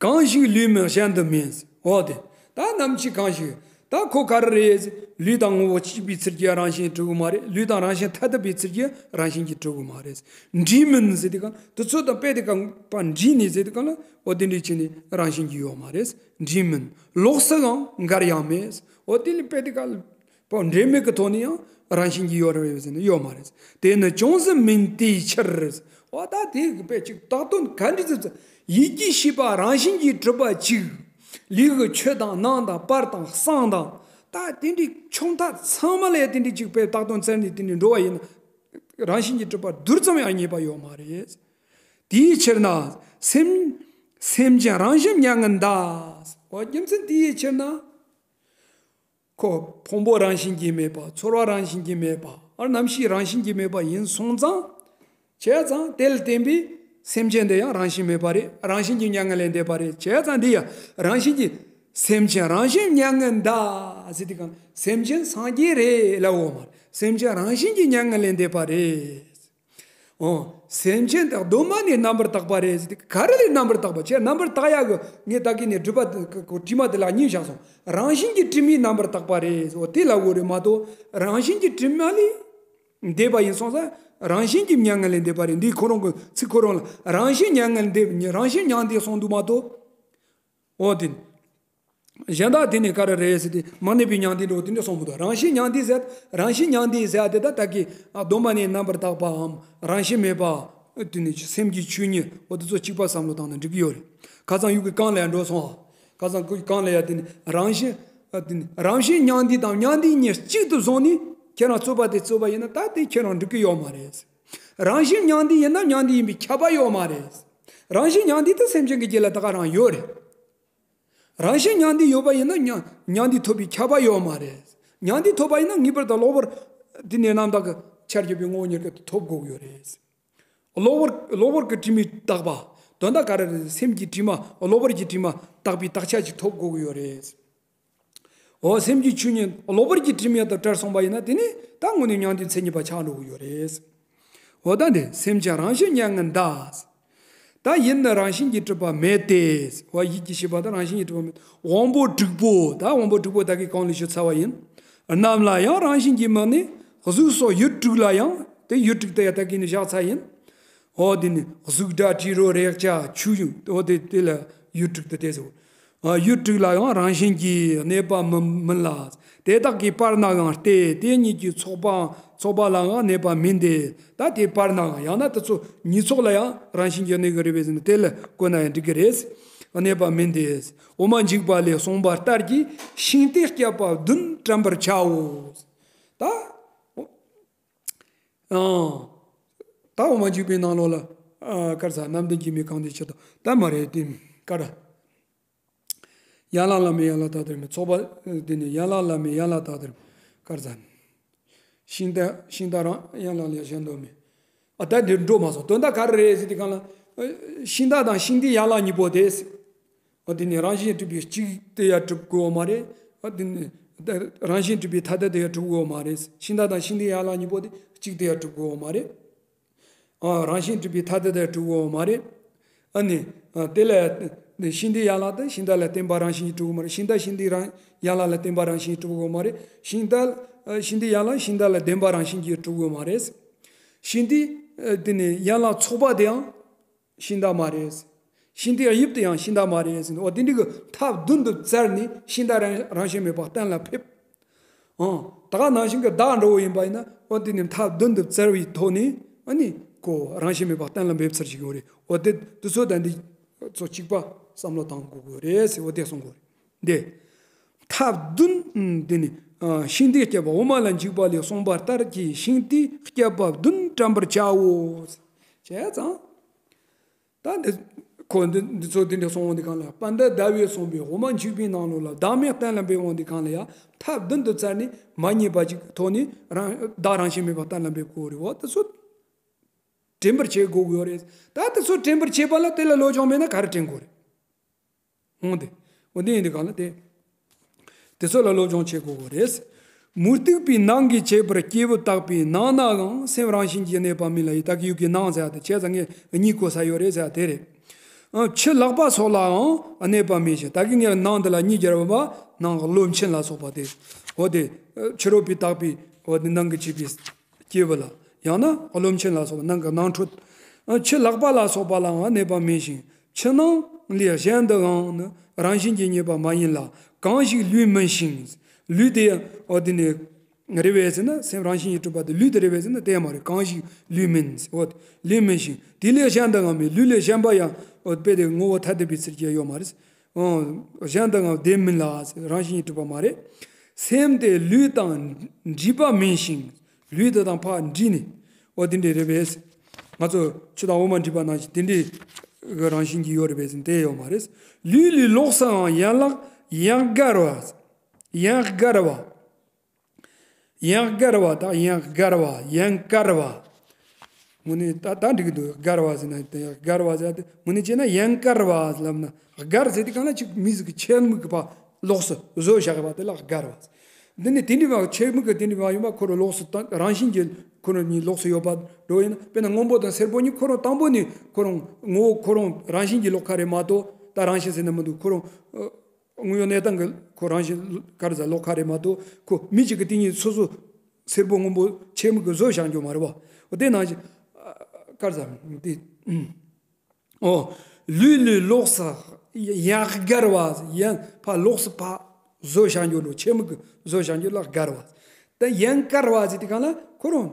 གང་ཞིག་ལུས་མིན་གཞན་དུ་མིན། འོ་དེ། ད་ནམ་ཞིག་གང་ཞིག་ད་ཁོ་ག་རེ་རེད། ལུས་དང་ངོ་བོ་གཅིག་པའི་ཚུལ་གྱིས་རང་བཞིན་གྲུབ་གི་མ་རེད། ལུས་དང་རང་བཞིན་ཐ་དད་པའི་ཚུལ་གྱིས་རང་བཞིན་གྱིས་གྲུབ་གི་མ་རེད། འདྲིས་མིན་ཟེར་དུས་གང་དེ་ཚོ་དང་དཔེ་དེ་གང་པ་འདྲིས་ནས་ཟེར་དུས་གང་ལ། འོ་དེ་འདྲ་བྱས་ནས་རང་བཞིན་གྱིས་ཡོད་མ་རེད། འདྲིས་མིན། ལོགས་སུ་འང་འགལ་ཡང་མེད། འོ་དེ་ལ་དཔེ་དེ་གང་ལ། པོ་འབྲེལ་མེད་ཀྱི་ཐོག་ནས་ཡང་རང་བཞིན་གྱིས་ཡོད་རེད་ཟེར་ན་ཡོད་མ་རེད། དེ་ནི་ཅུང་ཟད་མིན་དེའི་ཕྱིར། འོ་ད་དེ་གི་དཔེ་ཅིག་བཏགས་དོན་ག་འདྲ་ཟེར་ཚེ། ཡིད་ཀྱི་ཤེས་པ་རང་བཞིན་གྱིས་གྲུབ་པ་ཅིག་ལུས་ཀྱི་ཆོས་དང་ནང་དང་བར་དང་གསང་དང་། ད་དེ་འདྲའི་ཕྱོགས་མཐའ་ཚང་མ་ལ་ཡང་དེ་འདྲའི་ཅིག་དཔེ་བཏགས་དོན་བཙལ་ནས་དེ་འདྲའི་འགྲོ་བ་ཡིན་ན། རང་བཞིན་གྱིས་གྲུབ་པ་རྡུལ་ཙམ་ཡང་རྙེད་པ་ཡོད་མ་རེད། དེའི་ཕྱིར་ན་སེམས། སེམས་ཅན་རང་བཞིན་མྱ་ངན་འདའ། འོ་རྒྱུ་མཚན་དེའི་ཕྱིར་ན། ཁོ་ཕུང་པོ་རང་བཞིན་གྱིས་མེད་པ། ཚོར་བ་རང་བཞིན་གྱིས་མེད་པ། ཨ་རྣམ་ཤེས་རང་བཞིན་གྱིས་མེད་པ་ཡིན་སོང་ཙང་། བྱས་ཙང་དེ་ལ་བརྟེན་པའི་སེམས་ཅན་དེ་ཡང་རང་བཞིན་མེད་པ་རེད། རང་བཞིན་གྱིས་མྱ་ངན་ལས་འདས་པ་རེད། བྱས་ཙང་འདི་ཡང་རང་བཞིན་གྱིས། སེམས་ཅན་རང་བཞིན་མྱ་ངན་འདའ་ཟེར་དུས་གང་སེམས་ཅན་སངས་རྒྱས་རེད་ལབ་ཡོད་མ་རེད། སེམས་ཅན་རང་བཞིན་གྱིས་མྱ་ངན་ལས་འདས་པ་རེད། འོ། སེམས་ཅན་དག་གདོད་མ་ནས་རྣམ་པར་དག་པ་རེད་ཟེར་དུས་ག་རེ་ལས་རྣམ་པར་དག་པ། ཁྱེད་རྣམ་པར་དག་ཡག་གི་ངས་ད་གིན་ནས་སྒྲུབ་པ་དེ་གི་གོ་དྲི་མ་དེ་ལ་གཉིས་བཞག་སོང་། རང་བཞིན་གྱིས་དྲི་མས་རྣམ་པར་དག་པ་རེད་ཟེར། འོ་དེ་ལབ་དགོས་རེད་མ་གཏོགས། རང་བཞིན་གྱིས་དྲི་མ་ལས་འདས་པ་ཡིན་སོང་ཙང་རང་བཞིན་གྱིས་མྱ་ངན་ལས་འདས་པ་རེད། འདི་ཁོ་རང་གི་ཚིག་ཁོ་རང་ལ་རང་བཞིན་མྱ་ངན་འདས། རང་བཞིན་མྱང་འདས་གསུངས་འདུག་མ་གཏོགས། འོ་དེ། གཞན་དག་དེ་ནི་ག་རེ་རེད་ཟེར་ཏེ་མ་གནས་པའི་མྱང་འདས་འདྲ་བོ་དེ་འདྲ་གསུངས་མི་འདུག་རང་བཞིན་མྱང་འདས་ཟེར། རང་བཞིན་མྱང་འདས་ཟེར་ཡ་དེ་ད་ད་གི་གདོད་མ་ནས་རྣམ་པར་དག་པའམ་རང་བཞིན་མེད་པ། དེ་ནི་སེམས་ཀྱི་ཆོས་ཉིད། འོ་དེ་ཚོ་གཅིག་པ་བསམ་བློ་བཏང་ན་འགྲིག་གི་ཡོད་རེད། ཁ་སང་ཡུལ་གྱི་གང་ལ་ཡང་འགྲོ་སོང་ཨ། ཁ་སང་ཁོའི་གང་ལ་ཡང་དེ་ནི་རང་བཞིན། དེ་ནི་རང་བཞིན་མྱང་འདས་དང་མྱང་འདས་གཉིས་གཅིག་ཏུ་བཟུང་ནས་ཁྱེད་རང་རྩོད་པ་དེ་རྩོད་པ་ཡིན་ན་ད་དེ་ཁྱེད་རང་འགྲིག་གི་ཡོད་མ་རེད། རང་བཞིན་མྱང་འདས་ཡིན་ན་མྱང་འདས་ཡིན་པའི་ཁྱབ་པ་ཡོད་མ་རེད། རང་བཞིན་མྱང་འདས་དེ་སེམས་ཅན་གྱི་རྒྱུད་ལ་ད་ག་རང་ཡོད་རེད། རང་བཞིན་མྱང་འདས་ཡོད་པ་ཡིན་ན་མྱང་མྱང་འདས་ཐོབ་པའི་ཁྱབ་པ་ཡོད་མ་རེད། མྱང་འདས་ཐོབ་པ་ཡིན་ན་ངེས་པར་དུ་གློ་བུར་དེ་ནས་རྣམ་དག་གི་ཆར་གྱུར་པའི་ངོ་བོ་ཉིད་ཀྱི་ཐོབ་དགོས་ཀྱི་ཡོད་རེད། གློ་བུར་གློ་བུར་གྱི་དྲི་མས་དག་པ། དོན་དག་ག་རེ་རེད། སེམས་ཀྱི་དྲི་མ། གློ་བུར་གྱི་དྲི་མ་དག་པའི་དག་ཆ་ཅིག་ཐོབ་དགོས་ཀྱི་ཡོད་རེད། འོ་སེམས་ཀྱི་ཆོས་ཉིད་གློ་བུར་གྱི་དྲི་མ་དང་བྲལ་སོང་བ་ཡིན་ན་དེ་ནི་ད་དངོས་གནས་མྱང་འདས་མཚན་ཉིད་པ་ཆགས་འགྲོ་གི་ཡོད་རེད། འོ་ད་འདི་སེམས་ཅན་རང་བཞིན་མྱ་ངན་འདའ། ད་ཡིད་ནི་རང་བཞིན་གྱིས་གྲུབ་པ་མེད་དེ། འོ་ཡིད་ཀྱི་ཤེས་པ་དང་རང་བཞིན་གྱིས་གྲུབ་པ་མེད། དབང་པོ་དྲུག་པོ། ད་དབང་པོ་དྲུག་པོ་ད་གིན་གོང་ལ་ཞུས་ཚར་བ་ཡིན། རྣམས་ལ་ཡང་རང་བཞིན་གྱིས་དམིགས་ནས་གཟུགས་སོགས་ཡུལ་དྲུག་ལ་ཡང་། དེ་ཡུལ་དྲུག་དེ་ཡང་ད་གིན་ནས་བཞག་ཚར་ཡིན། འོ་དེ་ནི་གཟུགས་སྒྲ་དྲི་རོ་རེག་བྱ་ཆོས་བཞིན། འོ་དེ་དེ་ལ་ཡུལ་དྲུག་དེ་དེ་ཟེར། ཡུལ་དྲུག་ལ་ཡང་རང་བཞིན་གྱིས་གནས་པ་མིན་མིན་ལ། དེ་དག་གི་བར་ནའང་སྟེ། དེ་གཉིས་ཀྱི་ཚོགས་པའང་ཚོགས་པ་ལའང་གནས་པ་མིན་ཏེ། ད་དེའི་བར་ནའང་ཡང་ན་དེ་ཚོ་གཉིས་ཚོགས་ལ་ཡང་རང་བཞིན་གྱིས་གནས་ཀྱི་རེད་པས་ཟེར་ན་དེ་ལ་བཀོད་ན་ཡང་འགྲིག་གི་རེད། གནས་པ་མིན་ཏེ། འོ་མ་འཇིགས་པ་ལས་གསུངས་པ་ལྟར་གྱི་ཤིང་རྟས་བསྐྱེད་པ་བདུན་དྲན་པར་བྱའོ། ད། ཨང་། ད་འོ་མ་འཇིགས་པའི་ནང་ལོགས་ལ། ཨ། ག་རེ་ཟ། རྣམ་བདེན་སྐྱེ་མེད་གང་དེའི་ཕྱིར་དང་། ད་མ་རེད་དེ། ག་རེ། ཡན་ལག་བླ་མེད་ཡན་ལག་དག་དེར་མེད། ཚོགས་པ་དེ་ནི་ཡན་ལག་བླ་མེད་ཡན་ལག་དག་དེར་མེད། ག་རེ་ཟ། ཤིང་རྟ་ཤིང་རྟ་རང་ཡན་ལག་ལས་གཞན་དུ་མེད། ཨ། ད་འདིར་འགྲོ་མ་སོང་། དོན་དག་ག་རེ་རེད་ཟེར་དུས་སྒང་ལ། ཨ། ཤིང་རྟ་དང་ཤིང་རྟའི་ཡན་ལག་གཉིས་པོ་དེ། ཨ། དེ་ནི་རང་བཞིན་གྲུབ་པའི་གཅིག་དེ་ཡང་གྲུབ་དགོས་པ་མ་རེད། ཨ། དེ་ནི་རང་བཞིན་གྲུབ་པའི་ཐ་དད་དེ་ཡང་གྲུབ་དགོས་པ་མ་རེད། ཤིང་རྟ་དང་ཤིང་རྟའི་ཡན་ལག་གཉིས་པོ་དེ་གཅིག་དེ་ཡང་གྲུབ་དགོས་པ་མ་རེད། ཨ། རང་བཞིན་གྲུབ་པའི་ཐ་དད་དེ་གྲུབ་དགོས་པ་མ་རེད། ཨ་ནི། ཨ། དེ་ལ་ཤིང་རྟའི་ཡན་ལག་དེ་ཤིང་རྟ་ལ་བརྟེན་པ་རང་བཞིན་གྱིས་གྲུབ་དགོས་མ་རེད། ཤིང་རྟ་ཤིང་རྟའི་རང་ཡན་ལག་ལ་བརྟེན་པ་རང་བཞིན་གྱིས་གྲུབ་དགོས་མ་རེད། ཤིང་རྟ། ཨ། ཤིང་རྟའི་ཡན་ལག་ཤིང་རྟ་ལ་ལྡན་པ་རང་བཞིན་གྱིས་གྲུབ་དགོས་མ་རེད། ཤིང་རྟའི། ཨ། དེ་ནི་ཡན་ལག་ཚོགས་པ་དེའང་། ཤིང་རྟ་མ་རེད། ཤིང་རྟའི་དབྱིབས་དེ་ཡང་ཤིང་རྟ་མ་རེད་ཟེར་ནས། འོ་དེ་འདྲའི་གི་ཐབས་བདུན་དུ་བཙལ་ནས་ཤིང་རྟ་རང་རང་བཞིན་མེད་པ་གཏན་ལ་ཕེབས། ཨང་། ད་ག་ནང་བཞིན་གྱི་བདག་འདྲ་བོ་ཡིན་པ་ཡིན་ན། འོ་དེ་ནི་ཐབས་བདུན་དུ་བཙལ་བའི་ཐོག་ནས། ཨ་ནི་ཁོ་རང་བཞིན་མེད་པ་གཏན་ལ་འབེབས་ཚར་ཞིག་ཡོད་རེད། འོ་དེ་དེ་ཚོ་ད་འདི་ཚོ་གཅིག་པ་བསམ་བློ་བཏང་དགོས་དགོས་རེད་ཟེར། འོ་དེ་གསུང་དགོས་རེད། འདི། ཐབས་བདུན། ཨ། དེ་ནི། ཨ། ཤིང་རྟས་བསྐྱེད་པ། འོ་མ་ལ་འཇིགས་པ་ལས་གསུངས་པ་ལྟར་གྱི་ཤིང་རྟས་བསྐྱེད་པ་བདུན་དྲན་པར་བྱའོ། བྱས་ཙང་། ད་འདི་ཁོ་འདི་འདི་ཚོ་འདི་འདྲ་གསུངས་འོང་དུས་སྒང་ལ། དཔལ་ལྡན་ཟླ་བས་གསུངས་པའི་འོ་མ་འཇིགས་པའི་ནང་ལོགས་ལ་བདག་མེད་གཏན་ལ་འབེབས་འོང་དུས་སྒང་ལ་ཡང་ཐབས་བདུན་དུ་བཙལ་ནས་མ་རྙེད་པ་ཅིག་ཐོག་ནས་རང་བདག་རང་བཞིན་མེད་པ་གཏན་ལ་འབེབས་དགོས་རེད། འོ་དེ་ཚོ་དྲན་པར་བྱེད་དགོས་ཀྱི་ཡོད་རེད། ད་དེ་ཚོ་དྲན་པར་བྱེད་པ་ལ་དེ་ལ་བློ་སྦྱོང་མེད་ན་ག་རེ་དྲན་དགོས་རེད། འོང་དེ། འོ་དེ་ཡིན་དུས་སྒང་ལ་དེ། དེ་ཚོ་ལ་སློབ་སྦྱོང་བྱེད་དགོས་ཀྱི་རེད། མུ་སྟེགས་པའི་ནང་གི་བྱེད་པར་སྐྱེས་བུ་དག་པའི་ནང་ནའང་སེམས་རང་བཞིན་གྱིས་གནས་པ་མིན་ལ་ཡི། ད་གི་ཡུལ་གྱི་ནང་ཟེར་ཡ་དེ་བྱས་ཙང་ངས་གཉིས་གོ་ས་ཡོད་རེད་ཟེར་ཡ་དེ་རེད། ཨ། ཕྱི་ལག་པ་སོགས་ལའང་གནས་པ་མིན་ཞིང་། ད་གི་ངས་ནང་འདི་ལ་གཉིས་སྦྱར་བ་ནང་གི་བློ་མཆིན་ལ་སོགས་པ་དེ། འོ་དེ། ཕྱི་རོལ་པའི་དག་པའི། འོ་དེ་ནང་གི་བྱེད་པའི། སྐྱེས་བུ་ལ། ཡང་ན་བློ་མཆིན་ལ་སོགས་པ་ནང་གི་ནང་ཁྲོལ། ཕྱི་ལག་པ་ལ་སོགས་པ་ལའང་གནས་པ་མིན་ཞིང་། ཕྱི་ནང་ལས་གཞན་དུའང་ནི་རང་བཞིན་གྱིས་རྙེད་པ་མ་ཡིན་ལ། གང་ཞིག་ལུས་མིན་ཞིང་། ལུས་དེ་འོ་དེ་ནི་རེད་པས་ཟེར་ན། སེམས་རང་བཞིན་གྱིས་གྲུབ་པ་དེ་ལུས་དེ་རེད་པས་ཟེར་ན་དེ་ཡང་མ་རེད། གང་ཞིག་ལུས་མིན། འོ་ལུས་མིན་ཞིང་། དེ་ལས་གཞན་དུའང་མིན། ལུས་ལས་གཞན་པ་ཡང་འོ་དཔེ་དེ་ངོ་བོ་ཐ་དད་པའི་ཚུལ་གྱིས་ཡོད་མ་རེད། ཨང་། གཞན་དུའང་དེ་མིན་ལ། རང་བཞིན་གྱིས་གྲུབ་པ་མ་རེད། སེམས་དེ་ལུས་དང་འདྲིས་པ་མིན་ཞིང་། ལུས་དེ་དང་ཕར་འདྲིས་ནས། འོ་དེ་འདྲས་རེད་པས། ང་ཚོ་ཆུ་དང་འོ་མ་འདྲིས་པ་ནང་བཞིན་དེ་འདྲས་ཀྱི་རང་བཞིན་གྱིས་ཡོད་རེད་པས་ཟེར་ན་དེ་ཡོད་མ་རེད། ལུས་ལས་ལོགས་སུའང་ཡན་ལག་ཡན་གར་བ། ཡན་གར་བ། ཡན་གར་བ་དང་ཡན་གར་བ། ཡན་གར་བ། དངོས་གནས་ད་ད་འགྲིག་གི་འདུག་གར་བ་ཟེར་ན་དེ་གར་བ་ཟེར་ཏེ། དངོས་གནས་བྱས་ན་ཡན་གར་བ་ལབ་ན། གར་ཟེར་དུས་སྒང་ལ་ཅིག་མི་ཟིག་གི་ཆེད་དམིགས་ཀྱི་ཕར་ལོགས་སུ་བཟོས་བཞག་པ་དེ་ལ་གར་བ་ཟེར། འདི་ནི་དེ་འདྲ་བ་ཆེད་དམིགས་ཀྱི་དེ་འདྲ་བ་ཡིན་པ། ཁོ་རང་ལོགས་སུ་ད་རང་བཞིན་གྱིས་ཁོ་རང་གཉིས་ལོགས་སུ་ཡོད་པ་འགྲོ་ཡིན་ན། དཔེར་ན་སྔོན་པོ་དང་སེར་པོ་གཉིས་ཁོ་རང་དང་པོ་ནས་ཁོ་རང་ངོ་བོ་ཁོ་རང་རང་བཞིན་གྱིས་ལོགས་ཀ་རེད་མ་གཏོགས། ད་རང་བཞིན་ཟེར་ན་མི་འདུག་ཁོ་རང་། དངོས་ཡོད་གནས་སྟངས་ཀྱི་ཁོ་རང་བཞིན་གར་ཟ་ལོགས་ཀ་རེད་མ་གཏོགས། ཁོ་མི་གཅིག་གི་དེ་གཉིས་སོ་སོ་སེར་པོ་སྔོན་པོ་ཆེད་དམིགས་ཀྱི་བཟོས་བཞག་རྒྱུ་མ་རེད་བ། འོ་དེ་ནང་བཞིན་གར་ཟ་དེ། འོ། ལུས་ལས་ལོགས་སུ་ཡན་གར་བ། ཡན་ཕར་ལོགས་སུ་ཕར་བཟོས་བཞག་རྒྱུ་འགྲོ། ཆེད་དམིགས་ཀྱི་བཟོས་བཞག་རྒྱུ་ལ་གར་བ། ད་ཡན་གར་བ་ཟེར་དུས་སྒང་ལ་ཁོ་རང་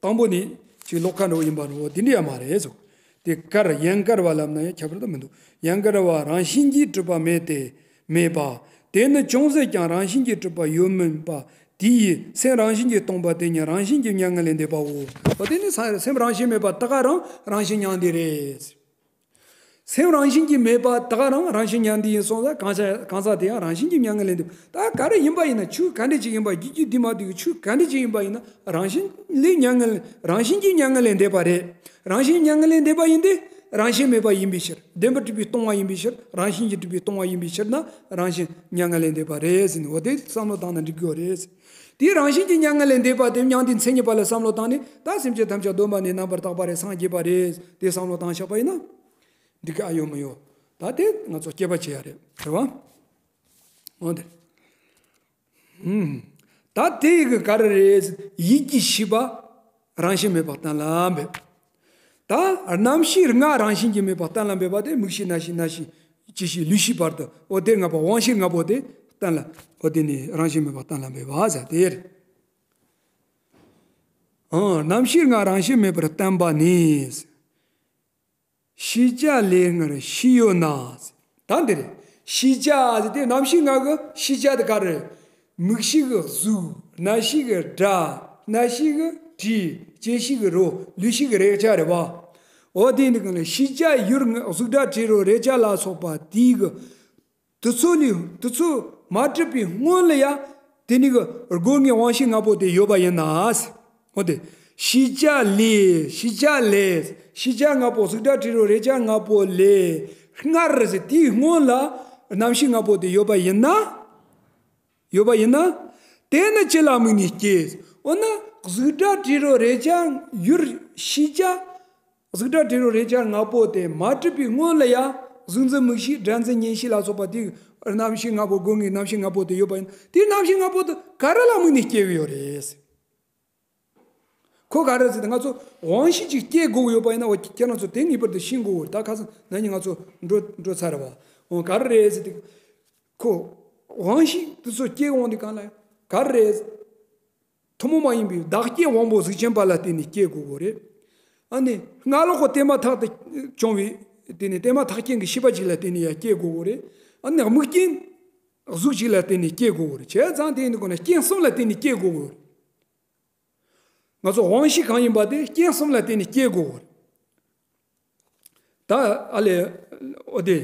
དང་པོ་ནས་ཅིག་ལོགས་ཀ་འགྲོ་ཡིན་པ་རེད། འོ་དེ་འདྲ་ཡང་མ་རེད་ཟེར། དེ་གར། ཡན་གར་བ་ལབ་ན་ཡང་ཁྱད་པར་དུ་མི་འདུག་ཡན་གར་བ་རང་བཞིན་གྱིས་གྲུབ་པ་མེད་དེ། མེད་པ། དེ་ནི་ཅུང་ཟད་ཀྱང་རང་བཞིན་གྱིས་གྲུབ་པ་ཡོད་མིན་པ། དེ་ཡི་སེམས་རང་བཞིན་གྱིས་སྟོང་པ་དེ་ཉིད་རང་བཞིན་གྱིས་མྱ་ངན་ལས་འདས་པའོ། འོ་དེ་ནི་ས་སེམས་རང་བཞིན་མེད་པ་ད་ག་རང་རང་བཞིན་མྱང་འདས་རེད། སེམས་རང་བཞིན་གྱིས་མེད་པ་དག་རང་རང་བཞིན་མྱང་འདས་ཡིན་གསུངས་ས། གང་ཟག་གང་ཟག་དེ་ཡང་རང་བཞིན་གྱིས་མྱ་ངན་ལས་འདས། ད་ག་རེ་ཡིན་པ་ཡིན་ན། ཆོས་ག་འདྲ་ཅིག་ཡིན་པ། རྒྱུ་རྒྱུ་འདི་མ་དུས་ཀྱི་ཆོས་ག་འདྲ་ཅིག་ཡིན་པ་ཡིན་ན། རང་བཞིན་ལས་མྱ་ངན་རང་བཞིན་གྱིས་མྱ་ངན་ལས་འདས་པ་རེད། རང་བཞིན་མྱ་ངན་ལས་འདས་པ་ཡིན་ཏེ། རང་བཞིན་མེད་པ་ཡིན་པའི་ཕྱིར། བདེན་པར་གྲུབ་པས་སྟོང་བ་ཡིན་པའི་ཕྱིར། རང་བཞིན་གྱིས་གྲུབ་པས་སྟོང་བ་ཡིན་པའི་ཕྱིར་ན། རང་བཞིན་མྱ་ངན་ལས་འདས་པ་རེད་ཟེར་ནས། འོ་དེ་བསམ་བློ་བཏང་ན་འགྲིག་གི་ཡོད་རེད། དེའི་རང་བཞིན་གྱིས་མྱ་ངན་ལས་འདས་པ་དེ་མྱང་འདས་མཚན་ཉིད་པ་ལ་བསམ་བློ་བཏང་ནས། ད་སེམས་ཅན་ཐམས་ཅད་སྡོམ་པ་ནས་རྣམ་པར་དག་པ་རེད། སངས་རྒྱས་པ་རེད། དེ་བསམ་བློ་བཏང་བཞག་པ་ཡིན་ན། འགྲིག་གི་ཨ་ཡོད་མི་ཡོད། ད་དེ་ང་ཚོ་དཔྱད་པ་བྱེད་ཡ་རེད། རེད་བ། འོ་དེ། ཨུམ། ད་དེ་གི་ག་རེ་རེད། ཡིད་ཀྱི་ཤེས་པ་རང་བཞིན་མེད་པ་གཏན་ལ་འབེབས། ད་རྣམ་ཤེས་ལྔ་རང་བཞིན་གྱིས་མེད་པ་གཏན་ལ་འབེབས་པ་དེ། མིག་ཤེས་རྣ་ཤེས་སྣ་ཤེས་ལྕེ་ཤེས་ལུས་ཤེས་བར་དུ། འོ་དེ་ལྔ་པོ་དབང་ཤེས་ལྔ་པོ་དེ་གཏན་ལ། འོ་དེ་ནི་རང་བཞིན་མེད་པ་གཏན་ལ་འབེབས་པ་ཟེར་དེ་རེད། ཨང་། རྣམ་ཤེས་ལྔ་རང་བཞིན་མེད་པར་བསྟན་པ་ནི། ཤེས་བྱ་ལས་སྔར་ཤེས་ཡོད་ན། ད་འདིར་ཤེས་བྱ་ཟེར་དེ། རྣམ་ཤེས་ལྔ་གི་ཤེས་བྱ་དེ་ག་རེ། མིག་ཤེས་ཀྱི་གཟུགས། རྣ་ཤེས་ཀྱི་སྒྲ། སྣ་ཤེས་ཀྱི་དྲི། ལྕེ་ཤེས་ཀྱི་རོ། ལུས་ཤེས་ཀྱི་རེག་བྱ་རེད་བ། འོ་དེ་འདི་གང་ལ་ཤེས་བྱ་ཡུལ་ལྔ། གཟུགས་སྒྲ་དྲི་རོ་རེག་བྱ་ལ་སོགས་པ་དེའི་གི། དེ་ཚོ་ལས། དེ་ཚོ་མ་གྲུབ་པའི་སྔོན་ལ་ཡང་དེ་ནི་གི་སྒོ་ལྔའི་དབང་ཤེས་ལྔ་པོ་དེ་ཡོད་པ་ཡིན་ན། འོ་དེ། ཤེས་བྱ་ལས། ཤེས་བྱ་ལས། ཤེས་བྱ་ལྔ་པོ། གཟུགས་སྒྲ་དྲི་རོ་རེག་བྱ་ལྔ་པོ་ལས་སྔར་ཟེར། དེའི་སྔོན་ལ་རྣམ་ཤེས་ལྔ་པོ་དེ་ཡོད་པ་ཡིན་ན། ཡོད་པ་ཡིན་ན། དེ་ནི་ཅི་ལ་དམིགས་ནས་སྐྱེ། འོ་ན་གཟུགས་སྒྲ་དྲི་རོ་རེག་བྱ་ཡུལ། ཤེས་བྱ། གཟུགས་སྒྲ་དྲི་རོ་རེག་བྱ་ལྔ་པོ་དེ་མ་གྲུབ་པའི་སྔོན་ལ་ཡང་། གཟུགས་འཛིན་མིག་ཤེས། སྒྲ་འཛིན་མཉེན་ཤེས་ལ་སོགས་པ་དེའི་རྣམ་ཤེས་ལྔ་པོ། སྒོ་ལྔའི་རྣམ་ཤེས་ལྔ་པོ་དེ་ཡོད་པ་ཡིན་ན། དེའི་རྣམ་ཤེས་ལྔ་པོ་དེ་ག་རེ་ལ་དམིགས་ནས་སྐྱེ་གི་ཡོད་རེད། ཁོ་ག་རེ་ཟེར་ན། ང་ཚོ་དབང་ཤེས་ཅིག་སྐྱེ་དགོས་ཀྱི་ཡོད་པ་ཡིན་ན། འོ་ཁྱེད་རང་ཚོ་དེ་ངེས་པར་དུ་ཤེས་དགོས་ཀྱི་ཡོད་རེད། ད་ཁ་སང་ན་ནིང་ང་ཚོ་འགྲོ་འགྲོ་ཚར་བ། འོ་ག་རེ་རེད་ཟེར་དུས། ཁོ་དབང་ཤེས་དེ་ཚོ་སྐྱེ་འོང་དུས་གང་ལ་ག་རེ་རེད། ཐུན་མོང་མ་ཡིན་པའི་བདག་རྐྱེན་དབང་པོ་གཟུགས་ཅན་པ་ལ་བརྟེན་ནས་སྐྱེ་དགོས་ཀྱི་རེད། ཨ་ནི་སྔ་ལོགས་ཀྱི་དེ་མ་ཐག་ཏུ་བྱུང་བའི། དེ་ནི་དེ་མ་ཐག་རྐྱེན་གྱི་ཤེས་པ་ཅིག་ལ་བརྟེན་ནས་ཡང་སྐྱེ་དགོས་ཀྱི་རེད། ཨ་ནི་དམིགས་རྐྱེན་གཟུགས་ཅིག་ལ་བརྟེན་ནས་སྐྱེ་དགོས་ཀྱི་རེད། བྱས་ཙང་དེ་ཡིན་དུས་ཁོ་ན་རྐྱེན་གསུམ་ལ་བརྟེན་ནས་སྐྱེ་དགོས་ཀྱི་རེད། ང་ཚོ་དབང་ཤེས་གང་ཡིན་པ་དེ་རྐྱེན་གསུམ་ལ་བརྟེན་ནས་སྐྱེ་དགོས་ཀྱི་རེད། ད་ཨ་ལས། འོ་དེ།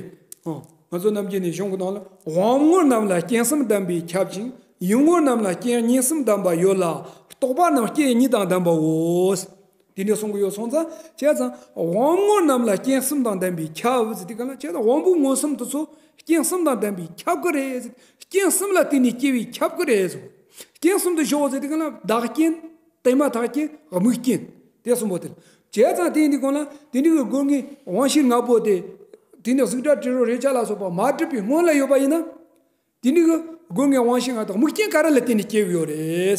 ཨ། ང་ཚོ་རྣམས་ཀྱི་ནི་གཞུང་གི་ནང་ལ། དབང་མངོན་རྣམས་ལ་རྐྱེན་གསུམ་ལྡན་པས་ཁྱབ་ཅིང་། ཡུལ་མངོན་རྣམས་ལ་རྐྱེན་གཉིས་གསུམ་ལྡན་པ་ཡོད་ལ། རྟོག་པ་རྣམས་རྐྱེན་གཉིས་དང་ལྡན་པའོ། དེ་འདྲ་གསུང་གི་ཡོད་སོང་ཙང་། བྱས་ཙང་དབང་མངོན་རྣམས་ལ་རྐྱེན་གསུམ་དང་ལྡན་པས་ཁྱབ་ཟེར་དུས་གང་ལ། བྱས་ཙང་དབང་པོ་མངོན་སུམ་དེ་ཚོ་རྐྱེན་གསུམ་དང་ལྡན་པས་ཁྱབ་ཀྱི་རེད་ཟེར། རྐྱེན་གསུམ་ལ་བརྟེན་ནས་སྐྱེ་བས་ཁྱབ་ཀྱི་རེད་ཟེར། རྐྱེན་གསུམ་དུ་ཞོག་ཟེར་དུས་གང་ལ། བདག་རྐྱེན། དེ་མ་ཐག་རྐྱེན། དམིགས་རྐྱེན། དེ་གསུམ་པོ་དེ་ལ། བྱས་ཙང་དེ་ཡིན་དུས་གང་ལ། དེ་འདྲའི་གི་སྒོ་ལྔའི་དབང་ཤེས་ལྔ་པོ་དེ། དེ་ནི་གཟུགས་སྒྲ་དྲི་རོ་རེག་བྱ་ལ་སོགས་པ་མ་གྲུབ་པའི་སྔོན་ལ་ཡོད་པ་ཡིན་ན། དེ་འདྲའི་གི་སྒོ་ལྔའི་དབང་ཤེས་ལྔ་དེ་དམིགས་རྐྱེན་ག་རེ་ལ་བརྟེན་ནས་སྐྱེ་གི་ཡོད་རེད།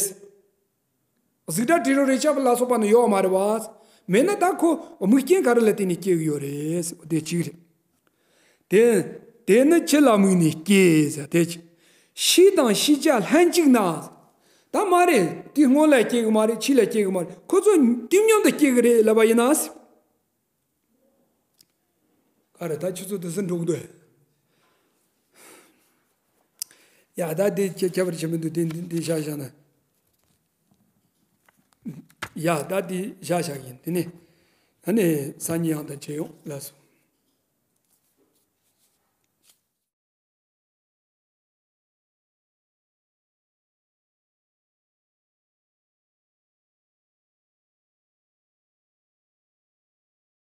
གཟུགས་སྒྲ་དྲི་རོ་རེག་བྱ་ལ་སོགས་པ་ནི་ཡོད་མ་རེད་བ། མེད་ན་ད་ཁོ་དམིགས་རྐྱེན་ག་རེ་ལ་བརྟེན་ནས་སྐྱེ་གི་ཡོད་རེད། དེ་གཅིག་རེད། དེ། དེ་ནི་ཅི་ལ་དམིགས་ནས་སྐྱེ་ཟེར་དེ་གཅིག། ཤེས་དང་ཤེས་བྱ་ལྷན་ཅིག་ན། ད་མ་རེད། དེ་སྔོན་ལ་སྐྱེ་གི་མ་རེད། ཕྱི་ལ་སྐྱེ་གི་མ་རེད། ཁོ་ཚོ་དུས་མཉམ་དུ་སྐྱེ་གི་རེད་ལབ་པ་ཡིན་ན། ག་རེ། ད་ཁྱོད་ཚོ་དུས་སུ་འགྲོ་གི་འདུག་ཨེ། ཡ། ད་དེ་ཁྱད་ཁྱད་པར་ཆེན་པོ་འདུག་དེ་འདི་འདི་བཞག་བཞག་ན། ཡ། ད་དེ་བཞག་བཞག་ཡིན། དེ་ནས་ཨ་ནི་སང་ཉིན་ཡང་ད་མཇལ་ཡོང་། ལགས་སོ།